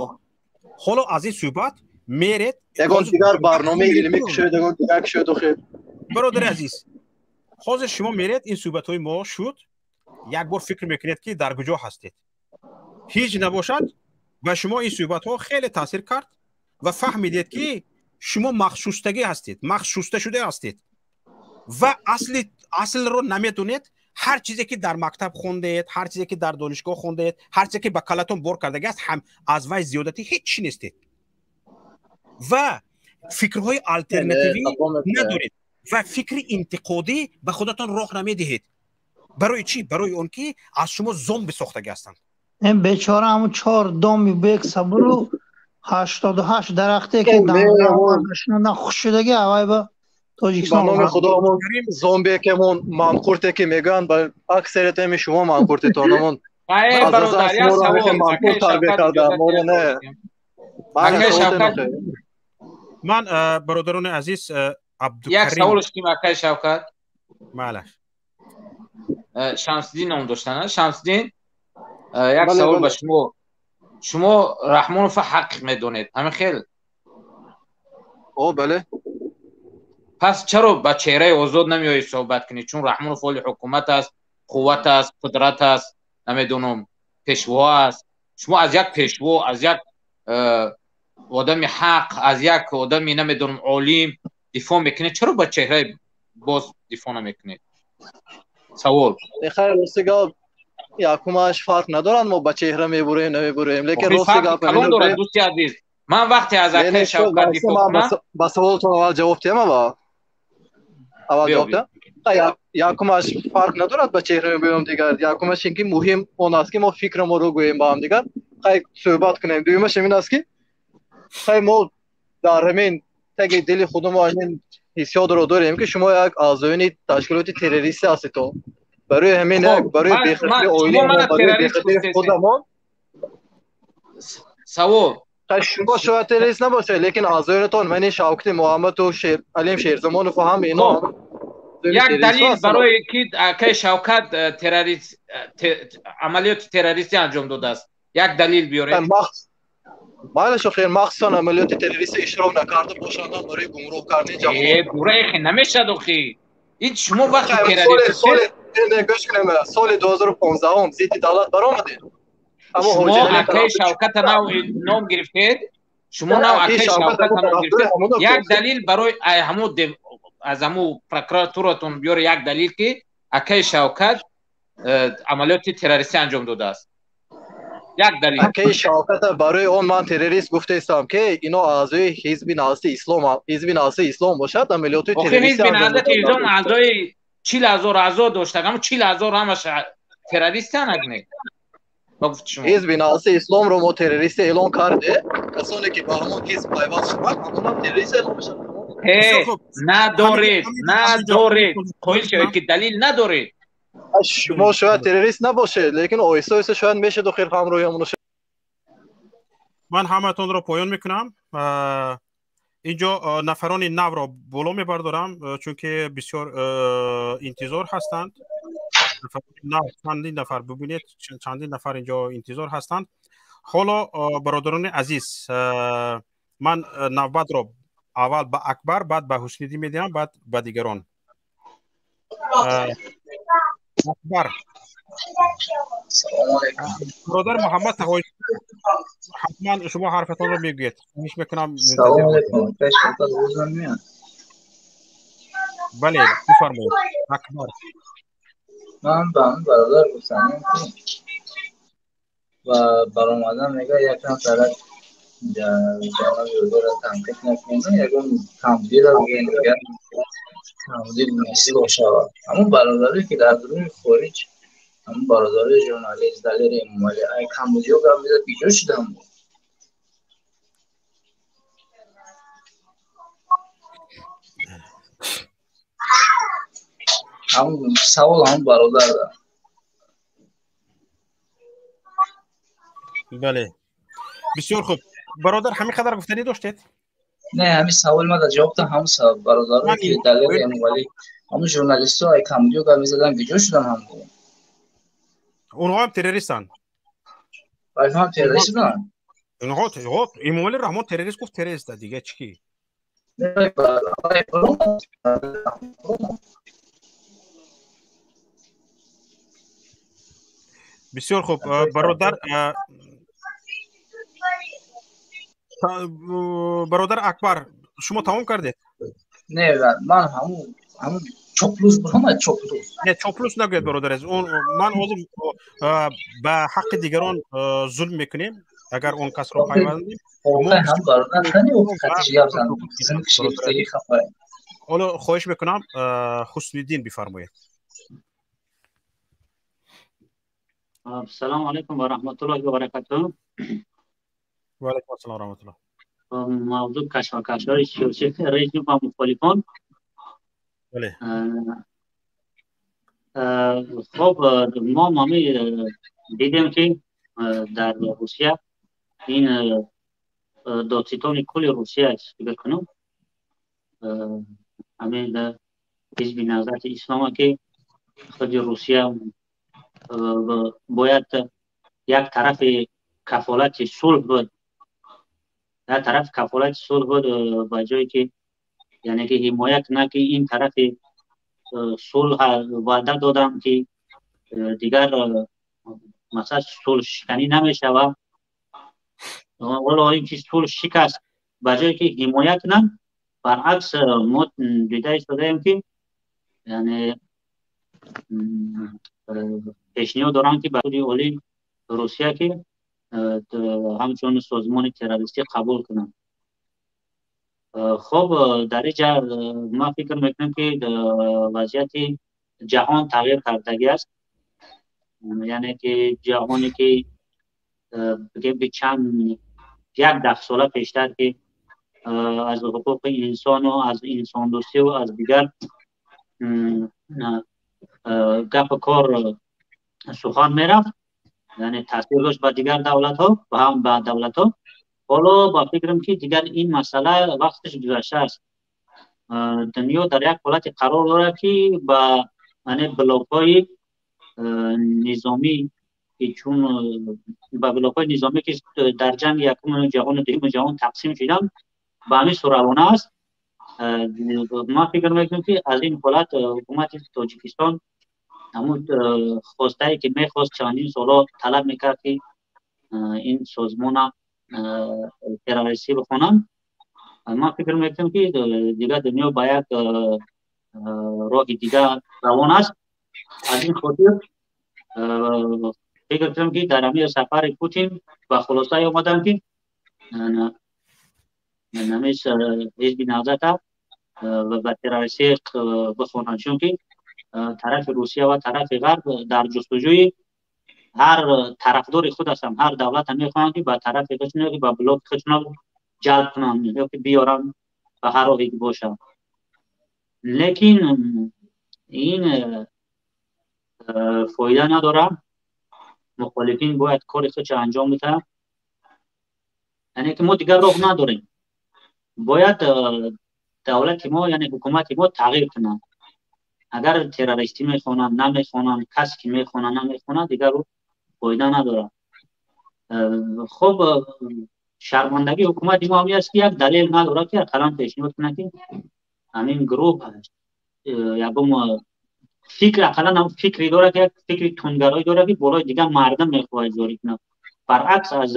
ҳоло аз ин суҳбат меред ягон дигар барномаи илмӣ кушоед, ягон дигар кушоед охир. Бародари азиз, ҳозир шумо меред, ин суҳбатҳои мо шуд, як бор фикр мекунед, ки дар куҷо ҳастед. Ҳеҷ набошад, ба шумо ин суҳбатҳо хеле таъсир кард ва фаҳмидед, ки шумо мағшустагӣ ҳастед, мағшуста шуда ҳастед ва асли аслро намедонед. Ҳар чизе ки дар мактаб хондед, ҳар чизе ки дар донишгоҳ хондед, ҳар чизе ки ба калатон бор кардагӣ аст, ҳам аз вай зиёдатӣ ҳеҷ чи нестед ва фикрҳои алтернативӣ надоред ва фикри интиқодӣ ба худатон роҳ намедиҳед. Барои чӣ? Барои он ки аз шумо зомби сохтагӣ ҳастанд. Ин бечора ҳамун чор доми бек сабуру 88 дарахте ки хуш шудаги авай ба Тоҷикистон. Ба номи Худо, ҳамон зомбие ки ҳамон манқурте ки мегӯянд, ба аксарияти ҳами шумо манқуртитон, ҳамон манқурт тарбия карда моро не. Ман, бародарони азиз, Абдукарим, як саволш ким, акай Шавкат. Малаш. Шамсиддин ном доштан. Шамсиддин, як савол ба шумо. Шумо Раҳмонова ҳақ медонед, ҳамин хел? О, бале. Пас чаро ба чеҳраи озод намеоед суҳбат кунед? Чун Раҳмонов оли ҳукумат аст, қувват аст, қудрат аст, намедонам, пешво аст. Шумо аз як пешво, аз як одами ҳақ, аз як одами, намедонам, олим дифоъ мекунед, чаро ба чеҳраи боз дифоъ намекунед? Савол. Хайр, рости гап, якумаш фарқ надоранд, мо ба чеҳра мебурем, намебурем, лекин рости гап калон дорад, дӯсти азиз. Ман вақте аз акаи Шавкат дифоъ кунам, ба саволтон аввал ҷавоб диҳам, аввал ҷавоб диҳам. Якумаш фарқ надорад ба чеҳра мебурем, дигар якумаш ин ки муҳим он аст, ки мо фикрамонро гӯем, ба ҳамдигар хай суҳбат кунем. Дуюмаш ҳамин аст, ки хай мо дар ҳамин таги дили худмо ҳамин ҳиссиётро дорем, ки шумо як аъзоёни ташкилоти террористӣ ҳастед. Барои ҳамин як барои бехатари оиламон, барои бехатари худамон. Савол. Шумо шояд террорист набошед, лекин аъзоёнатон, мани Шавкати Муҳаммаду Алим Шерзамонов ҳам ино. Як далил барои ки акаи Шавкат террорист, амалиёти террористӣ анҷом додааст, як далил биёред. Майли, шохир, махсусан амалиёти террористӣ иштирок накарда бошанд, барои гумроҳ кардани ҷаҳон. Бурехи намешад охи. Ин шумо вақти террорист гӯш кунем, соли 2015 зидди давлат баромадед. Шумо акаи Шавката нав ном гирифтед, шумо нав акаи Шавката ном гирифтед. Як далил барои ҳамо аз ҳамо прокуратуратон биёре, як далил, ки акаи Шавкат амалиёти террористӣ анҷом додааст. Як далил. Акаи Шавката барои он ман террорист гуфтаистам, ки ино аъзои ҳизби Наҳзати Ислом, ҳизби Наҳзати Ислом бошад, амалиёти террористӣ. Ҳизби Наҳзати Ислом аъзои 40,000 аъзо дошта, ҳамо 40,000 ҳамаш террористанд, агне? Ҳизби Наҳзати Исломро мо террористӣ эълон карде, касоне ки ба ҳамон ҳизб пайваст шаванд, ҳамонам террорист эълон мешаванд. Надоред, надоред, қоил шавед, ки далил надоред. Шумо шояд террорист набошед, лекин оҳиста оҳиста шояд мешед охир ҳамроҳи ҳамоно. Ман ҳамаатонро поён мекунам. Инҷо нафарони навро боло мебардорам, чунки бисёр интизор ҳастанд. Чандин нафар, бибинед, чандин нафар инҷо интизор ҳастанд. Ҳоло, бародарони азиз, ман навбатро аввал ба Акбар, баъд ба Ҳусниддин медиҳам, баъд ба дигарон. Акбар, бародар Муҳаммад Тағои, ҳатман шумо ҳарфатонро мегӯед. Хоҳиш мекунам. Салом алейкум. Бале, бифармоед, Акбар. Ман ба ҳамин бародар гуфтанем, ки Ва баромадан мега якам тарак ҷаноби олиро танқид накунем, ягон тамдира бигӯем, дигар тамдид ислоҳ шавад. Ҳамун бародаре ки дар дуруни хориҷ, ҳамун бародари журналист Далери Эмомалӣ ай камбудиё гап мезад, иҷо шудам буд. Ҳамун савол ҳамун бародар да. Бале, бисёр хуб. Бародар, ҳамин қадар гуфтанӣ доштед? Не, ҳамин саволи ман дар ҷавоб додам, ҳамун бародарое ки Далери Эмомалӣ, ҳамун журналистҳо ай камбудиё гап мезадан, куҷо шудан ҳамун? Онҳо ҳам террористанд. Ҳам террорист буданд? Онҳо Эмомалӣ Раҳмон террорист гуфт, террорист, дига чӣ ки? Бисёр хуб, бародар. Бародар Акбар, шумо тамом кардед? Не, ман ҳамун чоплус будам, чоплус. Не, чоплус нагӯед, бародар азиз. Ман ҳозир ба ҳаққи дигарон зулм мекунем, агар он касро пайвандем. Ҳоло хоҳиш мекунам, Ҳусниддин бифармоед. Салому алайкум ва раҳматуллоҳи ва баракатуҳ. Ва алайкум ассалом ва раҳматуллоҳ. Мавзӯъ кашмакашҳои сиёсӣ, режим ва мухолифон. Бале. Хуб, мо ҳамин дидем ки дар Русия ин додситони кулли Русия аст, фикр кунам, ҳамин ҳизби Наҳзати Ислома ки худи Русия бояд як тарафи кафолати сулҳ буд, як тараф кафолати сулҳ буд, ба ҷое ки яъне ки ҳимоя кунад ки ин тарафи сулҳ ваъда додам ки дигар масалан сулҳшиканӣ намешавад. Ҳоло ин ки сулҳ шикаст, ба ҷое ки ҳимоя кунанд, баръакс мо дида истодаем ки яъне пешниҳод доранд ки ба суди олии Русия ки ҳамчун созмони террористӣ қабул кунанд. Хуб, дар инҷа ман фикр мекунам ки вазъияти ҷаҳон тағйир кардагӣ аст. Яъне ки ҷаҳоне ки бигем ки чанд як даҳсола пештар ки аз ҳуқуқи инсону аз инсондӯстию аз дигар гапу кор сухан мерафт, яъне таъсир дошт ба дигар давлатҳо ва ҳам ба давлатҳо. Ҳоло ба фикрам ки дигар ин масъала вақташ гузаштааст. Дунё дар як ҳолате қарор дорад ки ба яъне блокҳои низомӣ ки чун ба блокҳои низомӣ ки дар ҷанги якуми ҷаҳону дуюми ҷаҳон тақсим шуданд, ба ҳамин суравона аст. Ман фикр мекунам ки аз ин ҳолат ҳукумати Тоҷикистон ҳамун хостае ки мехост чандин солҳо талаб мекард ки ин созмона террористӣ бихонанд, ман фикр мекунам ки дигар дунё ба як роҳи дигар равон аст. Аз ин хотир фикр кунам ки дар ҳамин сафари Путин ба хулосае омаданд ки ҳамин ҳизби Наҳзата ба террористӣ бихонанд, чунки тарафи Русия ва тарафи Ғарб дар ҷустуҷӯи ҳар тарафдори худ ҳастанд. Ҳар давлат мехоҳанд ки ба тарафи худшон ё ки ба блоки худшон ҷалб кунанд ё ки биёранд ба ҳар роҳе ки бошад. Лекин ин фоида надорад. Мухолифин бояд кори худшо анҷом бидиҳанд. Яъне ки мо дигар роҳ надорем. Бояд давлати мо, яъне ҳукумати мо тағйир кунад. Агар террористӣ мехонанд, намехонанд, касе ки мехонад, намехонад, дигар фоида надорад. Хуб, шармандагии ҳукумати мо ҳамин аст ки як далел надорад ки ақаллан пешниҳод кунад ки ҳамин гурӯҳ ягон фикр, ақаллан ҳам фикре дорад ки як фикри тундгароӣ дорад ки болои дигар мардум мехоҳад ҷорӣ кунад. Баръакс аз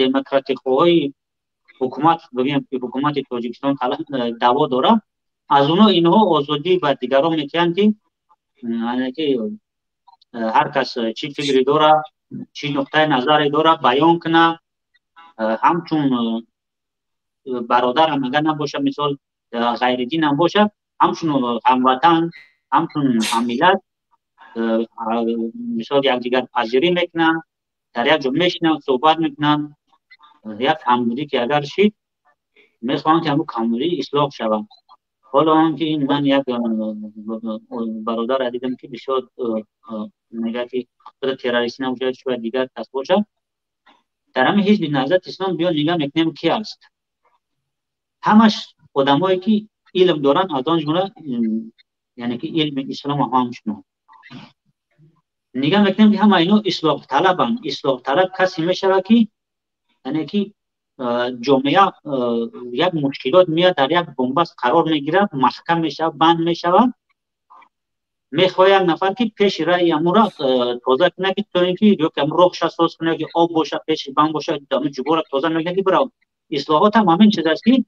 демократихоҳои ҳукумат, бигӯем ки ҳукумати Тоҷикистон даъво дорад, аз онҳо инҳо озодӣ ба дигарон медиҳанд ки ҳар кас чӣ фикре дорад чӣ нуқтаи назаре дорад баён кунад, ҳамчун бародарам агар набошад, мисол ғайридин ҳам бошад, ҳамчун ҳамватан, ҳамчун ҳаммиллат, мисол якдигарпазирӣ мекунанд, дар як ҷо мешинанд, суҳбат мекунанд. Як камбудӣ ки агар шид, мехоҳанд ки ҳамун камбудӣ ислоҳ шавад. Ҳоло он ки ин ман як бародарро дидам ки бисёр мегӯяд ки худ террористӣ набошад, шояд дигар кас бошад. Дар ҳамин ҳизби Наҳзати Ислом биё нигоҳ мекунем ки аст. Ҳамаш одамое ки илм доранд, аз он ҷумла яъне ки илми ислом ҳамчунон. Нигоҳ мекунем ки ҳама ино ислоҳталабанд. Ислоҳталаб касе мешавад ки яъне ки ҷомеа як мушкилот меяд, дар як бунбаст қарор мегирад, маҳкам мешавад, банд мешавад. Мехоҳад як нафар ки пеши раи амура тоза кунад, ки то ин ки ё ки аму роҳша соз кунад, ки об бошад, пеши банд бошад, аму ҷубора тоза мекунад, ки бирав. Ислоҳот ҳам ҳамин чиз аст ки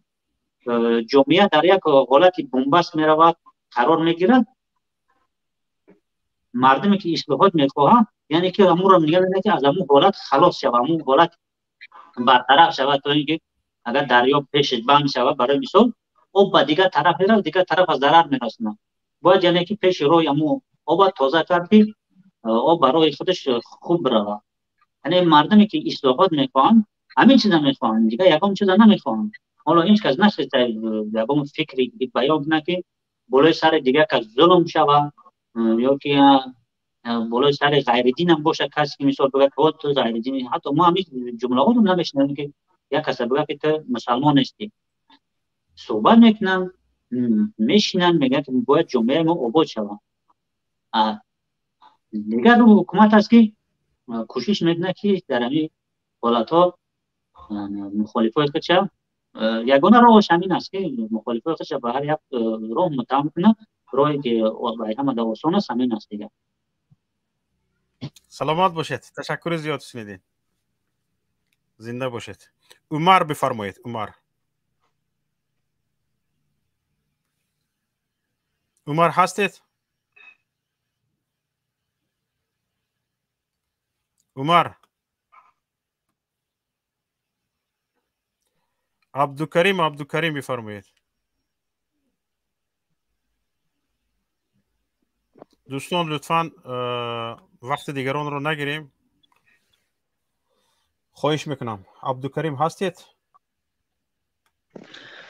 ҷомеа дар як ҳолати бунбаст меравад, қарор мегирад. Мардуме ки ислоҳот мехоҳад, яъне ки амуро нигоҳ мекунад ки аз аму ҳолат халос шавад, аму ҳолат бартараф шавад, то ин ки агар дарё пешаш банд шавад, барои мисол об ба дигар тараф меравад, дигар тараф аз зарар мерасонад. Бояд яъне ки пеши роҳи аму оба тоза кард ки об ба роҳи худаш хуб равад. Яъне мардуме ки ислоҳот мехоҳанд, ҳамин чиза мехоҳанд, дигар ягон чиза намехоҳанд. Ҳоло ҳеҷ кас нахеста ягон фикри баён кунад ки болои сари дигар кас зулм шавад, ё ки болои сари ғайридин ҳам бошад, касе ки мисол бигӯяд ки ту ғайридинӣ. Ҳатто мо ҳамин ҷумлаҳоро намешунавем ки як касе бигӯяд ки ту мусалмон нестӣ. Суҳбат мекунанд, мешинанд, мегӯянд ки бояд ҷомеаи мо обод шавад. Дигар ҳукумат аст ки кӯшиш мекунад ки дар ҳамин ҳолатҳо мухолифои худша, ягона роҳаш ҳамин аст ки мухолифои худша ба ҳар як роҳ муттаҳам кунад. Роҳе ки ба ҳама да осон аст ҳамин аст дигар. Саломат бошед. Ташаккури зиёд, Ҳусниддин. Зинда бошед. Умар бифармоед. Умар. Умар ҳастед? Умар. Абдукарим, Абдукарим бифармоед. Дӯстон, лутфан вақти дигаронро нагирем. Хоҳиш мекунам. Абдукарим ҳастед?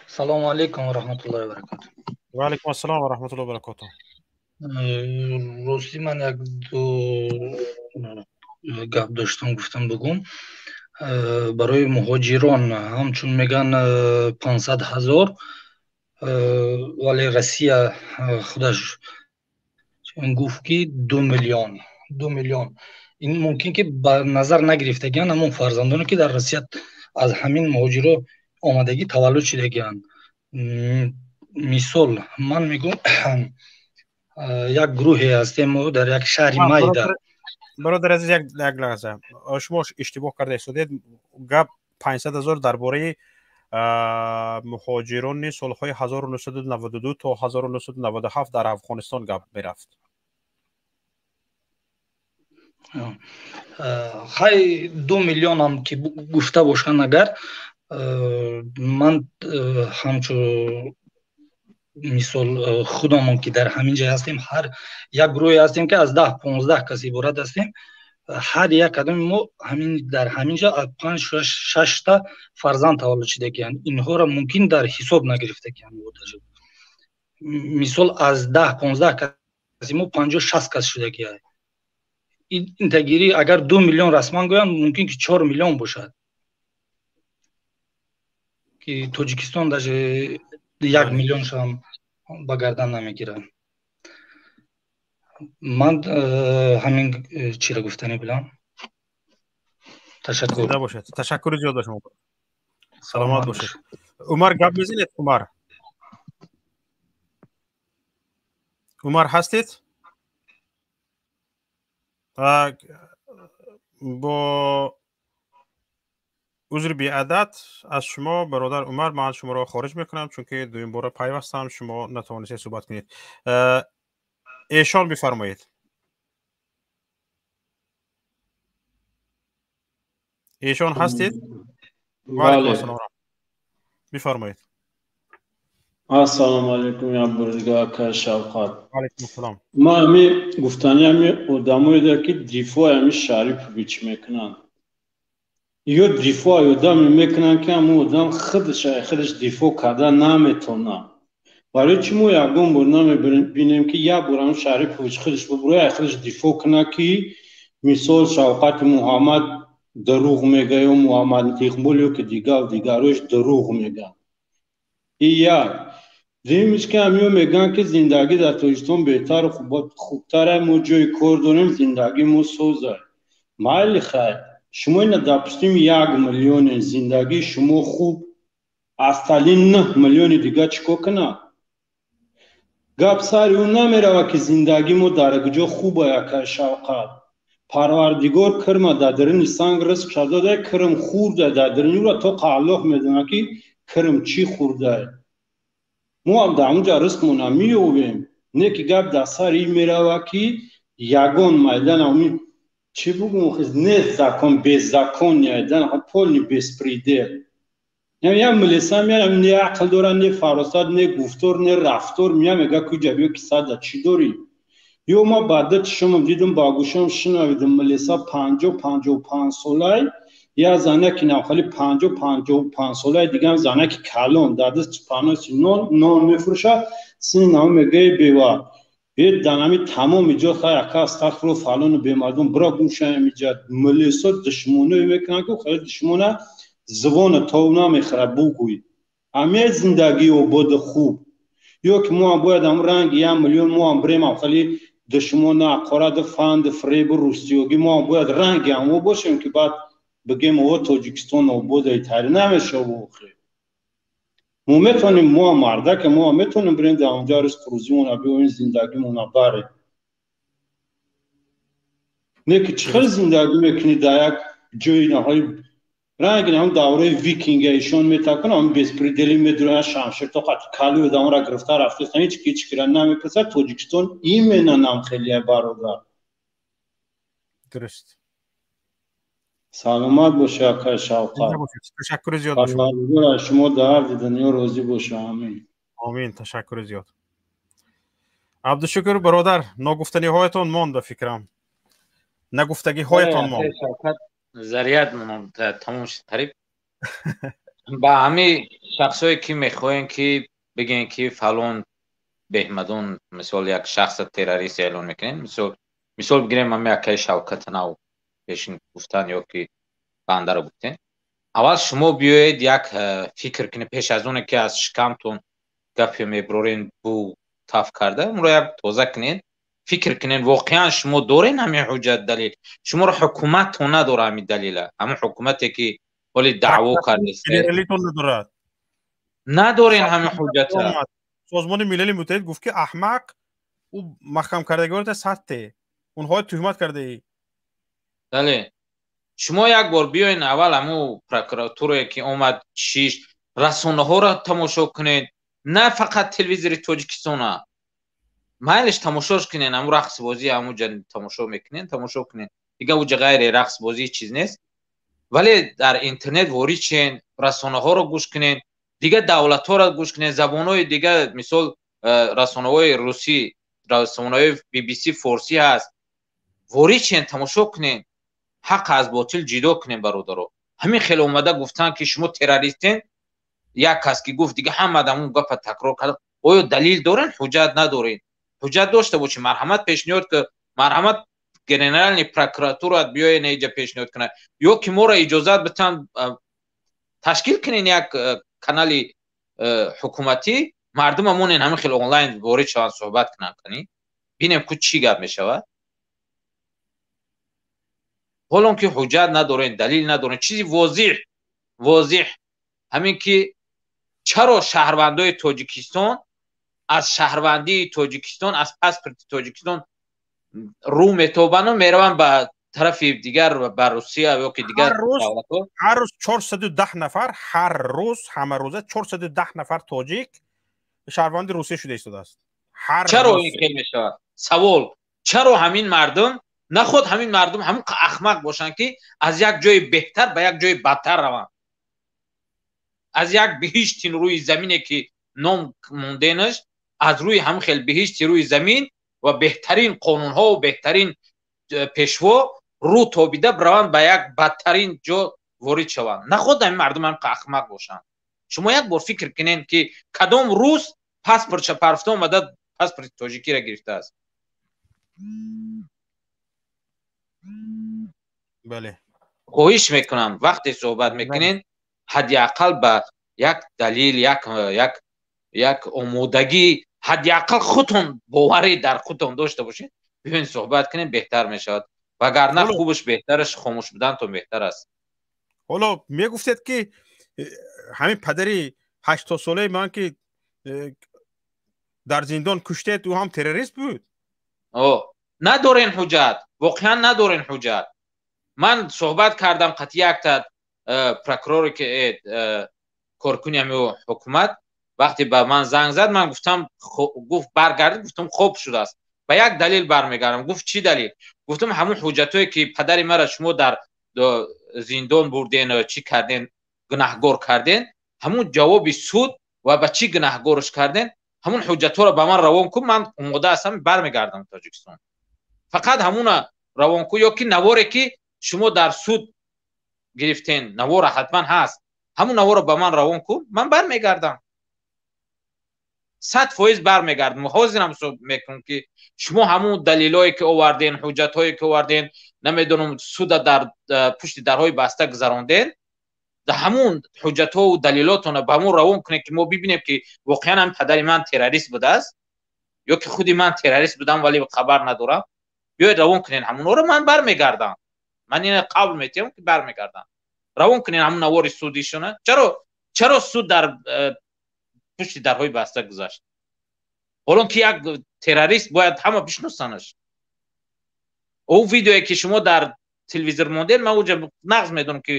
Салому алайкум ва раҳматуллоҳи ва баракатуҳ. Ва алайкум ассалом ва раҳматуллоҳи ва баракатуҳ. Рости ман як ду гап доштам, гуфтам бугум. Барои муҳоҷирон ҳамчун меган 500 000, вале Россия худаш гуфт ки 2 миллион, 2 миллион. Ин мумкин ки ба назар нагирифтагиан ҳамон фарзандоне ки дар Россия аз ҳамин муҳоҷиро омадагӣ таваллуд шудагианд. Мисол ман мегӯм, як гурӯҳе ҳастем мо дар як шаҳри майда. Бародар азиз, як лаҳза, шумо иштибоҳ карда истодед. Гап 500 000 дар бораи муҳоҷирони солҳои 1992 то 1997 дар Афғонистон гап мерафт. Хай 2 миллион ҳам ки гуфта бошанд, агар ман ҳамчун мисол худамон ки дар ҳамин ҷай ҳастем, ҳар як гурӯҳе ҳастем ки аз 10-15 кас иборат ҳастем, ҳар як кадоми мо ҳамин дар ҳамин ҷо аз 5-6 та фарзанд таваллуд шудагианд. Инҳоро мумкин дар ҳисоб нагирифтагианд. Мисол аз 10-15 каси мо 50-60 кас шудагианд. Ин тагирӣ агар 2 миллион расман гӯянд, мумкин ки 4 миллион бошад, ки Тоҷикистон даже 1 миллион шам ба гардан намегирад. Ман ҳамин чиро гуфтанӣ будам. Ташаккур. Зинда бошед. Ташаккури зиёд ба шумо. Саломат бошед. Умар гап мезанед? Умар. Умар ҳастед? Бо узри беадад аз шумо бародар Умар, ман шуморо хориҷ мекунам, чунки дуюм бора пайвастам, шумо натавонистед суҳбат кунед. Эшон бифармоед. Эшон ҳастед? Ва алайкум. Бифармоед. Ассалому алайкум, як бор дига, акай Шавқат. Алайкум ассалом. Ма ами гуфтани ами одамоеда, ки дифои ами Шарипович мекунанд ё дифои одаме мекунанд, ки ҳамун одам худаш дифоъ карда наметонад. Барои чӣ мо ягон бор намебинем, ки як бор ҳамун Шарипович худаш бубурояд, худаш дифоъ кунад, ки мисол Шавқати Муҳаммад дурӯғ мега ё Муҳаммад Иқбол ё ки дигар дигарош дурӯғ мегӯянд? И як. Дуюмиш, ки ҳамиё мегӯянд, ки зиндагӣ дар Тоҷикистон беҳтару хубтар, мо ҷои кор дорем, зиндагии мо соза. Майли, хайр, шумо ина, допустим, 1 миллионе, зиндагии шумо хуб, остальные 9 миллиони дига чӣ кор кунад? Гап сари ӯ намеравад, ки зиндагии мо дар куҷо хуба. Якай Шавқат, Парвардигор кирма дар даруни санг ризқша дода, кирм хӯрда дар даруни ӯра, то Аллоҳ медонад, ки кирм чӣ хӯрда. Мо ҳам дар онҷа ризқмона меёбем. Не ки гап дар сари ин меравад, ки ягон майдан чӣ бугум, нест, закон, беззаконие, полный беспредел. Як милиса меяд, не ақл дорад, не фаросат, не гуфтор, не рафтор. Мея, мега, куҷа биё, ки сада чӣ дорӣ? Ё ма ба ду чишомам дидум, ба гӯшам шунавидум, милиса 50-55 солай, як занаки навхали 50-55 солаи дигам, занаки калон, дар даст паноси нон, нон мефурӯшад. Сини намо мегаи бева е данами тамоми ҷо хай, ака, астағфиро, фалону бемардум бира гумшаям. Иҷа милисо душмоное мекунанд, ки хеле душмона зувона тов намехӯрад бугӯй. Ҳамин зиндагии ободу хуб ё ки мо ҳам бояд ҳам ранги 1 миллион мо ҳам бирем, хеле душмона ақораду фанду фиребу рӯстиёгӣ, мо ҳам бояд ранги ҳамо бошем, ки баъд бигем, о, Тоҷикистон обода тари намешава? Охир мо метавонем, мо ҳам мардаке, мо ҳам метавонем бирем дар онҷа, ризқу рӯзимона биёем, зиндагимона барем. Не ки чӣ хел зиндагӣ мекунӣ дар як ҷои наҳои ранги ҳам давраи викинга ишон метакунам, ҳам беспредел и медуроян, шамшир тоқат кали одамро гирифта рафтесан, ҳеч ки ҳеч кира намепурсад. Тоҷикистон именно нам хелия, бародар. Дуруст. Саломат боши, акай Шавқат. Ташаккури зиёд. Парвардигор аз шумо дар ҳарди дунё розӣ боша, амин. Омин, ташаккури зиёд. Абдушукр бародар, ногуфтаниҳоятон монд, ба фикрам, нагуфтагиҳоятон монд. Заряд тамом шуд қариб. Ба ҳамин шахсое, ки мехоҳем, ки бигӯем, ки фалон беҳмадон, мисол, як шахса террорист эълон мекунем, мисол бигирем, ҳами акаи Шавката нав пешин гуфтан ё ки бандаро гуфтем, аввал шумо биёед, як фикр кунед, пеш аз оне ки аз шикамтон гапе мебурорен, бу таф карда, онро як тоза кунед, фикр кунед. Воқеан шумо дорен ҳамин ҳуҷҷат, далел? Шуморо ҳукуматтон надора ҳамин далела, ҳамин ҳукумате, ки ҳоли даъво кардааст. Надорад. Надорен ҳамин ҳуҷҷата. Созмони Милали Муттаҳид гуфт, ки аҳмақ, ӯ маҳкам кардагиҳоро сатте онҳоро туҳмат кардаӣ. Бале, шумо як бор биёен, аввал ҳамун прокуратурае, ки омад, чиш расонаҳоро тамошо кунед, на фақат телевизори Тоҷикистона. Майлиш, тамошош кунен, ҳамун рақсбозӣ ҳамунҷа тамошо мекунен, тамошо кунен, дига уҷа ғайри рақсбозӣ чиз нест. Вале дар интернет ворид шен, расонаҳоро гӯш кунен, дига давлатҳоро гӯш кунен, забонҳои дига, мисол, расонаҳои русӣ, расонаҳои BBC форсӣ ҳаст, ворид шен, тамошо кунен, ҳақ аз ботил ҷидо кунем, бародаро. Ҳамин хеле омада гуфтанд, ки шумо террористен. Як кас ки гуфт, дига ҳама ҳамун гапа такрор кард. Оё далил дорен? Ҳуҷҷат надорен. Ҳуҷҷат дошта бошед, марҳамат, пешниҳод ки, марҳамат, генеральный прокуратура биёен иҷа пешниҳод кунад ё ки моро иҷозат битан, ташкил кунен як канали ҳукуматӣ, мардума монен, ҳамин хел онлайн ворид шаванд, суҳбат кунанд, кани бинем, ку чӣ гап мешавад. Ҳолон ки ҳуҷҷат надорен, далил надорен, чизи возеҳ ҳамин ки чаро шаҳрвандои Тоҷикистон аз шаҳрвандии Тоҷикистон, аз паспорти Тоҷикистон рӯ метобану мераванд ба тарафи дигар, ба Русия ё ки дигар давлатҳо? Ҳар рӯз 410 нафар, ҳар рӯз, ҳамарӯза 410 нафар тоҷик шаҳрванди Русия шуда истодааст. Чаро ин хел мешавад? Савол: чаро ҳамин мардум Наход ҳамин мардум ҳамон ахмақ бошанд, ки аз як ҷои беҳтар ба як ҷои бадтар раванд, аз як биҳишти рӯи замине ки ном монденаш, аз рӯи ҳамин хел биҳишти рӯи замин ва беҳтарин қонунҳо ва беҳтарин пешво рӯ тобида раванд, ба як бадтарин ҷо ворид шаванд. Наход ҳамин мардум ҳам ахмақ бошанд. Шумо як бор фикр кунед, ки кадом рӯз паспортша парфта омада паспорти тоҷикиро гирифтааст. Бале, хоҳиш мекунам, вақте суҳбат мекунед, ҳадди ақал ба як далил, як омодагӣ, ҳадди ақал худтон боварӣ дар худтон дошта бошед, биёед суҳбат кунед, беҳтар мешавад. Вагарна хубаш беҳтараш хомӯш будан то беҳтар аст. Ҳоло мегуфтед, ки ҳамин падари 80-солаи ман, ки дар зиндон куштед, ӯ ҳам террорист буд. Надорен ҳуҷҷат, воқеан надорен ҳуҷҷат. Ман суҳбат кардам қатъи якта прокуроре, ки коркуни ҳами ҳукумат. Вақте ба ман занг зад, ман гуфтам, гуфт баргардид. Гуфтам, хоб шудааст, ба як далел бармегардам. Гуфт, чӣ далел? Гуфтам, ҳамун ҳуҷҷатҳое, ки падари мара шумо дар зиндон бурден, чӣ карден, гунаҳгор карден, ҳамун ҷавоби суд ва ба чӣ гунаҳгорш карден, ҳамун ҳуҷҷатҳоро ба ман равон кун, ман омода ҳастам, бармегардам Тоҷикистон. Фақат ҳамуна равон кун ё ки наворе, ки шумо дар суд гирифтен, навора ҳатман ҳаст, ҳамун наворо ба ман равон кун, ман бармегардам, 100% бармегардам. Ҳозирам мекунам, ки шумо ҳамун далелое, ки оварден, ҳуҷҷатҳое, ки оварден, намедонам, суда дар пушти дарҳои баста гузаронден, ҳамун ҳуҷҷатҳову далелотона ба мо равон кунед, ки мо бибинем, ки воқеан ҳам падари ман террорист будааст ё ки худи ман террорист будам, вале хабар надорам. Биёед, равон кунед ҳамунҳоро, ман бармегардам. Ман ина қавл метиҳам, ки бармегардам. Равон кунед ҳамун навори судишона. Чаро суд дар пушти дарҳои баста гузашт, ҳолон ки як террорист бояд ҳама бишносанаш? Ӯ видеое, ки шумо дар телевизор мондед, ман уҷа нағз медонам, ки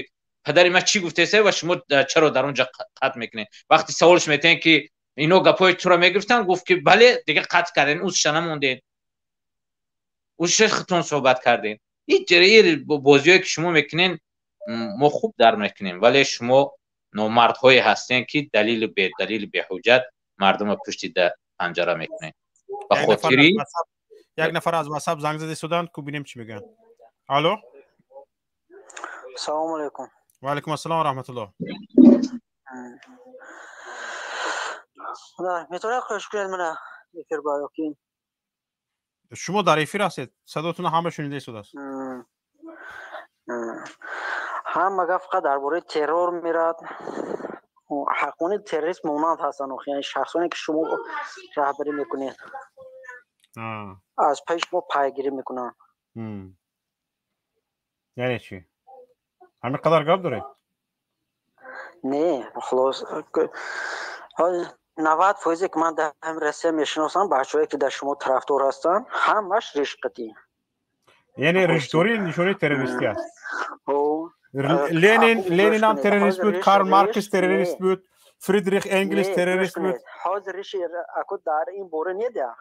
падари ман чӣ гуфтеса ва шумо чаро дар он ҷа қатъ мекунед. Вақте саволш метиҳем, ки ино гапҳои туро мегирифтанд, гуфт, ки бале. Дига қатъ кардем, узша намондед, узша худтон суҳбат кардем. Ин бозиҳое, ки шумо мекунед, мо хуб дар мекунем, вале шумо номардҳое ҳастем, ки далилу бедалилу беҳуҷҷат мардумро пушти панҷара мекунед. Ба хотири Як нафар аз WhatsApp занг зада истоданд, ку бинем, чӣ мегӯянд. Алло. Салому алайкум. Ва алайкум ассалом ва раҳматуллоҳ. Метавонед хоҳиш кунед мана эфир ба ёки? Шумо дар эфир ҳастед, садотонро ҳама шунида истодааст. Ҳама гап фақат дар бораи террор мерад. Ҳаққони террорист монанд ҳастанд, охи, яъне шахсоне, ки шумо раҳбарӣ мекунед, аз пайи шумо пайгирӣ мекунанд. Яъне чӣ, ҳамин қадар гап доред? Не, хулос, 90 фоизе, ки ман дар ҳамин Россия мешиносам, бачаҳое, ки дар шумо тарафдор ҳастанд, ҳамаш ришқатӣ. Яъне ришдорӣ нишонаи террористӣ аст? Ленин ҳам террорист буд, Карл Маркс террорист буд, Фридрих Энгелс террорист буд. Ҳозир риши аку дар ин бора неда.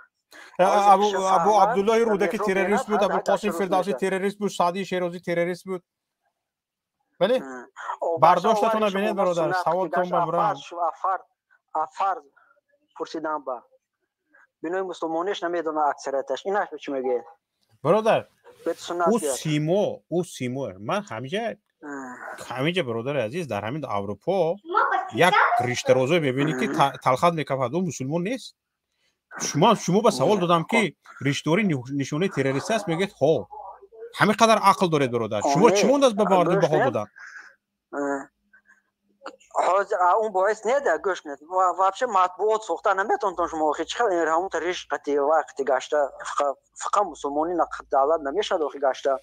Абу Абдуллоҳи Рӯдаки террорист буд, Абулқосим Фирдавсӣ террорист буд, Саъдии Шерозӣ террорист буд. Бале, бардоштатона бинед, бародар, саволтон ба бурам. Фарз пурсидан ба бинои мусулмониш намедона аксарияташ. Инаш чӣ мегӯед? Бародар, ӯ симо ман ҳамиҷа, бародари азиз, дар ҳамин Аврупо як риштарозое мебинӣ, ки талхат мекафад, ӯ мусулмон нест. Шумо ба савол додам, ки риштдорӣ нишонаи террористӣ аст, мегӯед ҳо. Ҳамин қадар ақл доред, бародар? Шумо чӣ мондааст ба мардум баҳо додан? Ҳозир он боис неда, гӯш кунед, вообще матбуот сохта наметонтон шумо, охи. Чӣ хел ҳамон риш қати вақти гашта фақат мусулмонӣ давлат намешавад, охи, гашта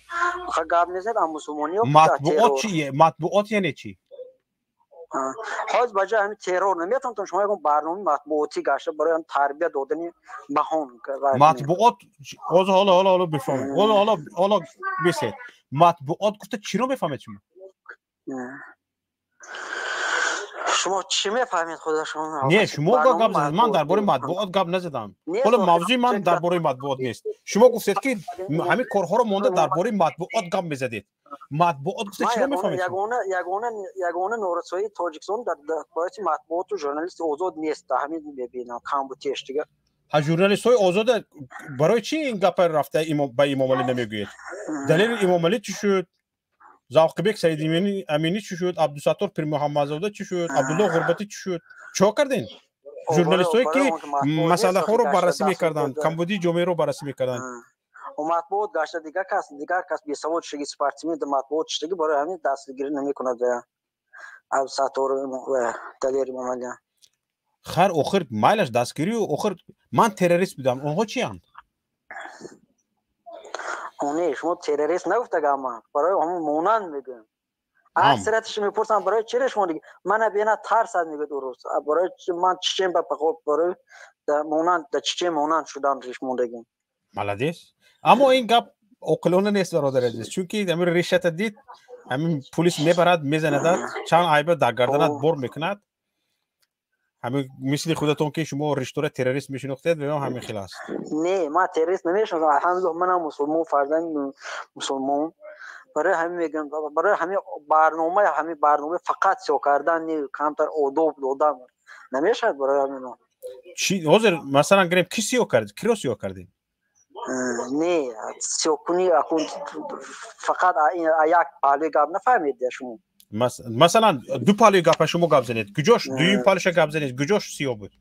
фақат гап мезанед а мусулмонӣ. Матбуот чи? Матбуот яъне чӣ? Ҳозир ба ҷои ҳамин террор наметонтон шумо ягон барномаи матбуотӣ гашта барои тарбия додани баҳон? Матбуот ҳозир, ҳоло бифаҳмед, ҳоло бисед. Матбуот гуфта чиро мефаҳмед шумо? Шумо чӣ мефаҳмед худашон? Не, шумо гап задед, ман дар бораи матбуот гап назадам. Ҳоло мавзӯи ман дар бораи матбуот нест. Шумо гуфтед, ки ҳамин корҳоро монда дар бораи матбуот гап мезадед. Матбуот гуфта чиро мефаҳмед? Ягона норасоии Тоҷикистон дар боиси матбуоту журналисти озод нест. Ҳамин мебинам камбу теш дига. Ҳа, журналистҳои озода барои чӣ ин гапа рафта ба Имомалӣ намегӯед? Далели Имомалӣ чӣ шуд? Завқибек Саидаминӣ чӣ шуд? Абдусаттор Пирмуҳаммадзода чӣ шуд? Абдулло Ғурбатӣ чӣ шуд? Чиҳо кардем? Журналистҳое ки масъалаҳоро баррасӣ мекарданд, камбудии ҷомеаро баррасӣ мекарданд. Матбуот гашта дигар кас бесавод шудаги, спортсмен матбуот шудаги, барои ҳамин дастгирӣ намекунад Абдусаттор Далер Имомалиям. Хайр, охир майлаш дастгирию, охир ман террорист будам, онҳо чиянд? Не, шумо террорист нагуфтагама, барои ҳамон монанд мегӯям. Аксарияташ мепурсам, барои чиро шумо диги мана бена тарсад, мегӯяд урус, барои ман чечен ба барои монанд да чечен монанд шудам риш мондагим. Молодец, аммо ин гап оқилона нест, бародари азиз, чунки ҳамин ришата дид, ҳамин пулис мебарад, мезанадат, чанд айба дар гарданат бор мекунад. Ҳамин мисли худатон, ки шумо риштора террорист мешинохтед, веам ҳамин хел аст. Не, ман террорист намешиносам, алҳамдулиллоҳ, манам мусулмон, фарзанди мусулмон. Барои ҳамин мегӯям, барои ҳамин барнома фақат сиёҳ кардан не, камтар одоб додан намешавад барои ҳамин. Чи ҳозир, масалан, гирем, ки сиёҳ кард, киро сиёҳ кардем? Не, сиёҳкунӣ акун фақат як паҳлӯи гап нафаҳмед шумо. Масалан, ду паҳлӯи гапа шумо гап занед, куҷош, дуюм паҳлӯша гап занед, куҷош сиёҳ буд,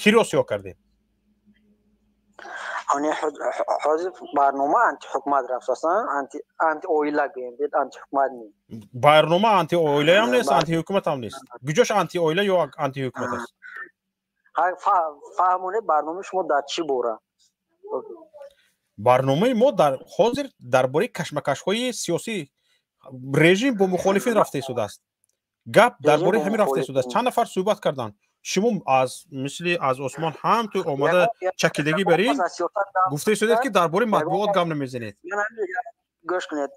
киро сиёҳ кардем? Ҳозир барнома антиҳукумат рафтасан, антиоила гӯем, антиҳукумат не. Барнома антиоилаам нест, антиҳукуматам нест. Куҷош антиоила ё антиҳукумат аст? Фаҳмонед, барномаи шумо дар чӣ бора? Барномаи мо дар ҳозир дар бораи кашмакашҳои сиёсӣ, режим бо мухолифин рафта истодааст, гап дар бораи ҳамин рафта истодааст. Чанд нафар суҳбат карданд, шумо аз мисли аз осмон ҳам ту омада чакидагӣ бар ин гуфта истодед, ки дар бораи матбуот гап намезанед. Гӯш кунед,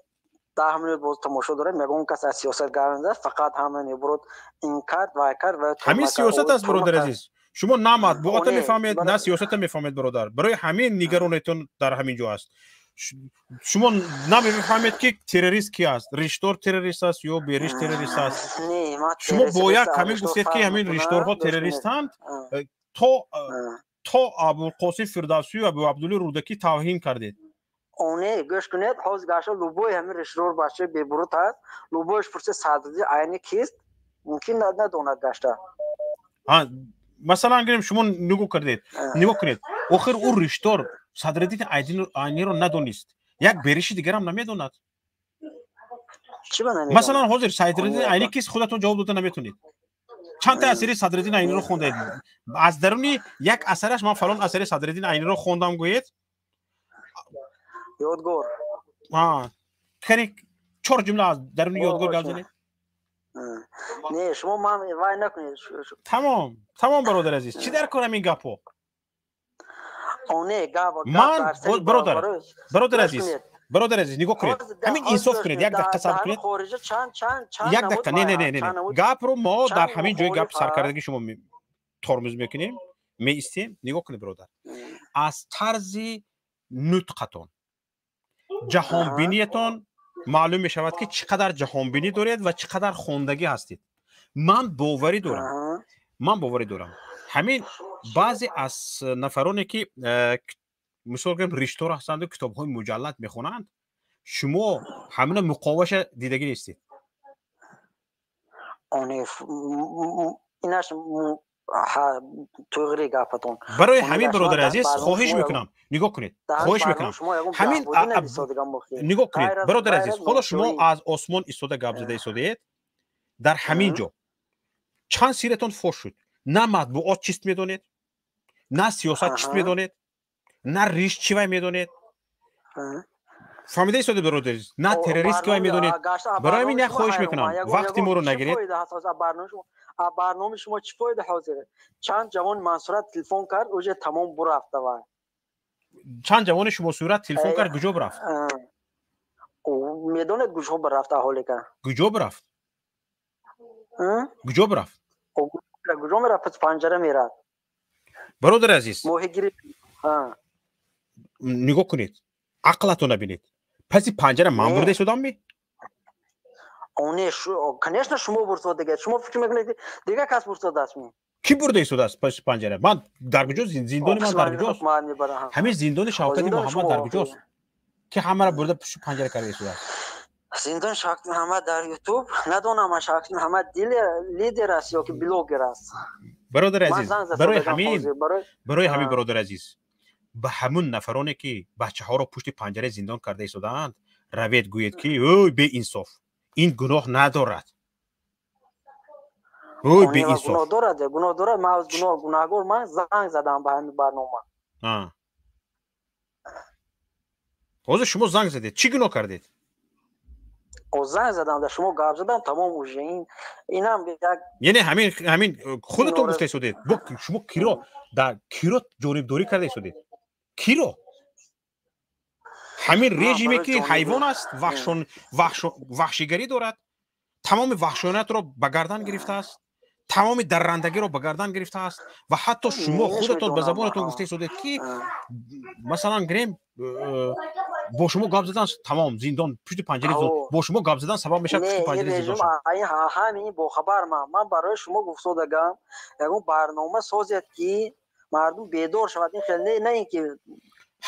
10 минут боз тамошо дорем. Ягон кас аз сиёсат гап назад, фақат ҳама мебурод ин кард, вай кард. Ҳамин сиёсат аст, бародари азиз. Шумо на матбуота мефаҳмед, на сиёсата мефаҳмед, бародар. Барои ҳамин нигаронитон дар ҳамин ҷо аст. Шумо намефаҳмед, ки террорист ки аст, риштор террорист аст ё бериш террорист аст. Шумо бо як ҳамин гуфтед, ки ҳамин ришторҳо террористанд, то Абулқосим Фирдавсию Абу Абдулли Рӯдакӣ тавҳин кардед. Не, гӯш кунед, ҳозир гаша любой ҳамин риштор бачаи бебурут аст, любой ш пурсе, Садриддин Айни кист, мумкин надонад гашта. Масалан, гирем, шумо нигоҳ кардед, нигоҳ кунед, охир ӯ риштор Садриддини Айниро надонист, як бериши дигарам намедонад. Масалан, ҳозир Садриддин Айни кист, худатон ҷавоб дода наметонед. Чандта асари Садриддин Айниро хондаед? Аз даруни як асараш ман фалон асари Садриддин Айниро хондам гӯед. Ёдгор. Кани, чор ҷумла аз даруни Ёдгор гап занед. Не, шумо ман вай накунед. Тамом, тамом, бародари азиз, чӣ дар кор ҳамин гапҳо? Не, гап ман, бародар, бародари азиз, бародари азиз, нигоҳ кунед, ҳамин инсоф кунед, як дақиқа сабр кунед, як дақиқа. Не, не, не, не, гапро мо дар ҳамин ҷои гап саркардагӣ шумо тормоз мекунем, меистем. Нигоҳ кунед, бародар, аз тарзи нутқатон, ҷаҳонбиниятон маълум мешавад, ки чӣ қадар ҷаҳонбинӣ доред ва чӣ қадар хондагӣ ҳастед. Ман боварӣ дорам, ман боварӣ дорам, ҳамин баъзе аз нафароне, ки мисол гирем, риштор ҳастанду китобҳои муҷаллад мехонанд, шумо ҳамина муқоваша дидагӣ нестед. Инаш туғри гапатон. Барои ҳамин, бародари азиз, хоҳиш мекунам, нигоҳ кунед, хоҳиш мекунам, ҳамин нигоҳ кунед, бародари азиз. Ҳоло шумо аз осмон истода гап зада истодаед. Дар ҳамин ҷо чанд сирратон фош шуд. На матбуот чист медонед, на сиёсат чист медонед, на риш чӣ вай медонед. Фаҳмида истода, бародари азиз, на террорист ки вай медонед. Барои ҳамин як хоҳиш мекунам, вақти моро нагиред. Барномаи шумо чӣ фоида? Ҳозир чанд ҷавони мансурат телефон кард, уже тамом бурафта вай. Чанд ҷавони шумо сурат телефон кард, куҷо бурафт? Медонед, куҷо бурафта ҳолика? Куҷо бурафт, куҷо бурафт? Куҷо мерад? Пас панҷара мерад. Бародари азиз, моҳигирӣ. Нигоҳ кунед, ақлатона бинед. Паси панҷара ман бурда истодам ми? Не, конечно, шумо бурдо. Шумо фикр мекунед, дигар кас бурдодааст ми? Кӣ бурда истодааст паси панҷара? Ман дар куҷо? Зиндони ман дар куҷост? Ҳамин зиндони Шавкати Муҳаммад дар куҷост, ки ҳамаро бурда пушти панҷара карда истодааст? Зиндон Шавкати Муҳаммад дар Ютуб надонам. Шавкати Муҳаммад лидер аст ё ки блогер аст? Бародари азиз, барои ҳамин, бародари азиз, ба ҳамун нафароне, ки бачаҳоро пушти панҷараи зиндон карда истодаанд, равед, гӯед, ки ой, беинсоф, ин гуноҳ надорад, ой, беинсоф. Гуноҳ дорад, гуноҳ дорад. Ман гуноҳ, гунаҳгор. Ман занг задам ба ҳамин барнома. Ҳозир шумо занг задед, чӣ гуноҳ кардед? Занг задам, да шумо гап задам, тамом уже. Инам як Яъне ҳамин худатон гуфта истодед. Шумо киро дар киро ҷонибдорӣ карда истодед? Киро? Ҳамин режиме, ки ҳайвон аст, ваҳшигарӣ дорад, тамоми ваҳшониятро ба гардан гирифтааст, тамоми даррандагиро ба гардан гирифтааст. Ва ҳатто шумо худатон ба забонатон гуфта истодед, ки масалан гирем, бо шумо гап задан, тамом, зиндон, пушти панҷари. Бо шумо гап задан сабаб мешавад пушти панҷари зиндон. Ҳамин бохабар. Ман барои шумо гуфтодагам, ягон барнома созед, ки мардум бедор шавад. Ин хел не, ин ки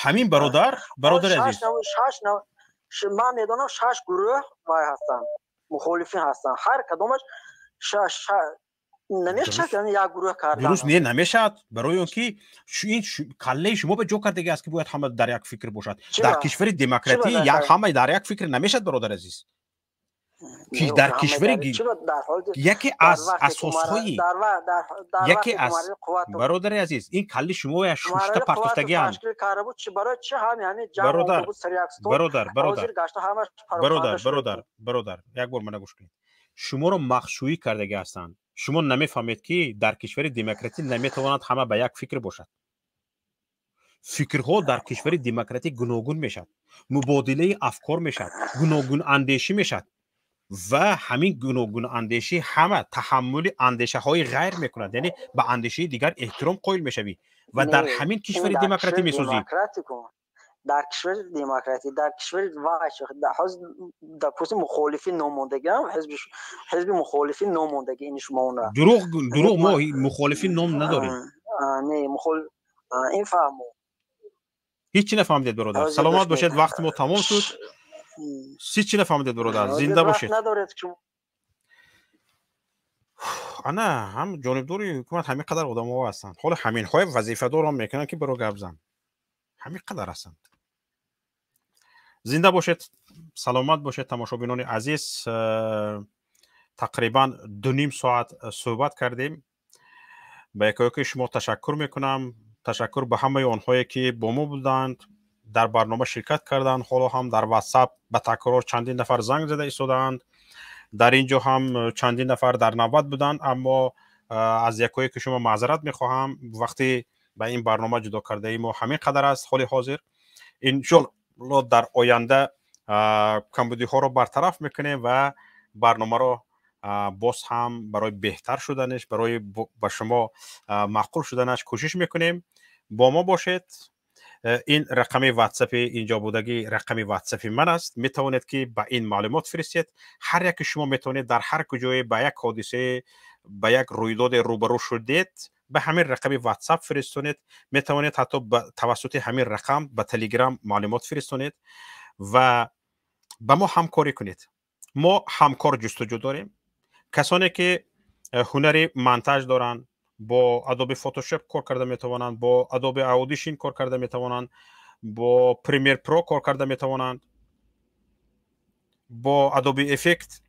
Ҳамин бародар, бародари азиз. Ман медонам, шаш гурӯҳ вай ҳастанд, мухолифин ҳастанд. Ҳар кадомаш намешавад як гурӯҳ кардан. Дуруст, не, намешавад, барои он ки ин каллаи шумо ба ҷо кардаги аст, ки бояд ҳама дар як фикр бошад. Дар кишвари демократӣ ҳама дар як фикр намешавад, бародар азиз, ки дар кишвари яке аз асосҳои яке аз, бародари азиз, ин калли шумо шушта партофтагианд. Бародар, бародар, бародар, бародар, бародар, бародар, як бор мана гӯш кунед. Шуморо мағшӯӣ кардагӣ ҳастанд. Шумо намефаҳмед, ки дар кишвари демократӣ наметавонад ҳама ба як фикр бошад. Фикрҳо дар кишвари демократӣ гуногун мешавад, мубодилаи афкор мешавад, гуногунандешӣ мешавад ва ҳамин гуногунандешӣ ҳама таҳаммули андешаҳои ғайр мекунад, яъне ба андешаи дигар эҳтиром қоил мешавӣ ва дар ҳамин кишвари демократӣ месозӣ. Дар кишвари демократӣ, дар кишвари допустим, мухолифи номондагиам, ҳизби мухолифи номондагӣ ини шумоона. Дурӯғ, дурӯғ, мо мухолифи ном надорем. Не, ин фаҳмо. Ҳеҷ чи нафаҳмидед, бародар. Саломат бошед, вақти мо тамом шуд. Ҳеҷ чи нафаҳмидед, бародар, зинда бошед. Ана ҳам ҷонибдори ҳукумат ҳамин қадар одамҳо ҳастанд. Ҳоло ҳаминҳои вазифадорам мекунанд, ки биро гап зан. Ҳамин қадар ҳастанд. Зинда бошед, саломат бошед, тамошобинони азиз. Тақрибан 2.5 соат суҳбат кардем. Ба якояки шумо ташаккур мекунам. Ташаккур ба ҳамаи онҳое, ки бо мо буданд, дар барнома ширкат карданд. Ҳоло ҳам дар Ватсап ба такрор чандин нафар занг зада истодаанд. Дар ин ҷо ҳам чандин нафар дар навбат буданд, аммо аз якое ки шумо маъзарат мехоҳам. Вақти ба ин барнома ҷудо кардаи мо ҳамин қадар аст ҳоли ҳозир. Иншоалло, дар оянда камбудиҳоро бартараф мекунем ва барномаро боз ҳам барои беҳтар шуданаш, барои ба шумо маъқул шуданаш кӯшиш мекунем. Бо мо бошед. Ин рақами Ватсапи инҷо будагӣ рақами Ватсапи ман аст. Метавонед, ки ба ин маълумот фиристед. Ҳар яке шумо метавонед, дар ҳар куҷое ба як ҳодисае, ба як рӯйдоде рӯбарӯ шудед, ба ҳамин рақами Ватсап фиристонед. Метавонед ҳатто тавассути ҳамин рақам ба Телеграм маълумот фиристонед ва ба мо ҳамкорӣ кунед. Мо ҳамкор ҷустуҷӯ дорем. Касоне, ки ҳунари монтаж доранд, бо Adobe Photoshop кор карда метавонанд, бо Adobe Audition кор карда метавонанд, бо Premiere Pro кор карда метавонанд, бо Adobe Effect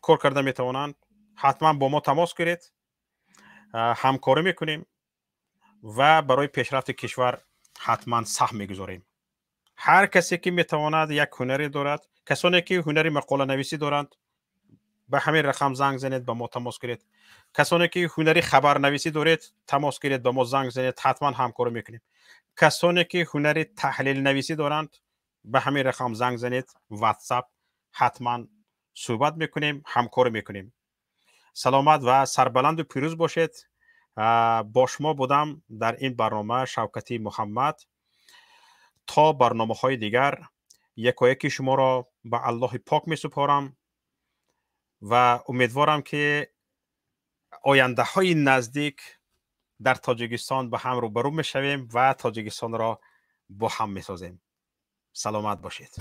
кор карда метавонанд, ҳатман бо мо тамос гиред. Ҳамкорӣ мекунем ва барои пешрафти кишвар ҳатман саҳм мегузорем. Ҳар касе, ки метавонад, як ҳунаре дорад, касоне, ки ҳунари мақоланависӣ доранд, ба ҳамин рақам занг занед, ба мо тамос гиред. Касоне, ки ҳунари хабарнависӣ доред, тамос гиред, ба мо занг занед, ҳатман ҳамкорӣ мекунем. Касоне, ки ҳунари таҳлилнависӣ доранд, ба ҳамин рақам занг занед, Ватсап, ҳатман суҳбат мекунем, ҳамкорӣ мекунем. Саломат ва сарбаланду пирӯз бошед. Бо шумо будам дар ин барнома Шавкатӣ Муҳаммад. То барномаҳои дигар якояки шуморо ба Аллоҳи пок месупорам ва умедворам, ки ояндаҳои наздик дар Тоҷикистон ба ҳам рӯбарӯ мешавем ва Тоҷикистонро бо ҳам месозем. Саломат бошед.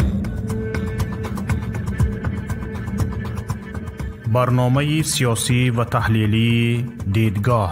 Барномаи сиёсӣ ва таҳлилии «Дидгоҳ».